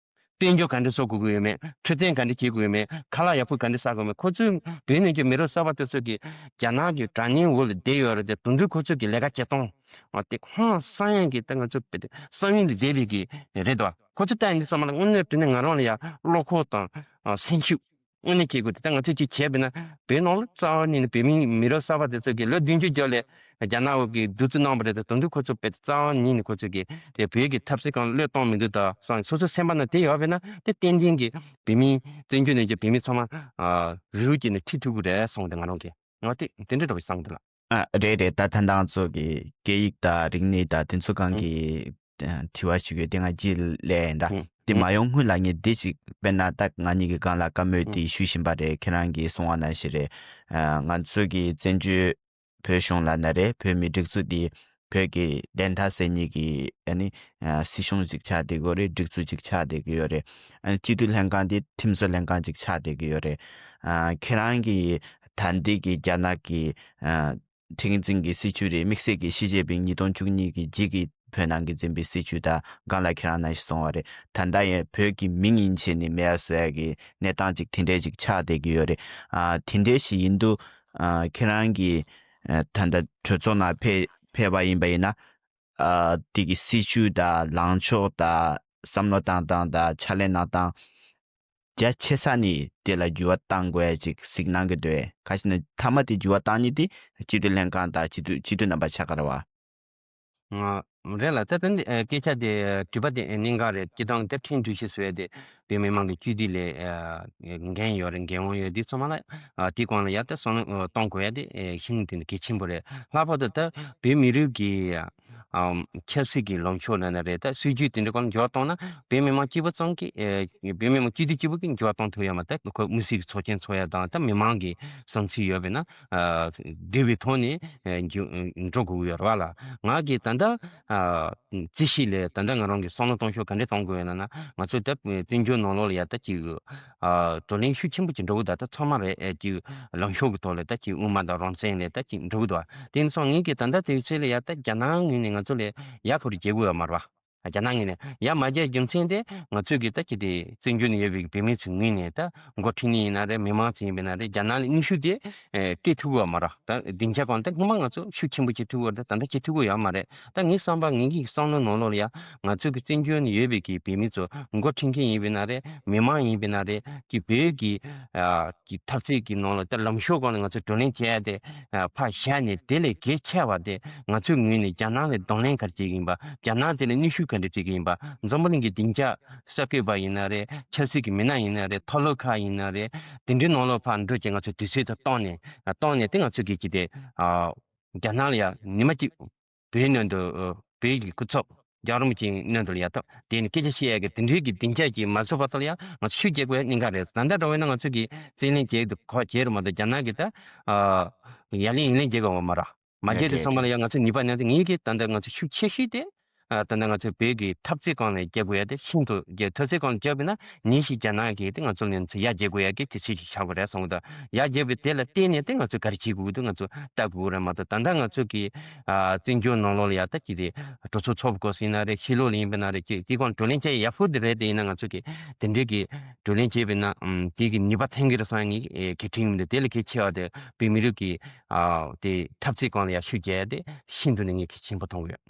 དཔལ་འབྱོར་ག་འདྲ་བཟོ་དགོས་ཀྱི་ཡོད་མེད། འཕྲོད་བསྟེན་ག་འདྲ་བྱེད་དགོས་ཡོད་མེད། ཁ་ལག་ཡག་པོ་ག་འདྲ་ཟ་དགོས་མེད། ཁོ་ཚོས་བོད་ནང་གི་མི་རབས་གསར་པ་དེ་ཚོ་གིས་རྒྱ་ནག་གི་དྲ་བརྙན་འོག་ལ་བསྡད་ཡོད་རེད་དེ། དུང་དུང་ཁོ་ཚོ་གི་ལས་ཀ་བྱེད་སྟངས་དེ་ཧང་སང་ཡང་གི་ད་ང་ཚོ་བོད་དེ་བསམ་ཡུལ་ལས་འདས་པའི་གི་རེད་དོ། ཁོ་ཚོ་ལྟ་ཡིན་དུས་ཙམ་པ་ལ་དངོས་གནས་དྲང་གནས་ང་རང་ལ་ཡང་བློ་ཁོག་དང་ཨ་སེམས་ཤུགས། དངོས་གནས་བྱེད་དགོས་དེ་ད་ང་ཚོས་ཅིག་བྱས་པས་ན་བོད་ནང་ལ་རྩ་བ་ཉིད་ནས་བོད་མི་མི་རབས་གསར་པ་དེ་ཚོ་གིས་ལོ་བདུན་ཅུ་རྒྱབ་ལས་རྒྱ་ནག་འོག་གི་བདུད་རྩི་གནང་བ་རེད་དེ། དུང་དུང་ཁོ་ཚོ་བོད་དེ་རྩ་བ་ཉིད་ནས་ཁོ་ཚོ་གིས་དེ་བོད་ཀྱི་ཐབས་ཤེས་གང་བློས་གཏོང་མི་འདུག་ད་བསམ། སོ་སོའི་སེམས་པ་ན་དེ་ཡོད་པས་ན་དེ་ཏན་ཏན་གྱི་བོད་མི་བཙན་བྱོལ་ནང་གི་བོད་མི་ཚང་མ་ཨ་རུབ་རུབ་བྱས་ནས་ཁྲིད་ཐུབ་ཀྱི་རེད་བསམ་གི་འདུག་ང་རང་གིས་ང་དེ་དེ་འདྲ་འདྲ་བོ་བསམ་གི་འདུག་ལགས། ཨ་རེད་རེད། ད་ད་ལྟ་ང་ཚོ་གི་སྐད་ཡིག་དང་རིག་གནས་དང་དེ་ཚོ་སྒང་ཨང་གི་ཨ་དྲི་བ་ཞིག་ཡོད་དེ་ང་རྗེས་ལ་ཡིན་ད། ཨང་དེ་མ་ཨང་ཡོང་སྔོན་ལ་ངས་འདི་ཞིག་དཔེར་ན་ད་ང་གཉིས་ཀྱི་སྒང་ལ་བཀའ་མོལ་ཨང་དེ་ཞུ་བཞིན་པ་རེད། ཁྱེད་རང་གིས་གསུངས་པ་ནང་བཞིན་རེད། ཨ་ང་ཚོ་གི་བཙན་བྱོལ་བོད་གཞུང་ལབ་ན་རེད། བོད་མིའི་སྒྲིག་འཛུགས་འདི་བོད་ཀྱི་བདེན་མཐའ་གསལ་ཉིད་ཀྱི་ཨ་ནི་ཨ་སྲིད་གཞུང་ཅིག་ཆགས་བསྡད་ཀྱི་ཡོད་རེད། སྒྲིག་འཛུགས་ཅིག་ཆགས་བསྡད་ཀྱི་ཡོད་རེད། ཨ་ནི་སྤྱི་འཐུས་ལྷན་ཁང་འདི་ཁྲིམས་བཟོ་ལྷན་ཁང་ཅིག་ཆགས་བསྡད་ཀྱི་ཡོད་རེད། ཨ་ཁྱེད་རང་གིས་ད་འདི་གི་རྒྱ་ནག་གི་ཨ་ཁྲིམས་འཛིན་གྱི་སྲིད་བྱུས་རེད། དམིགས་བསལ་གྱི་ཞི་ཅིན་ཕིང་ཉིས་སྟོང་བཅུ་གཉིས་ཀྱི་རྗེས་ཀྱི་ བོད་ནང་གི་འཛིན་པའི་སྲིད་བྱུས་དང་སྒང་ལ་ཁྱེད་རང་ནང་བཞིན་གསུངས་པ་རེད། ད་ལྟ་ཡང་བོད་ཀྱི་མིང་ཡིན་བྱས་ནས་མེད་པ་བཟོ་ཡ་གི་གནས་སྟངས་ཅིག་དེ་འདྲས་ཅིག་ཆགས་བསྡད་ཀྱི་ཡོད་རེད། ཨ་དེ་འདྲས་ཞིག་ཡིན་དུས་ཨ་ཁྱེད་རང་གིས་ཨ་ད་ལྟ་གྲོས་ཚོགས་ནང་ཕེབས་ཕེབས་པ་ཡིན་པ་ཡིན་ན། ཨ་དེ་གི་སྲིད་བྱུས་དང་ལངས་ཕྱོགས་དང་བསམ་བློ་བཏང་སྟངས་དང་ཕྱག་ལས་གནང་སྟངས་རྒྱ་ཆེ་ས་ནས་དེ་ལ་འགྱུར་བ་གཏང་དགོས་ཡ་ཅིག་གཟིགས་གནང་གི་འདུག་གས། ག་ཅི་ན་མཐའ་མ་དེ་འགྱུར་བ་གཏང་ནི་དེ་སྤྱི་འཐུས་ལྷན་ཁང་དང་སྤྱི་འཐུས་སྤྱི་འཐུས་རྣམ་པ་ཆགས་ཀ་རེད་བ། ང་རེད་ལ་ད་ལྟ་འདི་ཨ་སྐད་ཆ་དེ་ཨ་དྲི་བ་དེ་ཨ་གནད་འགག་རེད། སྤྱིར་བཏང་ད་ཁྲིམས་སྒྲིག་གཞི་བཟོས་ཏེ་བོད་མི་མང་གི་སྤྱི་འཐུས་ལས་ཨ་འགན་ཡོད་རེད། འགན་དབང་ཡོད་འདི་ཚང་མ་ལ་ཨ་དེ་སྒང་ལ་ཡ་ད་བསམ་བློ་ཨ་གཏོང་དགོས་ཡ་དེ་ཨ་ཤིན་ཏུ་གལ་ཆེན་པོ་རེད། ལྷག་པར་དུ་ད་བོད་མི་རིགས་ཀྱི་ཨམ་ཆབ་སྲིད་ཀྱི་ལངས་ཕྱོགས་ལ་ན་རེད། ད་སྲིད་ཇུས་དེ་འདྲ་སྒང་འགྱུར་བ་གཏོང་ན་བོད་མི་མང་སྐྱིད་པོ་ཙམ་གྱིས་ཨེ་བོད་མི་མང་སྐྱིད་སྡུག་སྐྱིད་པོ་གི་འགྱུར་བ་གཏོང་ཐུབ་ཡ་མ་ད་ཁོ་མི་སེར་གྱི་ཚོགས་ཆེན་ཚོགས་ཡ་དང་ད་མི་མང་གི་བསམ་ཚུལ་ཡོད་པས་ན་ཨ་འདུས་པའི་ཐོག་ནས་ཨེ་འགྱུར་འགྲོ་དགོས་ཀྱི་ཡོད་རེད་བ་ལ། ང་གིས་ད་ལྟ་ཨ་རྩིས་ཞིབ་ལས་ད་ལྟ་ང་རང་གི་བསམ་བློ་གཏོང་ཕྱོགས་ག་འདྲས་གཏོང་དགོས་ཡོད་ན་ན་ང་ཚོ་ད་བཙན་བྱོལ་ནང་ལོགས་ལ་ཡ་ད་ཅིག་ཨ་བགྲོ་གླེང་ཤུགས་ཆེན་པོ་ཅིག་འགྲོ་གི་ད་ད་ཚང་མ་རེད། ཨེ་ཅིག་ལངས་ཕྱོགས་ཀྱི་ཐོག་ལ་ད་ཅིག་དབུ་མ་དང་རང་བཙན་ལ་ད་ཅིག་འགྲོ་གི་འདུག་དེ་ཡིན་སོང་ངེད་ཀྱིས་ད་ལྟ་དུས་ཚོད་ལ་ཡ་ད་རྒྱ་ནག་ངོས་ནས་ང་ཚོ་ལ་ཡ་ཁོ་རེ་བྱེད་དགོས་ཡོད་མ་རེད་བ། རྒྱ་ནག་ངོས་ནས་ཡ་མ་བྱས་རྒྱུ་མཚན་དེ་ང་ཚོས་ཀྱི་ད་ཅིག་དེ་བཙན་བྱོལ་ནས་ཡོད་པའི་བོད་མི་ཚོའི་ངོས་ནས་ད་འགོ་ཁྲིད་ནི་ཡིན་ན་རེད། མི་མང་ཚོ་ཡིན་པ་ཡིན་ན་རེད། རྒྱ་ནག་ལ་གནོན་ཤུགས་དེ་ཨེ་སྤྲད་ཐུབ་ཀྱི་ཡོད་མ་རེད། ད་སྡིངས་ཆ་སྒང་ད་སྔོན་མ་ང་ཚོ་ཤུགས་ཆེན་པོ་བྱེད་ཐུབ་ཀྱི་ཡོད་རེད། ད་ད་ལྟ་བྱེད་ཐུབ་ཀྱི་ཡོད་མ་རེད། ད་ངའི་བསམ་པ་ངེད་ཀྱི་བསམ་བློ་ནང་ལོགས་ལ་ཡ་ང་ཚོ་གི་བཙན་བྱོལ་ནས་ཡོད་པའི་གི་བོད་མི་ཚོ་འགོ་ཁྲིད་མཁན་ཡིན་པ་ཡིན་ན་རེད། མི་མང་ཡིན་པ་ཡིན་ན་རེད། གི་བོད་ཀྱི་ཨ་གི་འཐབ་རྩོད་ཀྱི་ནང་ལ་ད་ལངས་ཕྱོགས་སྒང་ལ་ང་ཚོ་བགྲོ་གླེང་བྱེད་ཡ་དེ་ཨ་ཕར་བཞག་ནས་དེ་ལས་གལ་ཆེ་བ་དེ་ང་ཚོའི་ངོས་ནས་རྒྱ་ནག་ལ་གདོང་ལེན་ག་རེ་བྱེད་ཀྱི་ཡིན་པ། རྒྱ་ནག་དེ་ལ་གནོན་ཤུགས་ག་འདྲ་སྤྲད་ཀྱི་ཡིན་པ། འཛམ་བུ་གླིང་གི་སྡིངས་ཆ་གསར་འགོད་པ་ཡིན་ན་རེད། ཆབ་སྲིད་ཀྱི་མི་སྣ་ཡིན་ན་རེད། མཐོ་སློབ་ཁག་ཡིན་ན་རེད། དེ་འདྲའི་ནང་ལོགས་ཕར་འགྲོ་བྱས་ང་ཚོ་དུས་ཚོད་དེ་གཏོང་ནས་གཏོང་ནས་དེ་ང་ཚོ་གིས་ཅི་སྟེ་ཨ་རྒྱ་ནག་ལ་ཡ་ཉི་མ་གཅིག་བོད་མནན་དུ་ཨ་བོད་ཀྱི་སྐུ་ཚབ་རྒྱལ་བ་རིན་པོ་ཆེ་མནན་དུ་ལ་ཡ་ཐོག་དེ་ནི་སྐད་ཆ་བཤད་ཡ་གི་དེ་འདྲའི་གི་སྡིངས་ཆ་ཅིག་མ་བཟོ་བར་དུ་ལ་ཡ་ང་ཚོ་ཤུགས་རྒྱག་དགོས་ཡ་གནད་འགག་རེད། ད་ལྟ་འདྲ་བོ་ཡིན་ན་ང་ཚོ་གིས་རྩིས་ལེན་བྱེད་དུ་གོ་བྱེད་རུ་མ་གཏོགས་རྒྱ་ནག་གིས་ད་ཨ་ཡ་ལན་ཡིན་ལན་བྱེད་དགོས་བ་མ་རེད། མ་ཡ་བརྗེད་དེ་གལ་ཚང་མ་ལ་ཡ་ང་ཚོ་ཉེས་པ་ཉར་ཏེ་ངེད་ཀྱིས་ད་ལྟ་ང་ཚོ་ཤུགས་ཆེ་ཤོས་དེ་ཨ་ད་ལྟ་ང་ཚོ་བོད་ཀྱི་འཐབ་རྩོད་སྒང་ལ་རྒྱག་དགོས་ཡ་དེ་ཤིན་ཏུ་རྒྱ་འཐབ་རྩོད་སྒང་ལ་རྒྱག་པ་ན་ཉིན་ཞིག་རྒྱ་ནག་གིས་དེ་ང་ཚོ་ལ་ཡ་རྒྱག་དགོས་ཡ་གི་དུས་ཚོད་ཅིག་ཆགས་པ་རེད་གསུངས་གི་འདུག་ཡ་རྒྱག་པའི་དེ་ལ་བརྟེན་ནས་དེ་ང་ཚོ་ག་རེ་བྱེད་དགོས་ཀྱི་འདུག་ང་ཚོ་ལྟ་དགོས་རེད་མ་གཏོགས་ད་ལྟ་ང་ཚོ་གི་ཨ་བཙན་བྱོལ་ནང་ལོགས་ལ་ཡ་ད་ཅི་རེད་གྲོས་ཚོགས་ཚོགས་པ་སྐོར་ཡིན་ན་རེད། ཕྱི་ལོགས་ལ་ཡིན་པ་ན་རེད། ཅིག་དེ་སྒང་བགྲོ་གླེང་བྱས་ཡག་པོ་དེ་རེད། དེ་ཡིན་ན་ང་ཚོ་གི་དེ་འདྲའི་གི་བགྲོ་གླེང་བྱས་པ་ན་ཨམ་དེ་གི་ཉེས་པ་ཐོན་གི་རེད་བསམ་ཡ་ངས་ཨེ་གི་དྲན་གི་མི་འདུག་དེ་ལས་གལ་ཆེ་བ་དེ་བོད་མི་རིགས་ཀྱི་ཨ་དེ་འཐབ་རྩོད་སྒང་ལ་ཡ་ཤུགས་རྒྱག་ཡ་དེ་ཤིན་ཏུ་ནས་ངས་གལ་ཆེན་པོ་མཐོང་གི་ཡོད།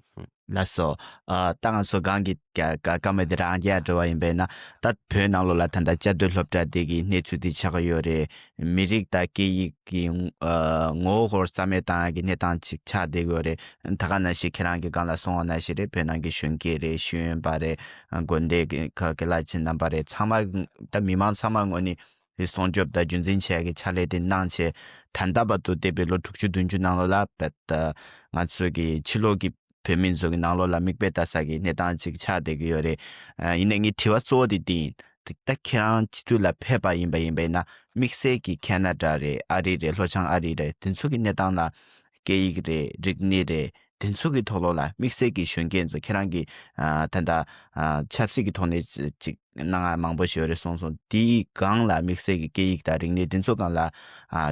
ལགས་སོ། ཨ་ད་ང་ཚོ་སྒང་གི་བཀའ་བཀའ་མོལ་དེ་རང་རྒྱག་འགྲོ་བ་ཡིན་པས་ན། ད་བོད་ནང་ལོགས་ལ་ད་ལྟ་བཅའ་སྡོད་སློབ་གྲྭ་དེ་གི་གནས་ཚུལ་དེ་ཆགས་ཀྱི་ཡོད་རེད། མི་རིགས་དང་སྐད་ཡིག་གི་ཨ་ངོ་བོ་ཧོར་རྩ་མེད་བཏང་ཡ་གི་གནས་སྟངས་ཅིག་ཆགས་བསྡད་ཀྱི་ཡོད་རེད། ད་ག་ནང་བཞིན་ཁྱེད་རང་གིས་སྒང་ལ་གསུངས་པ་ནང་བཞིན་རེད། བོད་ནང་གི་གཞོན་སྐྱེས་རེད། ཤེས་ཡོན་པ་རེད། དགོན་སྡེ་གི་ཁ་གི་བླ་ཆེན་རྣམ་པ་རེད། ཚང་མ་ད་མི་མང་ཚང་མ་ངོས་ནས་སྲུང་སྐྱོབ་དང་རྒྱུན་འཛིན་བྱེད་ཡ་གི་ཕྱག་ལས་དེ་གནང་བྱས། ད་ལྟ་བར་དུ་འདས་པའི་ལོ་དྲུག་ཅུ་བདུན་ཅུ་ནང་ལོགས་ལ་བད་ང་ཚོ་གི་ཕྱི་ལོགས་ཀྱི་བོད་མི་ཚོ་གི་ནང་ལོགས་ལ་མིག་དཔེ་ལྟ་ས་གི་གནས་སྟངས་ཅིག་ཆགས་བསྡད་ཀྱི་ཡོད་རེད། ཨ་ཡིན་ནའི་ངའི་དྲི་བ་གཙོ་བོ་དེ་འདི་ཡིན། ད་ད་ཁྱེད་རང་སྤྱི་འཐུས་ལ་ཕེབས་པ་ཡིན་པ་ཡིན་པས་ན། དམིགས་བསལ་གྱི་ཁེ་ན་ཌ་རེད། ཨ་རི་རེད། ལྷོ་བྱང་ཨ་རི་རེད། དེ་ཚོ་གི་གནས་སྟངས་ལ་སྐད་ཡིག་རེད། རིག་གནས་རེད། དེ་ཚོ་གི་ཐོག་ལོགས་ལ་དམིགས་བསལ་གྱི་གཞོན་སྐྱེས་ཚོ་ཁྱེད་རང་གི་ཨ་ད་ད་ཨ་ཆབ་སྲིད་ཀྱི་ཐོག་ནས་ཅིག་གནང་ཡ་མང་པོ་ཞིག་ཡོད་རེད་གསུངས་སོང་། དེའི་སྒང་ལ་དམིགས་བསལ་གྱི་སྐད་ཡིག་དང་རིག་གནས་དེ་ཚོ་སྒང་ལ་ཨ་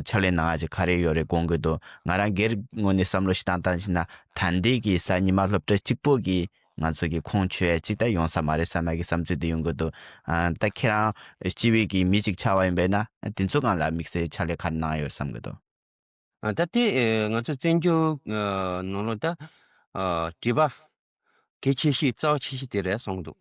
ཕྱག་ལས་གནང་ཡ་ཅིག་ག་རེ་ཡོད་རེད་དགོངས་ཀྱི་འདུག་ང་རང་སྒེར་ངོས་ནས་བསམ་བློ་ཞིག་བཏང་བཏང་ཕྱིན་ན། ད་ལྟའི་གི་གཟའ་ཉི་མ་སློབ་གྲྭ་གཅིག་པོ་གི་ང་ཚོ་གི་ཁོངས་ཆོད་ཡ་ཅིག་ད་ཡོང་ས་མ་རེད་བསམ་ཡ་གི་བསམ་ཚུལ་དེ་ཡོང་གི་འདུག་ཨ་ད་ཁྱེད་རང་སྤྱི་པའི་གི་མི་ཅིག་ཆགས་པ་ཡིན་པས་ན། དེ་ཚོ་སྒང་ལ་དམིགས་བསལ་ཕྱག་ལས་ག་རེ་གནང་ཡོད་བསམ་གི་འདུག་ཨ་ད་ལྟའི་ཨེ་ང་ཚོ་བཙན་བྱོལ་ཨ་ནང་ལོགས་ད་ཨ་དྲི་བ་གལ་ཆེ་ཤོས་རྩ་བ་ཆེ་ཤོས་དེ་རེད་གསུངས་འདུག་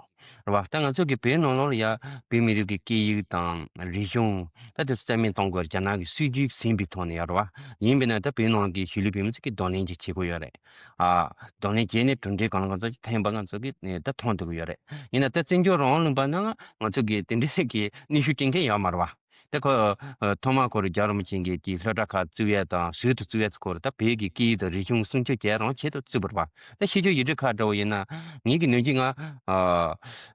རེད་བ། ད་ང་ཚོ་གི་བོད་ནང་ལོགས་ལ་ཡ་བོད་མི་རིགས་ཀྱི་སྐད་ཡིག་དང་རིག་གཞུང་ད་དེ་ཚོ་རྩ་མེད་གཏོང་དགོས་རྒྱ་ནག་གི་སྲིད་ཇུས་ཟིན་པའི་ཐོག་ནས་ཡ་རེད་བ། ཡིན་པས་ན་ད་བོད་ནང་གི་གཞིས་ལུས་བོད་མི་ཚོ་གིས་གདོང་ལེན་ཅིག་བྱེད་དགོས་ཡོད་རེད། ཨ་གདོང་ལེན་བྱས་ནས་གྲུབ་འབྲས་གང་ལ་གང་འཚམ་ཅིག་ཐོན་པ་ང་ཚོ་གིས་ད་མཐོང་ཐུབ་ཀྱི་ཡོད་རེད། ཡིན་ན་ད་བཙན་བྱོལ་རང་དབང་ལུང་པ་ནང་ང་ཚོ་གི་དེ་འདྲའི་གི་གནོན་ཤུགས་སྤྲད་མཁན་ཡོད་མ་རེད་བ། ད་ཁོ་ཨ་ཐོག་མར་ཁོ་རང་རྒྱལ་བ་རིན་པོ་ཆེ་གིས་ཀྱི་སློབ་གྲྭ་ཁག་བཙུགས་ཡས་དང་ཟུར་དུ་བཙུགས་ཡས་ཚོ་སྐོར་ད་བོད་ཀྱི་སྐད་ཡིག་དང་རིག་གཞུང་སྲུང་སྐྱོབ་བྱེད་རང་ཆེད་དུ་བཙུགས་པ་རེད་བ། ད་ཕྱི་ཕྱོགས་ཡུལ་གྲུ་ཁག་འདྲ་བོ་ཡིན་ན་ངེད་ཀྱི་ནང་བཞིན་ང་ཨ་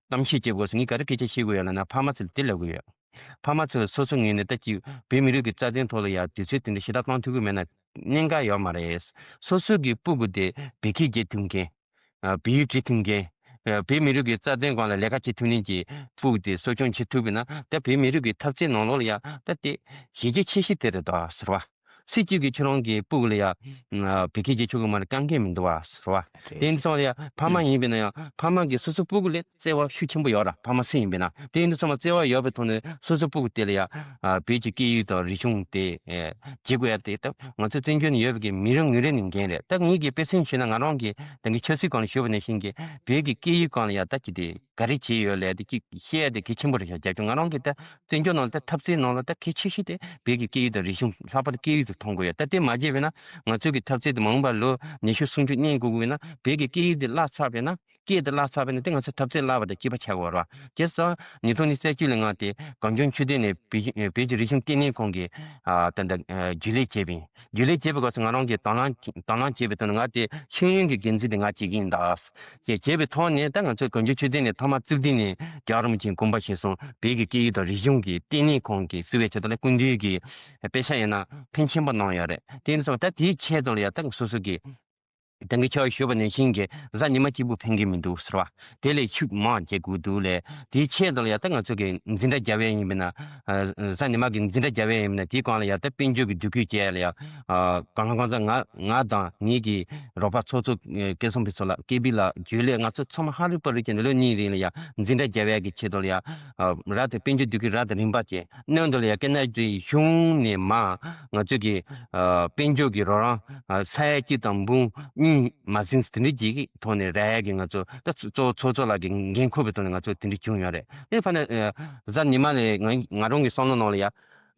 གཏམ་བཤད་བྱེད་དགོས་སོང་། ངས་ག་རེ་སྐད་ཆ་བཤད་དགོས་ཡོད་ལབ་ན་ཕ་མ་ཚོ་ལ་དེ་ལབ་གི་ཡོད། ཕ་མ་ཚོ་སོ་སོ་ངོས་ནས་ད་ཅིག་བོད་མི་རིགས་ཀྱི་རྩ་དོན་ཐོག་ལ་ཡ་དུས་ཚོད་དེ་འདྲ་ཞེ་དྲག་གཏོང་ཐུབ་ཀྱི་མེད་ན་གནད་འགག་ཡོད་མ་རེད། སོ་སོ་གི་སྤུ་གུ་དེ་བོད་སྐད་རྒྱག་ཐུབ་མཁན། ཨ་བོད་ཡིག་འབྲི་ཐུབ་མཁན། ཨ་བོད་མི་རིགས་ཀྱི་རྩ་དོན་སྒང་ལ་ལས་ཀ་བྱེད་ཐུབ་མཁན་གྱི་སྤུ་གུ་དེ་གསོ་སྐྱོང་བྱེད་ཐུབ་པ་ཡིན་ན་ད་བོད་མི་རིགས་ཀྱི་འཐབ་རྩོད་ནང་ལོགས་ལ་ཡ་ད་དེ་གཞི་རྒྱ་ཆེ་ཤོས་དེ་རེད་ད་ཟེར་བ། སྲིད་སྤྱི་གི་ཁྱོད་རང་གི་སྤུ་གུ་ལ་ཡ་བོད་སྐད་རྒྱག་ཆོག་གི་མ་རེད། དཀའ་ངལ་མི་འདུག་བ་ཟེར་བ། དེ་ཡིན་དུས་ཙང་ལ་ཡ་ཕ་མ་ཡིན་པས་ན་ཡང་ཕ་མ་གིས་སོ་སོ་སྤུ་གུ་ལ་བརྩེ་བ་ཤུགས་ཆེན་པོ་ཡོད་ར། ཕ་མ་སུ་ཡིན་པས་ན། དེ་ཡིན་དུས་ཙང་མ་བརྩེ་བ་ཡོད་པའི་ཐོག་ནས་སོ་སོ་སྤུ་གུ་དེ་ལ་ཡ་བོད་ཀྱི་སྐད་ཡིག་དང་རིག་གཞུང་དེ་བྱེད་དགོས་ཡ་དེ་ད་ང་ཚོ་བཙན་བྱོལ་ནས་ཡོད་པའི་གི་མི་རེ་ངོ་རེ་ནས་འགན་རེད། ད་ངེད་ཀྱིས་དཔེ་མཚོན་བྱས་ན་ང་རང་གི་ད་ངའི་ཆབ་སྲིད་སྒང་ལ་ཞུས་པ་ནང་བཞིན་གྱི་བོད་ཀྱི་སྐད་ཡིག་སྒང་ལ་ཡ་ད་ཅི་དེ་ག་རེ་བྱས་ཡོད་ལས་དེ་ཅིག་བཤད་ཡ་དེ་གལ་ཆེན་པོ་རེད་ཤག་རྒྱབ་ཀྱི་ང་རང་གི་ད་བཙན་བྱོལ་ནང་ལ་ད་འཐབ་རྩོད་ནང་ལ་ད་གལ་ཆེ་ཤོས་དེ་བོད་ཀྱི་སྐད་ཡིག་དང་རིག་གཞུང་ལྷག་པར་དུ་སྐད་ཡིག་དེ་མཐོང་དགོས་ཡོད། ད་དེ་མ་བྱས་པས་ན་ང་ཚོའི་གི་འཐབ་རྩོད་དེ་མ་འོངས་པ་ལོ་ཉི་ཤུ་སུམ་ཅུ་གནས་དགོས་དགོས་ན་བོད་ཀྱི་སྐད་ཡིག་དེ་བརླག་ཚར་བས་ན། སྐད་དེ་བརླག་ཚར་བས་ན་དེ་ང་ཚོ་འཐབ་རྩོད་བརླག་པ་དང་གཅིག་པ་ཆགས་ཡོད་རེད་བ། བྱས་ཙང་ཉིས་སྟོང་ཉི་ཤུ་རྩ་གཅིག་ལོའི་ང་དེ་གངས་ལྗོངས་ཆོས་ལྡན་ནས་བོད་བོད་ཀྱི་རིག་གཞུང་ལྟེ་གནས་ཁང་གི་ད་ལྟ་རྒྱུན་ལས་བྱས་པ་ཡིན། རྒྱུན་ལས་བྱས་པའི་སྐབས་སུ་ང་རང་གིས་དང་བླངས་དང་བླངས་བྱས་པའི་ཐོག་ནས་ང་དེ་ཤེས་ཡོན་གྱི་འགན་འཛིན་དེ་ང་བྱེད་ཀྱི་ཡིན་ད། ཅེས་བྱས་པའི་ཐོག་ནས་ད་ང་ཚོས་གངས་ལྗོངས་ཆོས་ལྡན་ནས་ཐོག་མ་བཙུགས་དུས་ནས་རྒྱལ་བ་རིན་པོ་ཆེའི་དགོངས་པ་གཞིར་བཟུང་བོད་ཀྱི་སྐད་ཡིག་དང་རིག་གཞུང་གི་ལྟེ་གནས་ཁང་གི་བཙུགས་པའི་ཆེད་དུ་ལ་སྐུ་མདུན་གྱི་དཔེ་ཆ་ཡིན་ན་ཕན་ཆེན་པོ་གནང་ཡོད་རེད། དེ་ཡིན་སོང་ད་དེའི་ཆེད་དུ་ལ་ཡ་ད་སོ་སོ་གི་དེང་གི་ཆར་ཞུས་པ་ནང་བཞིན་གྱི་གཟའ་ཉི་མ་གཅིག་པུ་ཕན་གྱི་མི་འདུག་ཟེར་བ། དེ་ལས་ཤུགས་མང་བྱེད་དགོས་འདུག་ལས། དེའི་ཆེད་དུ་ལ་ཡ་ད་ང་ཚོ་གི་འཛིན་གྲྭ་རྒྱབ་ཡས་ཡིན་པས་ན། ཨ་གཟའ་ཉི་མ་གི་འཛིན་གྲྭ་རྒྱབ་ཡས་ཡིན་པས་ན་དེའི་སྒང་ལ་ཡ་ད་དཔལ་འབྱོར་གྱི་འདུ་འགོད་བྱས་ལ་ཡ། ཨ་གང་ལ་གང་འཚམ་ང་ང་དང་ངེད་ཀྱི་རོགས་པ་ཚོགས་གཙོ་སྐལ་བཟང་ཕུན་ཚོགས་ལགས་ཀེ་བི་ལགས་འཇུ་ལས་ང་ཚོ་ཚང་མ་ཧ་རི་པ་རི་བྱས་ནས་ལོ་གཉིས་རིང་ལ་ཡ་འཛིན་གྲྭ་རྒྱབ་ཡས་ཀྱི་ཆེད་དུ་ལ་ཡ། ཨ་ར་དེ་དཔལ་འབྱོར་འདུ་འགོད་ར་དེ་རིམ་པ་བྱས་སྔོན་དུ་ལ་ཡ་ཀེ་ན་ཌའི་གཞུང་ནས་མ་ང་ཚོ་གི་ཨ་དཔལ་འབྱོར་གྱི་རོགས་རམ་ཨ་ས་ཡ་གཅིག་དང་འབུམ་གཉིས་མ་ཟིན་དེ་འདྲ་ཅིག་གི་ཐོག་ནས་རག་ཡ་གི་ང་ཚོ་ད་གཙོ་གཙོ་བོ་ཚོགས་གཙོ་ལགས་ཀྱི་འགན་འཁུར་བའི་ཐོག་ནས་ང་ཚོ་དེ་འདྲ་བྱུང་ཡོད་རེད། དེ་ཕ་ནས་ཨ་གཟའ་ཉི་མ་ལས་ང་ང་རང་གི་བསམ་བློ་ནང་ལ་ཡ་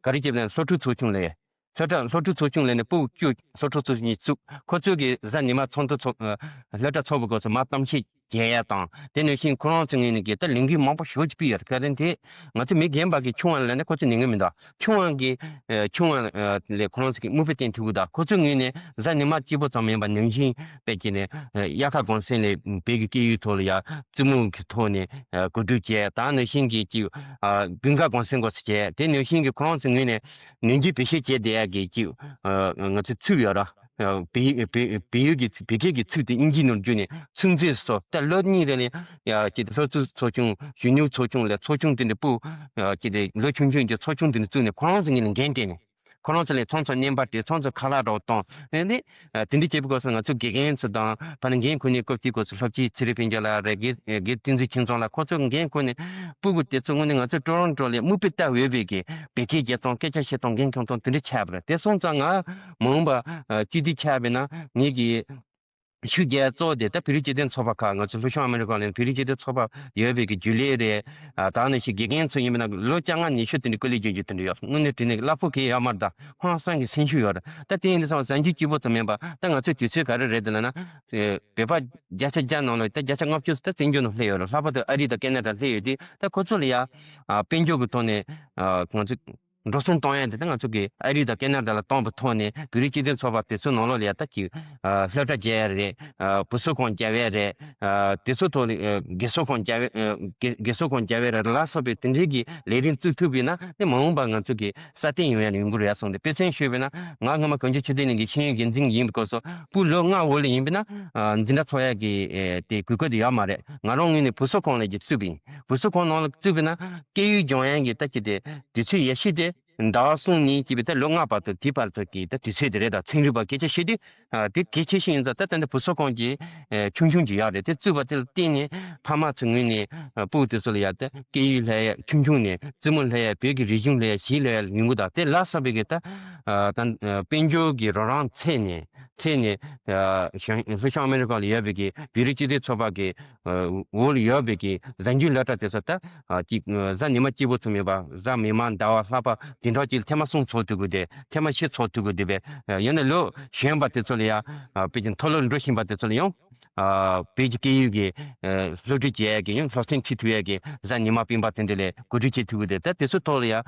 ག་རེ་བྱས་པ་ན་སློབ་ཕྲུག་ཚོགས་ཆུང་ལས་སློབ་གྲྭ་སློབ་ཕྲུག་ཚོགས་ཆུང་ལས་ནས་སྤུ་གུ་བཅུ་སློབ་ཕྲུག་ཚོགས་ཆུང་གཉིས་བཙུགས། ཁོ་ཚོས་གི་གཟའ་ཉི་མ་ཚོགས་འདུ་ཚོགས་ཨ་སློབ་གྲྭ་ཚོགས་པའི་སྐབས་སུ་མ་གཏམ་བཤད་བྱས་ཡ་དང་དེ་ནང་བཞིན་ཁོ་རང་ཚོའི་ངོས་ནས་གི་ད་ལས་འགུལ་མང་པོ་ཞེ་པོ་ཅིག་སྤེལ་ཡོད་རེད། ག་རེ་དེ་ང་ཚོ་མི་རྒན་པ་གི་ཆུང་བ་ལ་ནི་ཁོ་ཚོ་ཉན་གི་མི་འདུག་ཆུང་བ་གི་ཨ་ཆུང་བ་ཨ་ལས་ཁོ་རང་ཚོ་གི་དམིགས་བུ་བསྟན་ཐུབ་གི་འདུག་ཁོ་ཚོའི་ངོས་ནས་གཟའ་ཉི་མ་གཅིག་པོ་ཙམ་མིན་པ་ནང་བཞིན་དཔེ་བྱས་ནས་ཨ་དབྱར་ཁ་གུང་སེང་ལ་བོད་ཀྱི་སྐད་ཡིག་ཐོག་ལ་ཡ་རྩེད་མོ་གི་ཐོག་ནས་ཨ་གོ་སྒྲིག་བྱས། ད་ནང་བཞིན་གི་ཅིག་ཨ་དགུན་ཁ་གུང་སེང་སྐོར་ཟེར་བྱས། དེ་ནང་བཞིན་གི་ཁོ་རང་ཚོའི་ངོས་ནས་ནན་གྱིས་བེད་སྤྱོད་བྱས་བསྡད་ཡ་གི་ཅིག་ཨ་ང་ཚོ་ཚུགས་ཡོད་ར། བོད་ཡིག་བོད་བོད་ཡིག་གི་ཚིག་བོད་སྐད་ཀྱི་ཚིག་དེ་དབྱིན་ཇིའི་ནང་བསྒྱུར་ནས་ཚིག་མཛོད་སོགས་ད་ལོ་གཉིས་རེ་ལ་ཡ་ཅིག་སློབ་ཕྲུག་ཚོགས་ཆུང་གཞོན་ནུ་ཚོགས་ཆུང་ལས་ཚོགས་ཆུང་དེ་འདྲ་སྤུ་ཅིག་ལོ་ཆུང་ཆུང་གི་ཚོགས་ཆུང་དེ་འདྲ་བཙུགས་ནས་ཁོ་རང་ཚོ་ངོས་ནས་འགན་སྤྲད་ནས་ཁོ་རང་ཚོ་ལ་མཚམས་མཚམས་བརྙན་པར་སྤྲད། མཚམས་མཚམས་ཁ་ལག་འདྲ་བོ་གཏོང་། ཨེ་ནི་དེ་འདྲ་བྱེད་པའི་སྐབས་སུ་ང་ཚོ་དགེ་རྒན་ཚོ་དང་ཕ་ནི་འགན་ཁུར་ནས་སྐབས་དེའི་སྐབས་སུ་སློབ་སྤྱི་ཚེ་རིང་དཔལ་འབྱོར་ལགས་རེད། དགེ་དགེ་བསྟན་འཛིན་ཁྱིམ་ཚང་ལགས་ཁོ་ཚོ་འགན་ཁུར་ནས་སྤུ་གུ་དེ་ཚོ་ངོས་ནས་ང་ཚོ་ཀྲོ་རོན་ཀྲོ་ལ་མིག་དཔེ་ལྟ་འོས་པའི་གི་བོད་སྐད་རྒྱག་སྟངས་སྐད་ཆ་བཤད་སྟངས་འགན་འཁྱེར་སྟངས་དེ་འདྲ་ཆགས་པ་རེད། དེ་སོང་ཙང་ང་མ་འོངས་པ་སྤྱི་འཐུས་ཆགས་པས་ན་ངེད་ཀྱི་ཤུགས་རྒྱག་གཙོ་བོ་དེ་ད་བོད་རིགས་སྤྱི་མཐུན་ཚོགས་པ་ཁག་ང་ཚོ་ལྷོ་ཕྱོགས་ཨ་མི་རི་ཀ་ལ་བོད་རིགས་སྤྱི་མཐུན་ཚོགས་པ་ཡོད་པའི་གི་རྒྱུན་ལས་རེད། ཨ་ད་ནང་བཞིན་དགེ་རྒན་ཚོ་ཡིན་པ་ན་ལོ་བཅོ་ལྔ་ཉི་ཤུ་དེ་འདྲ་སྐུ་ལས་བསྐྱོན་རྒྱུ་དེ་འདྲ་ཡོད། དངོས་གནས་དྲང་གནས་གླ་ཕོགས་གང་ཡང་ཡོད་མ་རེད། ད་ཧང་སང་གི་སེམས་ཤུགས་ཡོད་རེད། ད་དེ་ཡིན་དུས་ཙང་གཟའ་མཇུག་སྐྱིད་པོ་ཙམ་མིན་པ་ད་ང་ཚོའི་དུས་ཚོད་ག་རེ་རེད་དེ་ལབ་ན། ཨེ་བོད་པ་བརྒྱ་ཆ་བརྒྱ་ནང་ལ་ད་བརྒྱ་ཆ་ལྔ་བཅུ་ཙམ་ད་བཙན་བྱོལ་ནང་སླེབས་ཡོད་རེད། ལྷག་པར་དུ་ཨ་རི་དང་ཁེ་ན་ཌ་སླེབས་ཡོད་དུས་ད་ཁོ་ཚོ་ལ་ཡ་ཨ་དཔལ་འབྱོར་གྱི་ཐོག་ནས་ཨ་ང་ཚོ་འགྲོ་སོང་གཏོང་ཡ་དེ་ད་ང་ཚོ་གི་ཨ་རི་དང་ཁེ་ན་ཌ་ལ་གཏོང་བའི་ཐོག་ནས་བོད་རིགས་སྤྱི་མཐུན་ཚོགས་པ་དེ་ཚོའི་ནང་ལོགས་ལ་ཡ་ད་ཅིག་ཨ་སློབ་གྲྭ་རྒྱག་ཡ་རེད། ཨ་བུ་གསོ་ཁང་རྒྱག་ཡ་རེད། ཨ་དེ་ཚོའི་ཐོག་ལ་ཨ་དགེ་གསོ་ཁང་རྒྱག་ཡ་ཨ་དགེ་དགེ་གསོ་ཁང་རྒྱག་ཡ་རེད་ལ་སོགས་པའི་དེ་འདྲའི་གི་ལས་རིགས་བཙུགས་ཐུབ་པ་ཡིན་ན་དེ་མ་འོངས་པ་ང་ཚོ་གི་སྲ་བརྟན་ཡོང་ཡ་ཡོང་གི་རེད་གསུངས་ཏེ། དཔེ་མཚོན་ཞུས་པ་ཡིན་ན་ང་སྔོན་མ་གངས་ལྗོངས་ཆོས་ལྡན་གླིང་གི་ཤེས་ཡོན་འགན་འཛིན་ཡིན་པའི་སྐབས་སུ་སྤུ་ལོ་ལྔ་འོག་ལ་ཡིན་པ་ཡིན་ན་ཨ་འཛིན་གྲྭ་ཚོགས་ཡ་གི་ཨེ་དེ་དགོས་མཁོ་དེ་ཡོད་མ་རེད། ང་རང་ངོས་ནས་བུ་གསོ་ཁང་ལ་ཅིག་བཙུགས་པ་ཡིན། བུ་གསོ་ཁང་ནང་ལ་བཙུགས་པ་ཡིན་ན་སྐད་ཡིག་སྦྱོང་ཡ་གི་ད་ཅིག་དེ་དུས་ཚོད་ཡ་ཤི་དེ་ཟླ་བ་གསུམ་ནས་ཅིག་བས་ད་ལོ་ལྔ་བར་དུ་དེའི་བར་དུ་གི་ད་དུས་ཚོད་དེ་རེད། ད་ཚན་རིག་པ་སྐད་ཆ་བཤད་དུས་ཨ་དེ་གལ་ཆེ་ཤོས་ཡིན་ཙང་ད་ད་ནི་བུ་གསོ་ཁང་གི་ཨེ་ཆུང་ཆུང་ཅིག་ཡོད་རེད། དེ་བཙུགས་པ་དེ་ལ་བརྟེན་ནས་ཕ་མ་ཚོའི་ངོས་ནས་ཨ་སྤུ་གུ་དེ་ཚོ་ལ་ཡ་ད་སྐད་ཡིག་སློབ་ཡ་ཆུང་ཆུང་ནས་རྩེད་མོ་སློབ་ཡ་བོད་ཀྱི་རིག་གཞུང་སློབ་ཡ་གཞས་སློབ་ཡ་ཡོང་གི་ད་དེ་ལ་སོགས་པའི་གི་ད་ཨ་ད་ཨ་དཔལ་འབྱོར་གྱི་རོགས་རམ་ཚད་ནས་ཚད་ནས་ཨ་ཞང་ལྷོ་ཕྱོགས་ཨ་མི་རི་ཀ་ལ་ཡོད་པའི་གི་བོད་རིགས་སྤྱི་མཐུན་ཚོགས་པ་གི་འོག་ལ་ཡོད་པའི་གི་གཟའ་མཇུག་སློབ་གྲྭ་དེ་ཚོ་ད་ཨ་གཅིག་གཟའ་ཉི་མ་གཅིག་པོ་ཙམ་མེད་པ་གཟའ་མིག་དམར་ཟླ་བ་ལྷག་པ་དེ་འདྲ་གཅིག་ལ་ཐེངས་མ་གསུམ་ཚོགས་ཐུབ་དགོས་ཏེ་ཐེངས་མ་བཞི་ཚོགས་ཐུབ་དགོས་ཏེ་བས་ཡང་ན་ལོ་གཞོན་པ་དེ་ཚོ་ལ་ཡ་ཨ་དཔེ་ཅིག་མཐོ་སློབ་འགྲོ་བཞིན་པ་དེ་ཚོ་ལ་ཡང་ཨ་བོད་ཀྱི་སྐད་ཡིག་གི་ཨ་སློབ་ཁྲིད་བྱེད་ཡས་ཀྱི་ཡང་སློབ་ཚན་ཁྲིད་ཐུབ་ཡས་ཀྱི་གཟའ་ཉི་མ་སྤེན་པ་དེ་འདྲ་ལ་གོ་སྒྲིག་བྱེད་ཐུབ་དགོས་ཏེ་ད་དེ་ཚོ་ཐོག་ལ་ཡ་ཨ་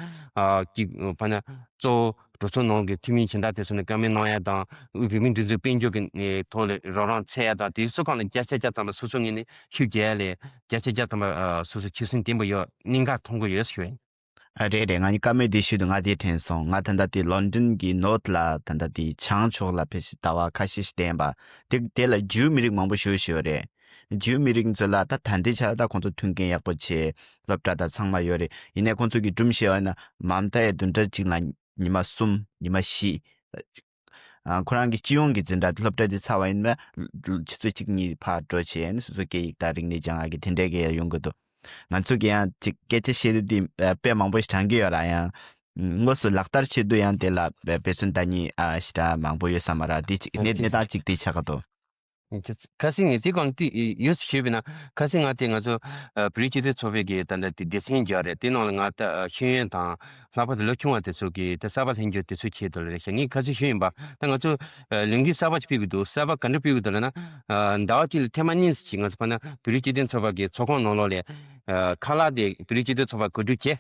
གཅིག་ཕ་ན་གཙོ་བོ་གྲོས་ཚོགས་ནང་གི་འཐུས་མི་གཞན་དག་དེ་ཚོ་ནས་བཀའ་མོལ་གནང་ཡ་དང་དབུས་བོད་མིའི་སྒྲིག་འཛུགས་དཔལ་འབྱོར་གྱི་ཐོག་ལ་རོགས་རམ་འཚོལ་ཡ་དང་དེ་ཚོ་སྒང་ལ་བརྒྱ་ཆ་བརྒྱ་ཙམ་ལ་སོ་སོ་ངོས་ནས་ཤུགས་རྒྱག་ཡ་ལས་བརྒྱ་ཆ་བརྒྱ་ཙམ་པ་སོ་སོ་ཆོད་སེམས་ལྡན་པ་ཡོད་གནད་འགག་མཐོང་གི་ཡོད་ཞུ། ཨ་རེད་རེད། ང་གཉིས་བཀའ་མོལ་འདི་ཞུས་དུས་ང་དེ་དྲན་སོང་། ང་ད་ལྟ་དེ་ལོན་ཌོན་གྱི་ནོར་ཐི་ལ་ད་ལྟ་དེ་བྱང་ཕྱོགས་ལ་ཕེབས་ཤིང་ཟླ་བ་ཁ་ཤས་ཤིག་བསྡད་པ་དེ་དེ་ལ་ཇུའུ་མི་རིགས་མང་པོ་ཞེ་པོ་ཡོད་རེད། ཇུའུ་མི་རིགས་ཚོ་ལ་ད་ད་ལྟའི་ཆར་ད་ཁོང་ཚོ་མཐུན་རྐྱེན་ཡག་པོ་བྱས་སློབ་གྲྭ་དང་ཚང་མ་ཡོད་རེད། ཡིན་ནའི་ཁོང་ཚོ་གི་སྒྲུང་བཤད་པ་ཡིན་ན་མ་མཐའ་ཡས་བདུན་ཕྲག་གཅིག་ལ་ཉི་མ་གསུམ་ཉི་མ་བཞི་ ཨ། ཁོ་རང་གི་སྤྱི་ཡོངས་ཀྱི་འཛིན་གྲྭ་དེ་སློབ་གྲྭ་དེ་ཚར་བ་ཡིན་ན་ཆུ་ཚོད་གཅིག་གཉིས་ཕར་འགྲོ་བྱས་ནས་སོ་སོ་སྐད་ཡིག་དང་རིག་གནས་སྦྱང་ཡག་གི་དེ་འདྲའི་གི་ཡོང་གི་འདུག་ང་ཚོ་གི་ཡང་ཅིག་སྐད་ཆ་བཤད་དུས་དེ་དཔེ་མང་པོ་ཞིག་དྲན་གི་ཡོད་ར། ཡང་དངོས་སུ་ལག་བསྟར་བྱེད་དུས་ཡང་དེ་ལ་དཔེ་མཚོན་ལྟ་ཉིད་ཨ་ཞེ་དྲག་མང་པོ་ཡོད་ས་མ་རེད། དེ་ཅིག་གནས་གནས་སྟངས་ཅིག་དེ་ཆགས་ཀྱི་འདུག་ཁ་སང་ངས་དེ་གང་ཏི་ཡོད་ཞུས་པ་ཡིན་ན། ཁ་སང་ང་དེ་ང་ཚོ་ཨ་བོད་རིགས་སྤྱི་མཐུན་ཚོགས་པའི་གི་ད་ལྟ་དེ་སྡེ་ཚན་རྒྱག་རེད། དེ་ནང་ལ་ང་ད་ཤེས་ཡོན་དང་ལྷག་པར་དུ་ལོ་ཆུང་བ་དེ་ཚོ་གི་ད་གསར་པ་ལྷན་རྒྱས་དེ་ཚོ་ཆེད་དུ་རེད་ཤག་ངས་ཁ་སང་ཞུས་ཡིན་པ། ད་ང་ཚོ་ཨ་ལས་འགུལ་གསར་པ་ཅིག་སྤེལ་གི་འདུག་གསར་པ་ག་འདྲ་སྤེལ་གི་འདུག་ལབ་ན། ཨ་ཟླ་བ་གཅིག་ལ་ཐེངས་མ་གཉིས་ཅིག་ང་ཚོ་ཕ་ན་བོད་རིགས་སྤྱི་མཐུན་ཚོགས་པ་གི་ཚོགས་ཁང་ནང་ལོགས་ལ་ཨ་ཁ་ལག་དེ་བོད་རིགས་སྤྱི་མཐུན་ཚོགས་པ་གོ་སྒྲིག་བྱས།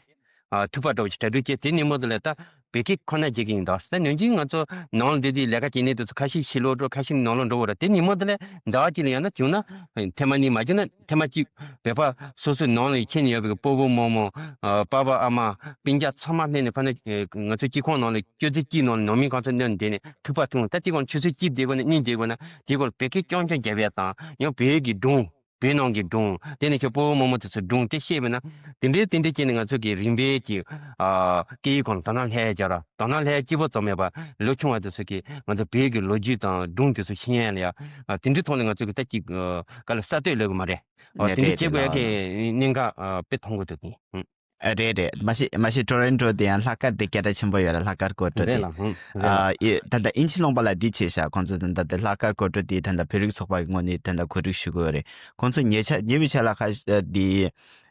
ཨ་ཐུག་པ་འདྲ་བོ་ཅིག་གྲ་སྒྲིག་བྱས། དེ་ཉིན་མོ་དེ་ལ་ད་བོད་སྐད་ཁོ་ན་བརྗེད་ཀྱི་ཡིན་ད། ད་ནང་བཞིན་ང་ཚོ་ནང་ལ་བསྡད་དུས་ལས་ཀ་བྱེད་མཁན་དེ་ཚོ་ཁ་ཤས་ཕྱི་ལོགས་འགྲོ། ཁ་ཤས་ནང་ལོགས་འགྲོ་བ་རེད། དེ་ཉིན་མོ་དེ་ལ་ཟླ་བ་གཅིག་ལ་ཡང་ན་བྱུང་ན་ཐེངས་མ་གཉིས། མ་བྱུང་ན་ཐེངས་མ་གཅིག་བོད་པ་སོ་སོའི་ནང་ལ་ཁྱེར་ནས་ཡོད་པའི་སྤོ་བོ་རྨོ་མོ། ཨ་པ་ཕ་ཨ་མ་སྤུན་ཀྱག་ཚང་མ་སླེབས་ནས་ཕ་ན་ཨེ་ང་ཚོ་སྤྱི་ཁང་ནང་ལ་སྤྱི་ཚོགས་སྤྱིའི་ནང་ལ་ནང་མི་གང་ཚོ་སླེབས་ནས་བསྡད་ནས་ཐུག་པ་འཐུང་། ད་དེ་གོང་ཆུ་ཚོད་གཅིག་བསྡད་དགོས་ན་གཉིས་བསྡད་དགོས་ན་དེ་གོང་བོད་སྐད་རྐྱང་རྐྱང་རྒྱབ་ཡ་དང་། ཡང་བོད་ཀྱི་སྒྲུང་བོད་ནང་གི་སྒྲུང་། དེ་ནས་ཁྱོད་སྤོ་བོ་རྨོ་མོ་དེ་ཚོ་སྒྲུང་དེ་བཤད་པ་ན། དེ་འདྲའི་དེ་འདྲའི་བྱས་ནས་ང་ཚོ་གི་རིམ་པས་ཀྱི་ཨ་སྐད་ཡིག་སྒང་ལ་དོ་སྣང་སླེབས་ཡ་རྒྱག་ར། དོ་སྣང་སླེབས་ཡ་གཅིག་པོ་ཙམ་མེད་པ་ལོ་ཆུང་བ་དེ་ཚོ་གི་ང་ཚོ་བོད་ཀྱི་ལོ་རྒྱུས་དང་སྒྲུང་དེ་ཚོ་ཤེས་ཡ་ལ་ཡ། ཨ་དེ་འདྲའི་ཐོག་ནས་ང་ཚོ་གི་ད་ཅིག་ཨ་ག་ལ་གསར་གཏོད་ལོས་གི་མ་རེད། ཨ་ནས་དེ་འདྲའི་རེད་རེད་བྱེད་དགོས་ཡ་ལགས། གི་ཨ་གནད་འགག་ཨ་དཔེ་མཐོང་གི་འདུག་ཨ་རེད་རེད། མ་གཞི་མ་གཞི་ཊོ་རོན་ཊོ་དེ་ཡང་ལྷག་དཀར་དེ་སྐད་གྲགས་ཆེན་པོ་ཡོད་ར། ལྷག་དཀར་སྐོར་བྲོ་རེད་དེ། ལགས། ཧུམ། རེད་ལགས། ཨ་ཨེ་ད་ལྟ་དབྱིན་ཇི་ལུང་པ་ལ་འདི་བྱས་ཤག་ཁོང་ཚོ་ད་ལྟ་དེ་ལྷག་དཀར་སྐོར་བྲོ་དེ་ད་ལྟ་བོད་རིགས་ཚོགས་པ་གི་ངོས་ནས་ད་ལྟ་གོ་སྒྲིག་ཞུ་གི་ཡོད་རེད། ཁོང་ཚོ་ཉེ་ཆར་ཉེ་བའི་ཆར་ལ་ཁ་ཨ་དེ་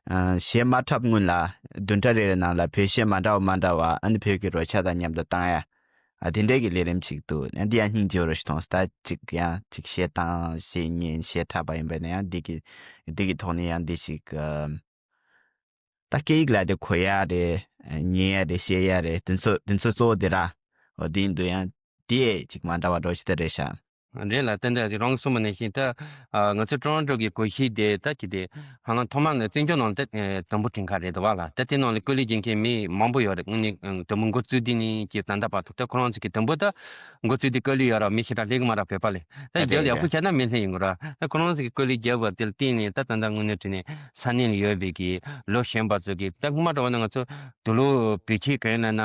ཨ་གཞས་མ་འཁྲབ་སྔོན་ལ་བདུན་ཕྲག་རེ་རེ་ནང་ལ་བོད་གཞས་མ་འདྲ་བ་མ་འདྲ་བ། ཨ་ནི་བོད་ཀྱི་རོལ་ཆ་དང་མཉམ་དུ་བཏང་ཡ། ཨ་དེ་འདྲའི་གི་ལས་རིམ་ཅིག་འདུག་ཨ་འདི་ཡང་སྙིང་རྗེ་པོ་རེད་ཞུ་མཐོང་། ད་ཅིག་ཡང་ཅིག་གཞས་བཏང་། གཞས་ཉན། གཞས་འཁྲབ་པ་ཡིན་པ་ཡིན་ན་ཡང་འདི་གི་འདི་གི་ཐོག་ནས་ཡང་འདི་ཞིག་ཨ། ད་སྐད་ཡིག་ལ་དེ་གོ་ཡ་རེད། ཉན་ཡ་རེད། བཤད་ཡ་རེད། དེ་ཚོ་དེ་ཚོ་གཙོ་བོ་དེ་ར། འོ་དེ་ཡིན་དུས་ཡང་དེ་ཅིག་མ་འདྲ་བ་འགྲོ་ཞིག་ད་རེད་ཤག་རེད་ལགས། དེ་འདྲ་རང་གསུངས་པ་ནང་བཞིན་ད་ཨ་ང་ཚོ་ཀྲོ་རོན་ཀྲོ་གི་གོ་སྒྲིག་དེ་ད་ཅི་དེ་ཧ་ལམ་ཐོག་མ་ནས་བཙན་བྱོལ་ནང་ད་ཨེ་དང་པོ་དྲན་ཁ་རེད་འདུག་བ་ལགས། ད་དེ་ནང་ལ་སྐུ་ལས་བསྐྱོན་མཁན་མི་མང་པོ་ཡོད་རེད། དངོས་གནས་དང་པོ་འགོ་བཙུགས་དུས་ནས་ཀྱི་ད་ལྟ་བར་དུ་ད་ཁོ་རང་ཚོ་གི་དང་པོ་ད་འགོ་བཙུགས་དུས་སྐུ་ལས་ཡོད་ར། མི་ཞེ་དྲག་སླེབས་གི་མ་ར། བོད་པ་ལས་ད་རེད་རྒྱབ་ལ་ཡག་པོ་རེད་བྱས་ན་མི་སླེབས་ཡོང་གི་ར། ད་ཁོ་རང་ཚོ་གི་སྐུ་ལས་བརྒྱབ་པ་དེ་ལ་བརྟེན་ནས་ད་ད་ལྟ་དངོས་གནས་དྲང་གནས་ས་གནས་ལ་ཡོད་པའི་གི་ལོ་གཞོན་པ་ཚོ་གི་ད་སྔོན་མ་འདྲ་བ་ན་ང་ཚོ་དུག་ལོག་བེད་སྤྱོད་གང་ཡིན་ལབ་ན་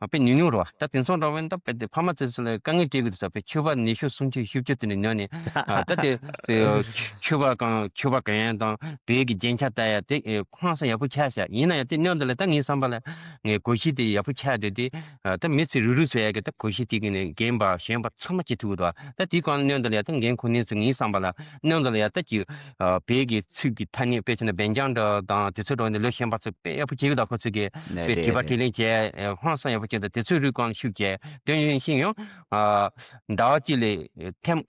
དཔེ་ཉུང་ཉུང་རེད་བ། ད་དེང་སང་འདྲ་བ་ན་ད་དཔེ་དེ་ཕ་མ་ཚོ་ཚོ་ལ་དཀའ་ངལ་སྤྲད་གི་འདུག་ས། དཔེ་ཕྱུ་པ་ཉི་ཤུ་སུམ་ཅུ་བཞི་བཅུ་དེ་ནས་ཉོས་ནས་ཨ་ད་དེ་ཕྱུ་པ་གང་ཕྱུ་པ་གང་ཡིན་དང་བོད་ཀྱི་རྒྱན་ཆ་ལྟ་ཡ་དེ་ཧང་སང་ཡག་པོ་ཆགས་ཤག་ཡིན་ན་ཡང་དེ་སྔོན་དུ་ལ་ད་ངའི་བསམ་པ་ལ་ངའི་གོ་སྒྲིག་དེ་ཡག་པོ་ཆགས་བསྡད་དེ། ཨ་ད་མི་ཚེ་རུབ་རུབ་བཟོ་ཡ་གི་ད་གོ་སྒྲིག་དེ་གི་ནས་རྒན་པ་གཞོན་པ་ཚང་མ་བྱེད་ཐུབ་ཀྱི་འདུག་ད་དེའི་སྒང་ལ་སྔོན་དུ་ལ་ཡ་ད་རྒན་ཁོ་ནའི་ཚོ་ངའི་བསམ་པ་ལ་སྔོན་དུ་ལ་ཡ་ད་ཀྱི་ཨ་བོད་ཀྱི་ཚིག་གི་ཐ་སྙད་དཔེ་བྱས་ན་སྦེལ་ལྕམ་འདྲ་དང་དེ་ཚོ་འདྲ་ནས་ལོ་གཞོན་པ་ཚོ་དཔེ་ཡག་པོ་བྱེད་ཀྱི་འདུག་ཁོ་ཚོ་གི་ནས་དཔེ་རེད་དྲི་བ་དྲིས་རེད། ལན་བྱས་ཨ་ཧང་སང་ཡག་པོ་བྱེད་འདུག་དེ་ཚོའི་རིགས་སྒང་ལ་ཤུགས་རྒྱག་དེ་ཡིན་ཕྱིན་ཡང་ཨ་ཟླ་བ་གཅིག་ལ་ཐེངས་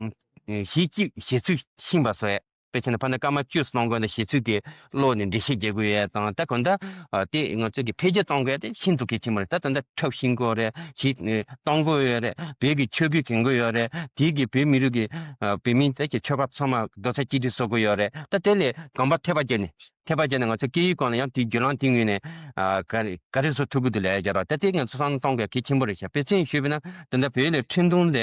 གཞས་གཅིག་གཞས་ཚིག་ཤེས་པ་བཟོ་ཡ། དཔེ་བྱས་ན་ཕ་ན་སྐར་མ་བཅུ་གཏོང་དགོས་ན་གཞས་ཚིག་དེ་ཀློག་ནས་འགྲེལ་བཤད་རྒྱག་དགོས་ཡ་དང་། ད་གང་ལྟར་ཨ་དེ་ང་ཚོ་གི་འཕེལ་རྒྱས་གཏོང་དགོས་ཡ་དེ་ཤིན་ཏུ་གལ་ཆེན་པོ་རེད། ད་ད་ལྟ་འཁྲབ་ཤེས་དགོས་རེད། གཞས་གཏོང་དགོས་ཡོད་རེད། བོད་ཀྱི་ཆོས་གོས་གྱོན་དགོས་ཡོད་རེད། དེ་གི་བོད་མི་རིགས་ཀྱི་ཨ་བོད་མི་ད་ཀྱི་ཆོལ་ཁ་ཚང་མ་རྡོག་རྩ་གཅིག་སྒྲིལ་བཟོ་དགོས་ཡོད་རེད། ད་དེ་ལས་གོམ་པ་ཐེབས་པ་བརྒྱབ་ནས་ཐེབས་པ་བརྒྱབ་ནས་ང་ཚོ་སྐད་ཡིག་སྒང་ལ་ཡང་དེའི་བརྒྱུད་ལམ་དེ་ངོས་ནས་ཨ་ག་རེ་ག་རེ་བཟོ་ཐུབ་ཀྱི་འདུག་ལབ་ཡ་རྒྱབ་ར། ད་དེ་ང་ཚོ་བསམ་བློ་གཏོང་དགོས་ཡ་གལ་ཆེན་པོ་རེད་ཤག་དཔེ་མཚོན་ཞུས་པ་ན་ད་ལྟ་བོད་ལ་འཕྲིན་ཐུང་ལས་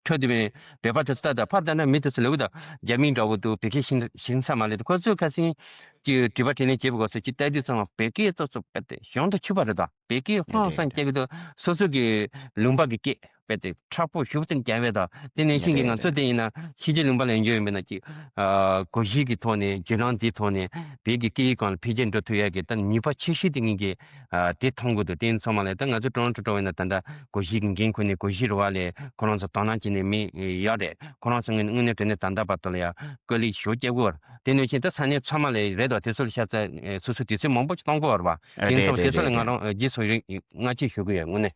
འཕྲོད་དེ་བའི་བོད་པ་དེ་ཚོ་ལྟ་ད་ཕར་ལྟ་ན་མི་དེ་ཚོ་ལེགས་པོ་དང་རྒྱ་མི་འདྲ་བོ་འདུག་བོད་སྐད་ཤེས་ཤེས་ས་མ་ལེ་དུ་ཁོ་ཚོས་ཁ་སང་ཀྱི་དྲི་བ་དྲིས་ལན་བྱེད་པའི་སྐབས་སུ་ཀྱི་ལྟ་དུས་ཚང་མ་བོད་སྐད་ཙོག་ཙོག་དཔེ་དེ་གཞུང་དུ་ཆུད་པ་རེད་ད། བོད་སྐད་ཧང་སང་རེད་རེད། སྐྱེ་གི་འདུག་སོ་སོ་གི་ལུང་པ་གི་སྐད་དཔེ་དེ་མཁྲེགས་པོ་ཞེ་པོ་ཅིག་རྒྱབ་པ་དང་། དེ་ནང་བཞིན་གྱི་རེད་ང་ཚོ་རེད། དེ་ཡིན་ན་ཕྱི་རྒྱལ་ལུང་པ་ལ་འགྱོ་ཡིན་པ་ན་ཅིག་ཨ་གོ་གཞི་གི་ཐོག་ནས་བརྒྱུད་ལམ་དེའི་ཐོག་ནས་བོད་ཀྱི་སྐད་ཡིག་སྒང་ལ་འཕེལ་རྒྱས་འགྲོ་ཐུབ་ཡ་གི་ད་ནུས་པ་ཆེ་ཤོས་དེ་ངེད་ཀྱིས་ཨ་དེ་མཐོང་གི་འདུག་དེ་ཡིན་ཚང་མ་ལ་ད་ང་ཚོ་ཀྲོ་རོན་ཀྲོ་འགྲོ་བ་ཡིན་ན་ད་ལྟ་གོ་གཞི་གི་འགན་ཁུར་ནས་གོ་གཞི་རུ་བ་ལས་ཁོ་རང་ཚོ་དོ་སྣང་བྱེད་ནས་མི་ཡག་རེད། ཁོ་རང་ཚོ་དངོས་དངོས་གནས་དྲང་གནས་ད་ལྟ་བར་དུ་ལ་ཡ་སྐུ་ལས་ཞེ་པོ་སྐྱེ་དགོས་རེད། དེ་ནང་བཞིན་ད་ས་གནས་ཚང་མ་ལ་རེད་དོ། དེ་ཚོ་ལ་ཤ་ཚ་ཨེ་སོ་སོ་དུས་ཚོད་མང་པོ་ཅིག་གཏོང་དགོས་རེད་བ། ཨ་དེ་རེད་ཚོ་རེད་དེ་ཚོ་རེད་ལ་ང་རེད། རང་ཨེ་རྗེས་སུ་རིང་སྔ་ཕྱི་ཞུ་གི་ཡོད་དངོས་གནས།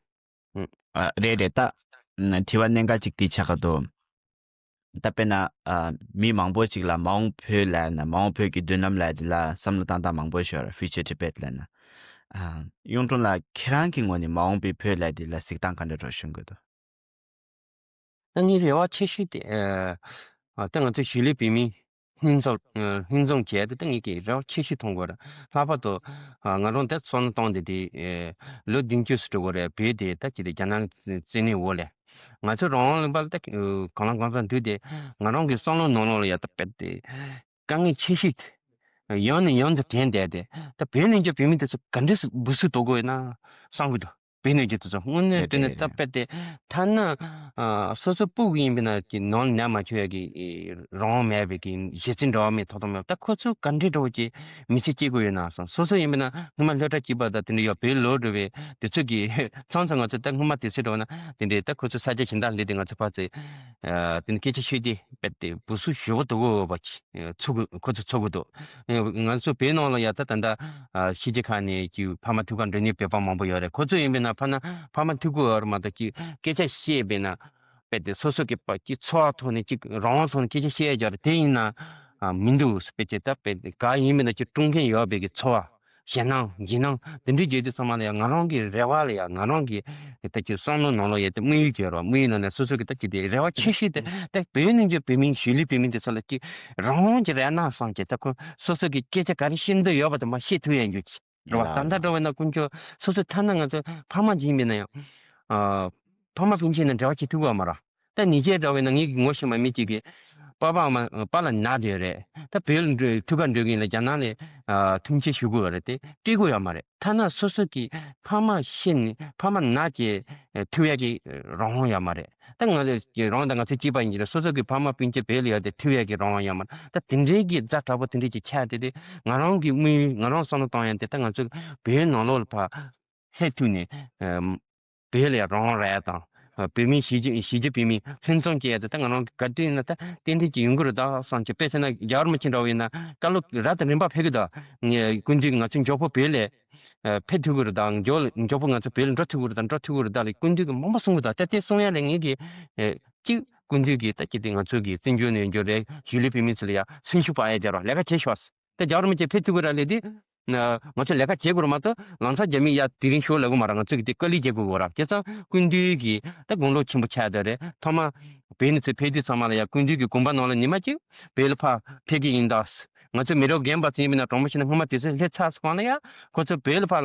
ཨ་རེད་རེད། ད་དྲི་བ་གནད་འགག་ཅིག་དེ་ཆགས་ཀྱི་འདུག་ད་དཔེར་ན་ཨ་མི་མང་པོ་ཅིག་ལ་མ་འོངས་བོད་ལབ་ན་མ་འོངས་བོད་ཀྱི་མདུན་ལམ་ལབ་དེ་ལ་བསམ་བློ་བཏང་སྟངས་མང་པོ་ཞིག་ཡོད་རེད། Future Tibet ལབ་ན། ཨ་གཡུང་དྲུང་ལགས་ཁྱེད་རང་གི་ངོས་ནས་མ་འོངས་པའི་བོད་ལབ་དེ་ལ་གཟིགས་སྟངས་ག་འདྲ་འདྲ་བྱུང་གི་འདུག་ད་ངའི་རེ་བ་ཆེ་ཤོས་དེ་ཨ་ད་ང་ཚོ་གཞིས་ལུས་བོད་མི་སྙིང་རྩ་ཨ་སྙིང་རྩ་བྱས་ཏེ་ད་ངེད་ཀྱི་རེ་བ་ཆེ་ཤོས་མཐོང་དགོས་རེད། ལྷག་པར་དུ་ཨ་ང་རང་དེ་བསམ་བློ་བཏང་སྟེ་དེ་ཨེ་ལོ་བདུན་ཅུ་ཙམ་འགྲོ་གི་རེད། བོད་དེ་ད་ཅི་དེ་རྒྱ་ནག་བཙན་གནོན་འོག་ལ་ང་ཚོ་རང་དབང་ལུང་པ་ལ་ད་གང་ལ་གང་འཚམ་འདུག་སྟེ་ང་རང་གི་བསམ་བློ་ནང་ལོགས་ལ་ཡ་ད་དཔེ་དེ་དཀའ་ངལ་ཆེ་ཤོས་དེ་ཡང་ནས་ཡང་དུ་དྲན་བསྡད་དེ་ད་བོད་ནང་གི་བོད་མི་དེ་ཚོ་ག་འདྲས་སེ་འབུ་སུ་དོག་གོ་ཡོད་ན་བསམ་གི་འདུག་བོད་ནང་གི་དེ་ཚོ་དངོས་གནས་བསྟན་ནས་ད་དཔེ་དེ་ཐ་ན་སོ་སོ་སྤུ་གུ་ཡིན་པ་ན་གི་ནང་ལ་ཉར་མ་ཆོག་ཡ་གི་རང་དབང་མེད་པའི་གི་གཞི་རྩའི་འགྲོ་བ་མིའི་ཐོབ་ཐང་མེད་པ། ད་ཁོ་ཚོ་ག་འདྲའི་འགྲོ་གི་མི་ཚེ་སྐྱེལ་དགོས་ཡོད་ན་སོང་། སོ་སོ་ཡིན་པ་ན་སྔོན་མ་སློབ་གྲྭ་གཅིག་པ་དང་དེ་འདྲ་ཡོད་བོད་ལོག་འགྲོ་བའི་དུས་ཚོད་ཀྱི་མཚམས་སུ་ང་ཚོ་ད་སྔོན་མ་དུས་ཚོད་འགྲོ་བ་ན་དེ་འདྲའི་ད་ཁོ་ཚོ་ས་ཆ་གཞན་དག་སླེབས་ཏེ་ང་ཚོ་ཕར་ཚེ་དེ་འདྲ་སྐད་ཆ་ཤོད་དེ་དཔེ་དེ་བུ་སུ་ཞུ་བ་དུ་གོ་བ་ཚོ་གི་ཁོ་ཚོ་ཚོ་གི་འདུག་ང་ཚོ་བོད་ནང་ལ་ཡ་ད་ད་ད་ཕྱི་རྒྱལ་ཁག་ནས་ཀྱི་ཕ་མ་ཐུག་ག་འགྲོ་མཁན་བོད་པ་མང་པོ་ཡོད་རེད། ཁོ་ཚོ་ཡིན་པས་ན་ཕ་ན་ཕ་མ་ཐུག་གི་ཡོད་རེད་མ་གཏོགས་ཀྱི་སྐད་ཆ་བཤད་པས་ན་དཔེ་དེ་སོ་སོ་གི་པ་ཀྱི་འཚོ་བ་ཐོག་ནས་ཀྱི་རང་དབང་ཐོག་ནས་སྐད་ཆ་བཤད་ཡ་རེད། དེ་ཡིན་ན་མི་འདུག་དཔེ་ཀྱི་ད་དཔེ་ག་ཡིན་མིན་ན་ཀྱི་ཀྲུང་གན་ཡོད་པའི་གི་འཚོ་བ་ཞེད་སྣང་འཇིགས་སྣང་དེ་འདྲའི་བརྗོད་དུས་ཚང་མ་ལ་ཡང་ང་རང་གི་རེ་བ་ལ་ཡང་ང་རང་གི་ད་ཀྱི་བསམ་བློ་ནང་ལ་ཡང་དེ་དམིགས་ཡུལ་ཀྱི་རེད་བ། དམིགས་ཡུལ་ནང་ནས་སོ་སོ་གི་ད་ཀྱི་དེ་རེ་བ་ཆེ་ཤོས་དེ་ད་བོད་ནང་གི་བོད་མི་གཞིས་ལུས་བོད་མི་དེ་ཚོ་ལ་ཀྱི་རང་དབང་གི་རེ་སྣང་བསམ་ཀྱི་ད་ཁོ་སོ་སོ་གི་སྐད་ཆ་ག་རེ་བཤད་འདོད་ཡོད་པ་དེ་མ་བཤད་ཐུབ་ཡ་འགྱུར་གྱི་རེད་བ། ད་ལྟ་འགྲོ་བས་ན་དཀོན་མཆོག་སོ་སོ་ཐ་ན་ང་ཚོ་ཕ་མ་ཡིན་པས་ན་ཡང་ཕ་མ་སྤུན་མཆེད་ནང་འབྲེལ་བ་བྱེད་ཐུབ་པ་མ་རེད། ད་ཉེ་ཆར་འདྲ་བས་ན་ངེད་ཀྱི་ངོ་ཤེས་པ་མི་གཅིག་གིས་པ་ཕ་མ་པཱ་ལགས་ན་བསྡད་རེད། ད་བོད་ལ་འགྲོ་ཐུག་ག་འགྲོ་གི་ཡིན་ལ་རྒྱ་ནག་ལ་ཐུག་འཕྲད་ཞུ་དགོས་པ་རེད། དེ་སྤྲད་དགོས་ཡོད་མ་རེད། ཐ་ན་སོ་སོ་གི་ཕ་མ་ཤི་ནས་ཕ་མ་ན་གི་ཐུག་ཡ་གི་རང་དབང་ཡོད་མ་རེད། ད་ང་ཚོ་རང་དང་ང་ཚོ་གཅིག་པ་ཡིན་གྱི་རེད། སོ་སོ་གི་ཕ་མ་སྤུན་མཆེད་བོད་ལ་ཡོད་དེ་ཐུག་ཡ་གི་རང་དབང་ཡོད་མ་རེད། ད་དེ་འདྲའི་གི་ཛ་དྲག་པོ་དེ་འདྲའི་གི་ཆགས་དེ་དེ་ང་རང་གི་དམིགས་ཡུལ་ང་རང་བསམ་བློ་བཏང་ཡ་དེ་ད་ང་ཚོ་བོད་ནང་ལོགས་ལ་ཕར་སླེབས་ཐུབ་ནས། བོད་ལ་ཡང་རང་དབང་རག་ཡ་དང་། བོད་མི་གཞིས་བྱེས་གཞིས་བྱེས་བོད་མི་ལྷན་འཛོམས་སྐྱེལ་ཡ་དེ་ད་ང་རང་གི་བཀའ་དྲིན་ཡིན་ན་ད་ཏན་ཏན་གྱི་ཡོང་གི་རེད་ད་བསམ་གྱི། དཔེ་བྱས་ན་རྒྱལ་བ་རིན་པོ་ཆེ་འདྲ་བོ་ཡིན་ན་བཀའ་སློབ་རབ་དང་རིམ་པ་ཕེབས་གི་ད། ངས་སྐུ་མདུན་ང་ཚོ་མགྱོགས་པོ་བོད་ལ་ཕེབས་ཐུབ་གི་རེད་ད། མགྱོགས་མགྱོགས་པོ་ང་ཚོ་བོད་ལ་འགྲོ་ཐུབ་གི་རེད་ད། འགྲོ་ཐུབ་གི་རེད་ད་ལ་སྐུ་མདུན་གྱིས་མང་པོ་གསུང་གི་ད། ད་དེ་གསུང་ཡ་ལ་ངེད་ཀྱི་གཅིག་སྐུ་མདུན་གྱིས་ད་ཅི་དེ་ང་ཚོ་གི་བཙན་བྱོལ་ནས་ཡོད་རྒྱུ་རེད། གཞིས་ལུས་བོད་མི་ཚོ་ལ་ཡ་སེམས་ཤུགས་སྤར་ཡ་རྒྱག་རོགས་ལས་ཀ་བྱེད་ཤོག་ད་རྒྱལ་བ་རིན་པོ་ཆེ་ཕེབས་ཐུབ་ཀྱི་ར་ལས་དེ། ང་ཚོ་ལས་ཀ་བྱེད་དགོས་ར་མ་གཏོགས་ལམ་སང་རྒྱ་མི་ཡ་དེ་རིང་ཞོགས་ལ་གོ་མ་ར་ང་ཚོ་གི་དེ་དཀའ་ལས་བརྒྱབ་དགོས་གོ་ར། བྱས་ཙང་སྐུ་མདུན་གྱི་ད་དགུང་ལོ་ཆེན་པོ་ཆགས་བསྡད་རེད། ཐོག་མ་བོད་ནས་ཚུར་ཕེབས་དུས་ཚང་མ་ལ་ཡ་སྐུ་མདུན་གྱི་དགོངས་པ་ནང་ལ་ཉི་མ་གཅིག་བོད་ལ་ཕར་ཕེབས་ཀྱི་ཡིན་ད། ང་ཚོ་མི་རབས་རྒན་པ་ཚོ་ཡིན་པ་ན་གྲོང་པ་ཞིག་ན་སྔོན་མ་དེ་ཚོ་སླེབས་ཚར་སོང་གང་ལ་ཡ་ཁོ་ཚོ་བོད་ལ་ཕར་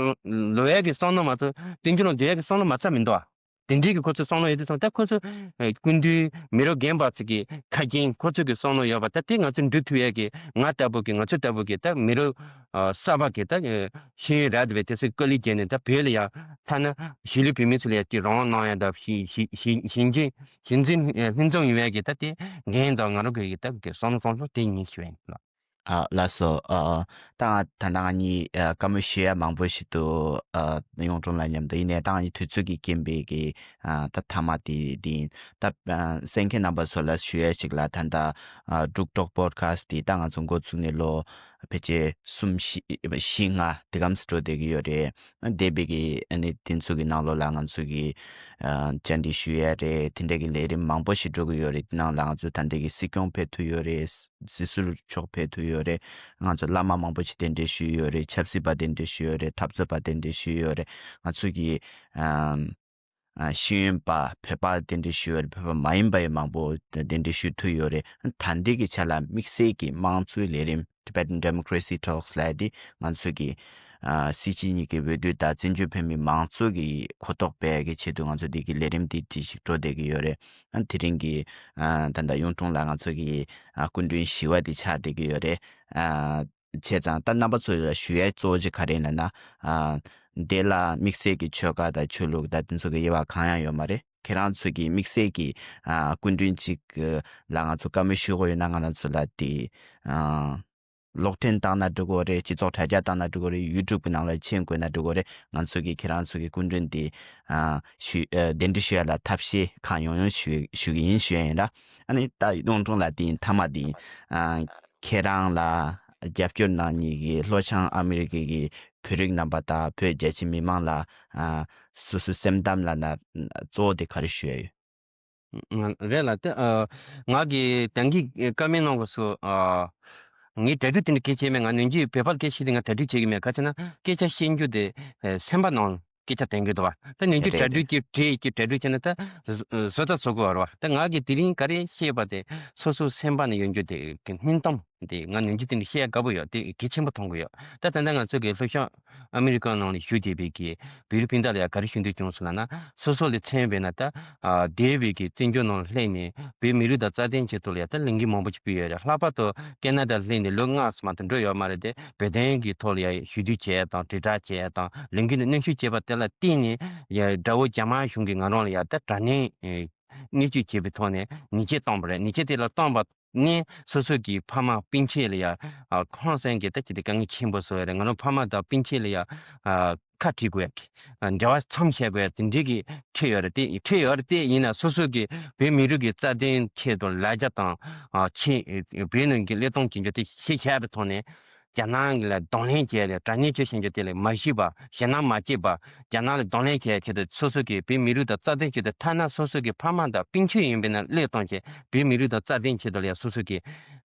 ལོག་ཡ་གི་བསམ་བློ་མ་གཏོགས་བཙན་བྱོལ་ལ་སྡོད་ཡ་གི་བསམ་བློ་མ་རྩ་མི་འདུག་ཨ། དེ་འདྲའི་གི་ཁོ་ཚོ་བསམ་བློ་ཡོད་དུས་ཙང་ད་ཁོ་ཚོ་ཨེ་སྐུ་མདུན་མི་རབས་རྒན་པ་ཚོ་གི་ཁ་རྒྱན་ཁོ་ཚོ་གི་བསམ་བློ་ཡོད་པ་ད་དེ་ང་ཚོ་འགྲུབ་ཐུབ་ཡས་ཀྱི་ང་ལྟ་བུ་གི་ང་ཚོ་ལྟ་བུ་གི་ད་མི་རབས་ཨ་གསར་པ་གི་ད་ཨེ་ཤེས་ཡོན་རག་བསྡད་པའི་དེ་ཚོ་དཀའ་ལས་བརྒྱབ་ནས་ད་བོད་ལ་ཡ་ཐ་ན་གཞིས་ལུས་བོད་མི་ཚོ་ལ་ཡ་ཀྱི་རང་དབང་གནང་ཡ་ད་ཞི་ཞི་ཞི་ཞི་འཛིན་ཞི་འཛིན་ཨེ་ལྷན་འཛོམས་ཡོང་ཡས་ཀྱི་ད་དེ་འགན་དང་ང་རང་གི་ད་གི་བསམ་བློ་བསམ་བློ་དེ་ཉིད་ཞིག་ཡིན་ལ། ཨ་ལགས་སོ། ཨ་ད་ད་ནང་གཉིས་ཨ་བཀའ་མོལ་ཞུ་ཡ་མང་པོ་ཞིག་འདུག་ཨ་གཡུང་དྲུང་ལགས་མཉམ་དུ་ཡིན་ནའི་ད་ང་གཉིས་དུས་ཚོད་ཀྱི་རྐྱེན་པས་ཀྱི་ཨ་ད་མཐའ་མ་དེ་དེ་ཡིན། ད་ཨ་གསན་མཁན་རྣམ་པ་ཚོ་ལ་ཞུ་ཡ་ཞིག་ལ་ད་ལྟ་ཨ་འབྲུག་ཊོག་པོ་ཌི་ཁ་སི་ཊི་དེ་ད་ང་ཚོ་འགོ་བཙུགས་ནས་ལོ་ཕལ་ཆེར་གསུམ་བཞི་བཞི་ལྔ་དེ་གམ་སུ་འགྲོ་བསྡད་ཀྱི་ཡོད་རེད། འདས་པའི་གི་ཨ་ནི་དེ་ཚོ་གི་ནང་ལོགས་ལ་ང་ཚོ་གི་ཨ་བཅར་འདྲི་ཞུ་ཡ་རེད། དེ་འདྲ་གི་ལས་རིམ་མང་པོ་ཞིག་འགྲོ་གི་ཡོད་རེད། དེ་ནང་ལ་ང་ཚོ་ད་ལྟ་གི་སྲིད་སྐྱོང་ཕེབས་ཐུབ་ཡོད་རེད། སྲིད་ཟུར་མཆོག་ཕེབས་ཐུབ་ཡོད་རེད། ང་ཚོ་བླ་མ་མང་པོ་ཞིག་གདན་འདྲེན་ཞུས་ཡོད་རེད། ཆབ་སྲིད་པ་གདན་འདྲེན་ཞུས་ཡོད་རེད། འཐབ་རྩོད་པ་གདན་འདྲེན་ཞུས་ཡོད་རེད། ང་ཚོ་གི་ཨམ་ཨ་ཤེས་ཡོན་པ་བོད་པ་གདན་འདྲེན་ཞུས་ཡོད་རེད། བོད་པ་མ་ཡིན་པ་ཡང་མང་པོ་གདན་འདྲེན་ཞུ་ཐུབ་ཡོད་རེད། ད་ལྟའི་གི་ཆ་ལ་དམིགས་བསལ་གྱི་དམངས་གཙོའི་ལས་རིམ་Tibetan Democracy Talks ལབ་ཡ་དེ་ང་ཚོ་གི་ཨ་སྲིད་སྤྱི་གཉིས་ཀྱི་འོས་བསྡུ་དང་བཙན་བྱོལ་བོད་མིའི་མང་གཙོ་གི་གོ་རྟོགས་སྤེལ་ཡ་གི་ཆེད་དུ་ང་ཚོ་འདི་གི་ལས་རིམ་འདི་ཅིག་ཞིག་འགྲོ་བསྡད་ཀྱི་ཡོད་རེད། ཨ་དེ་རིང་གི་ཨ་ད་ལྟ་གཡུང་དྲུང་ལགས་ང་ཚོ་གི་ཨ་སྐུ་མགྲོན་ཞི་བ་འདི་ཆགས་བསྡད་ཀྱི་ཡོད་རེད། ཨ་བྱས་ཙང་ད་རྣམ་པ་ཚོ་ལ་ཞུ་ཡ་གཙོ་བོ་ཅིག་ག་རེ་ཡིན་ལབ་ན། ཨ་འདི་ལ་དམིགས་བསལ་གྱི་ཆོལ་ཁ་དང་ཆོས་ལུགས་དང་དེ་ཚོ་གི་དབྱེ་བ་གང་ཡང་ཡོད་མ་རེད། ཁྱེད་རང་ཚོ་གི་དམིགས་བསལ་གྱི་ཨ་སྐུ་མགྲོན་ཅིག་ལ་ང་ཚོ་བཀའ་མོལ་ཞུ་དགོས་ཡོད་ན་ང་རང་ཚོ་ལ་དེ་ཨ་གློག་འཕྲིན་བཏང་ན་འགྲིག་གི་རེད། སྤྱི་ཚོགས་དྲ་རྒྱ་བཏང་ན་འགྲིག་གི་རེད། ཡུ་ཊུབ་གི་ནང་ལ་མཆན་བཀོད་ན་འགྲིག་གི་རེད། ང་ཚོ་གིས་ཁྱེད་རང་ཚོ་གི་སྐུ་མགྲོན་དེ་ཨ་ཞུ་ཨ་གདན་འདྲེན་ཞུ་ཡ་ལ་ཐབས་ཤེས་གང་ཡོང་ཡོང་ཞུ་ཞུ་གི་ཡིན་ཞུ་ཡ་ཡིན་ར། ཨ་ནི་ད་གཡུང་དྲུང་ལགས་དེ་ཡིན་མཐའ་མ་དེ་ཡིན། ཨ་ཁྱེད་རང་ལ་རྒྱབ་སྐྱོར་གནང་མཁན་གྱི་ལྷོ་བྱང་ཨ་མི་རི་ཀའི་གི་བོད་རིགས་རྣམ་པ་དང་བོད་རྒྱ་ཆེ་མི་མང་ལ་ཨ་སོ་སོའི་སེམས་གཏམ་ལབ་ན་གཙོ་བོ་དེ་ག་རེ་ཞུ་ཡ་ཡོད། ང་རེད་ལ་དེ་ཨ་ང་གི་དེང་གི་བཀའ་མོལ་གནང་དགོས་སུ་ཨ་ངས་གྲ་སྒྲིག་དེ་འདྲ་གལ་ཆེ་མེད། ང་ནུས་རྒྱུ་བོད་པར་སྐད་ཤེས་དེ་ང་གྲ་སྒྲིག་བྱེད་ཀྱི་མེད། ག་ཅི་ན་སྐད་ཆ་བཤད་རྒྱུ་དེ་ཨ་སེམས་པ་ནང་སྐད་ཆ་དྲན་གྱི་འདུག་བ། ད་ནུས་རྒྱུ་རེད་གྲ་རེད་སྒྲིག་རེད། གྱི་བྲིས་ཀྱི་གྲ་སྒྲིག་བྱས་ན་ད་བཟོ་ལྟ་བཟོ་དགོས་བ་རེད་བ། ད་ང་གི་དེ་རིང་ག་རེ་བཤད་པ་དེ་སོ་སོའི་སེམས་པ་ནས་ཡོང་རྒྱུ་དེ་གི་སྙིང་གཏམ་དེ་ང་ནུས་རྒྱུ་དེ་འདྲ་བཤད་ཡ་དགའ་པོ་ཡོད། དེ་གལ་ཆེན་པོ་མཐོང་གི་ཡོད། ད་ད་ལྟ་ང་ཚོ་གི་ལྷོ་བྱང་ཨ་མི་རི་ཀ་ནང་ལ་བཞུགས་བསྡད་པའི་གི་བོད་རིགས་སྤུན་ཟླ་ལ་ཡང་ག་རེ་ཞུ་འདོད་བྱུང་སོང་ལབ་ན། སོ་སོ་ལ་མཚོན་པས་ན་ད་ཨ་འདས་པའི་གི་བཙན་བྱོལ་ནང་ལ་སླེབས་ནས་བོད་མི་རིགས་དང་རྩ་དོན་ཆེད་དུ་ལ་ཡང་ད་ལས་འགུལ་མང་པོ་ཞིག་སྤེལ་ཡོད་རེད། ལྷག་པར་དུ་ཁེ་ན་ཌ་ལ་སླེབས་ནས་ལོ་ལྔ་ཙམ་མ་གཏོགས་འགྲོ་ཡོད་མ་རེད་དེ། བོད་དོན་གྱི་ཐོག་ལ་ཡང་ཞུ་གཏུག་བྱས་དང་དྲིལ་བསྒྲགས་བྱས་དང་ལས་འགུལ་ནང་མཉམ་ཞུགས་བྱས་པ་དེ་ ལ་བརྟེན་ནས་ཡ་དགྲ་བོ་རྒྱ་དམར་གཞུང་གིས་ང་རང་ལ་ཡ་ད་དྲག་གནོན་ཨེ་མནར་གཅོད་བྱས་པའི་ཐོག་ནས་ཉེས་ཆད་བཏང་བ་རེད། ཉེས་ཆད་དེ་ལ་བཏང་བ་ནས་སོ་སོ་གི་ཕ་མ་སྤུན་མཆེད་ལ་ཡ་ཨ་ཁོང་གསན་གྱི་ད་ཅི་སྟེ་དཀའ་ངལ་ཆེན་པོ་བཟོ་ཡ་རེད། ང་རང་ཕ་མ་དང་སྤུན་མཆེད་ལ་ཡ་ཨ་ཁ་བྲལ་དགོས་ཡ་གི་ཨ་འབྲེལ་བ་མཚམས་བཞག་དགོས་ཡ་དེ་འདྲའི་གི་འཁྲིད་ཡོད་རེད། དེ་འཁྲིད་ཡོད་རེད། དེ་ཡིན་ན་སོ་སོ་གི་བོད་མི་རིགས་ཀྱི་རྩ་དོན་ཆེད་དུ་ལ་རྒྱ་དང་ཨ་ཆེད་བོད་ནང་གི་བློས་གཏོང་བྱེད་རྒྱུ་དེ་ཤེས་བྱ་བའི་ཐོག་ནས། རྒྱ་ནག་ལ་གདོང་ལེན་བྱས་ཏེ་དྲག་གནོན་བྱེད་བཞིན་རྒྱུ་དེ་ལ་མ་ཞུས་པ། ཞེད་སྣང་མ་སྐྱེས་པ། རྒྱ་ནག་ལ་གདོང་ལེན་བྱས་ཆེད་དུ་སོ་སོ་གི་བོད་མི་རིགས་དང་རྩ་དོན་ཆེད་དུ། ཐ་ན་སོ་སོ་གི་ཕ་མ་དང་སྤུན་མཆེད་ཡིན་པས་ན་བློས་གཏོང་བྱས་བོད་མི་རིགས་དང་རྩ་དོན་ཆེད་དུ་ལ་ཡ་སོ་སོ་གི་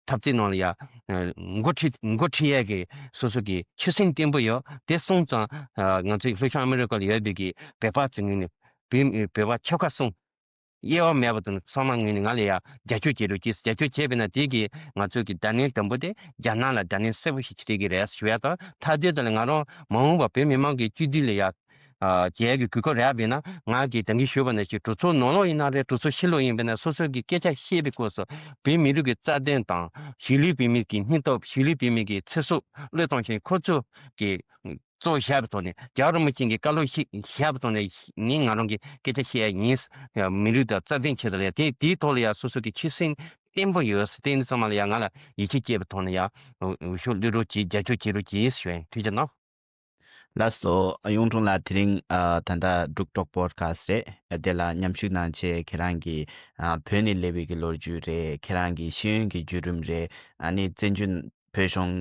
འཐབ་རྩོད་ནང་ལ་ཡ་འགོ་ཁྲིད་འགོ་ཁྲིད་ཡས་ཀྱི་སོ་སོ་གི་ཆོད་སེམས་བརྟན་པོ་ཡོད། དེ་སོང་ཙང་ང་ཚོའི་ལྷོ་ཕྱོགས་ཨ་མི་རི་ཀ་ལ་ཡོད་པའི་གི་བོད་པ་ཚོའི་ངོས་ནས་བོད་བོད་པ་ཆོལ་ཁ་གསུམ། དབྱེ་བ་མེད་པ་དང་ཚང་མ་ངོས་ནས་ང་ལ་ཡ་རྒྱབ་སྐྱོར་བྱེད་རོགས་གྱིས། རྒྱབ་སྐྱོར་བྱས་པས་ན་དེ་གིས་ང་ཚོ་གི་བརྡ་ལན་དང་པོ་དེ་རྒྱ་ནག་ལ་བརྡ་ལན་གསལ་པོ་ཞིག་སྤྲད་ཀྱི་རེད་ཞུ་ཡ་དང་། མཐའ་དོན་དུ་ལ་ང་རང་མ་འོངས་པ་བོད་མི་མང་གི་སྤྱི་འཐུས་ལ་ཡ་ཨ་བྱེད་ཡ་གི་གོ་སྐབས་རག་པས་ན། ང་གིས་ད་གིན་ཞུས་པ་ནང་བཞིན་གྲོས་ཚོགས་ནང་ལོགས་ཡིན་ན་རེད། གྲོས་ཚོགས་ཕྱི་ལོགས་ཡིན་པས་ན་སོ་སོ་གི་སྐད་ཆ་བཤད་པའི་སྐབས་སུ་བོད་མི་རིགས་ཀྱི་རྩ་དོན་དང་གཞིས་ལུས་བོད་མི་གི་སྙིང་སྟོབས། གཞིས་ལུས་བོད་མི་གི་ཚེ་སྲོག་བློས་གཏོང་བྱས་ཁོ་ཚོ་གི་གཙོ་བོ་བཞག་པའི་ཐོག་ནས། རྒྱལ་བ་རིན་པོ་ཆེ་གི་བཀའ་སློབ་ཞིག་བཞག་པའི་ཐོག་ནས་ནི་ང་རང་གི་སྐད་ཆ་བཤད་ཡ་ཡིན། མི་རིགས་དང་རྩ་དོན་ཆེད་དུ་ལ་ཡ་དེ་དེའི་ཐོག་ལ་ཡ་སོ་སོ་གི་ཆོད་སེམས་བརྟན་པོ་ཡོད། དེ་ནི་ཚང་མ་ལ་ཡ་ང་ལ་ཡིད་ཆེས་སྐྱེས་པའི་ཐོག་ནས་ཡ་འོས་ཤོག་བླུག་རོགས་གྱིས། རྒྱབ་སྐྱོར་བྱེད་རོགས་གྱིས་ཞུ་ཡ་ཡིན། ཐུགས་རྗེ་གནང་། ལགས་སོ། གཡུང་དྲུང་ལགས་དེ་རིང་ཨ་ད་ལྟ་འབྲུག་ཊོག་པོ་ཌི་ཁ་སི་ཊི་རེད། དེ་ལ་མཉམ་ཞུགས་གནང་བྱས་ཁྱེད་རང་གི་ཨ་བོད་ནས་སླེབས་པའི་གི་ལོ་རྒྱུས་རེད། ཁྱེད་རང་གི་ཤེས་ཡོན་གྱི་བརྒྱུད་རིམ་རེད། ཨ་ནི་བཙན་བྱོལ་བོད་གཞུང་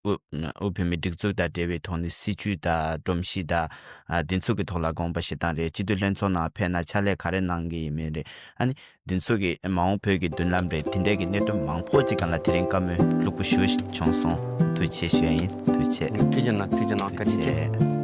དབུས་དབུས་བོད་མིའི་སྒྲིག་འཛུགས་དང་འབྲེལ་བའི་ཐོག་ནས་སྲིད་བྱུས་དང་སྒྲོམ་གཞི་དང་ཨ་འདི་ཚོ་གི་ཐོག་ལ་དགོངས་པ་བཞེས་སྟངས་རེད། སྤྱི་འཐུས་ལྷན་ཚོགས་ནང་ཕེབས་ན་ཕྱག་ལས་ག་རེ་གནང་གི་ཡིན་མིན་རེད། ཨ་ནི་འདི་ཚོ་གི་མ་འོངས་བོད་ཀྱི་མདུན་ལམ་རེད། དེ་འདྲས་ཀྱི་གནད་དོན་མང་པོ་ཅིག་སྒང་ལ་དེ་རིང་བཀའ་མོལ་ལྷུག་པོ་ཞུ་བྱུང་སོང་། ཐུགས་རྗེ་ཆེ་ཞུ་ཡ་ཡིན། ཐུགས་རྗེ་ཆེ། ཐུགས་རྗེ་གནང་། ཐུགས་རྗེ་གནང་། བཀའ་དྲིན་ཆེ། ཐུགས་རྗེ་ཆེ།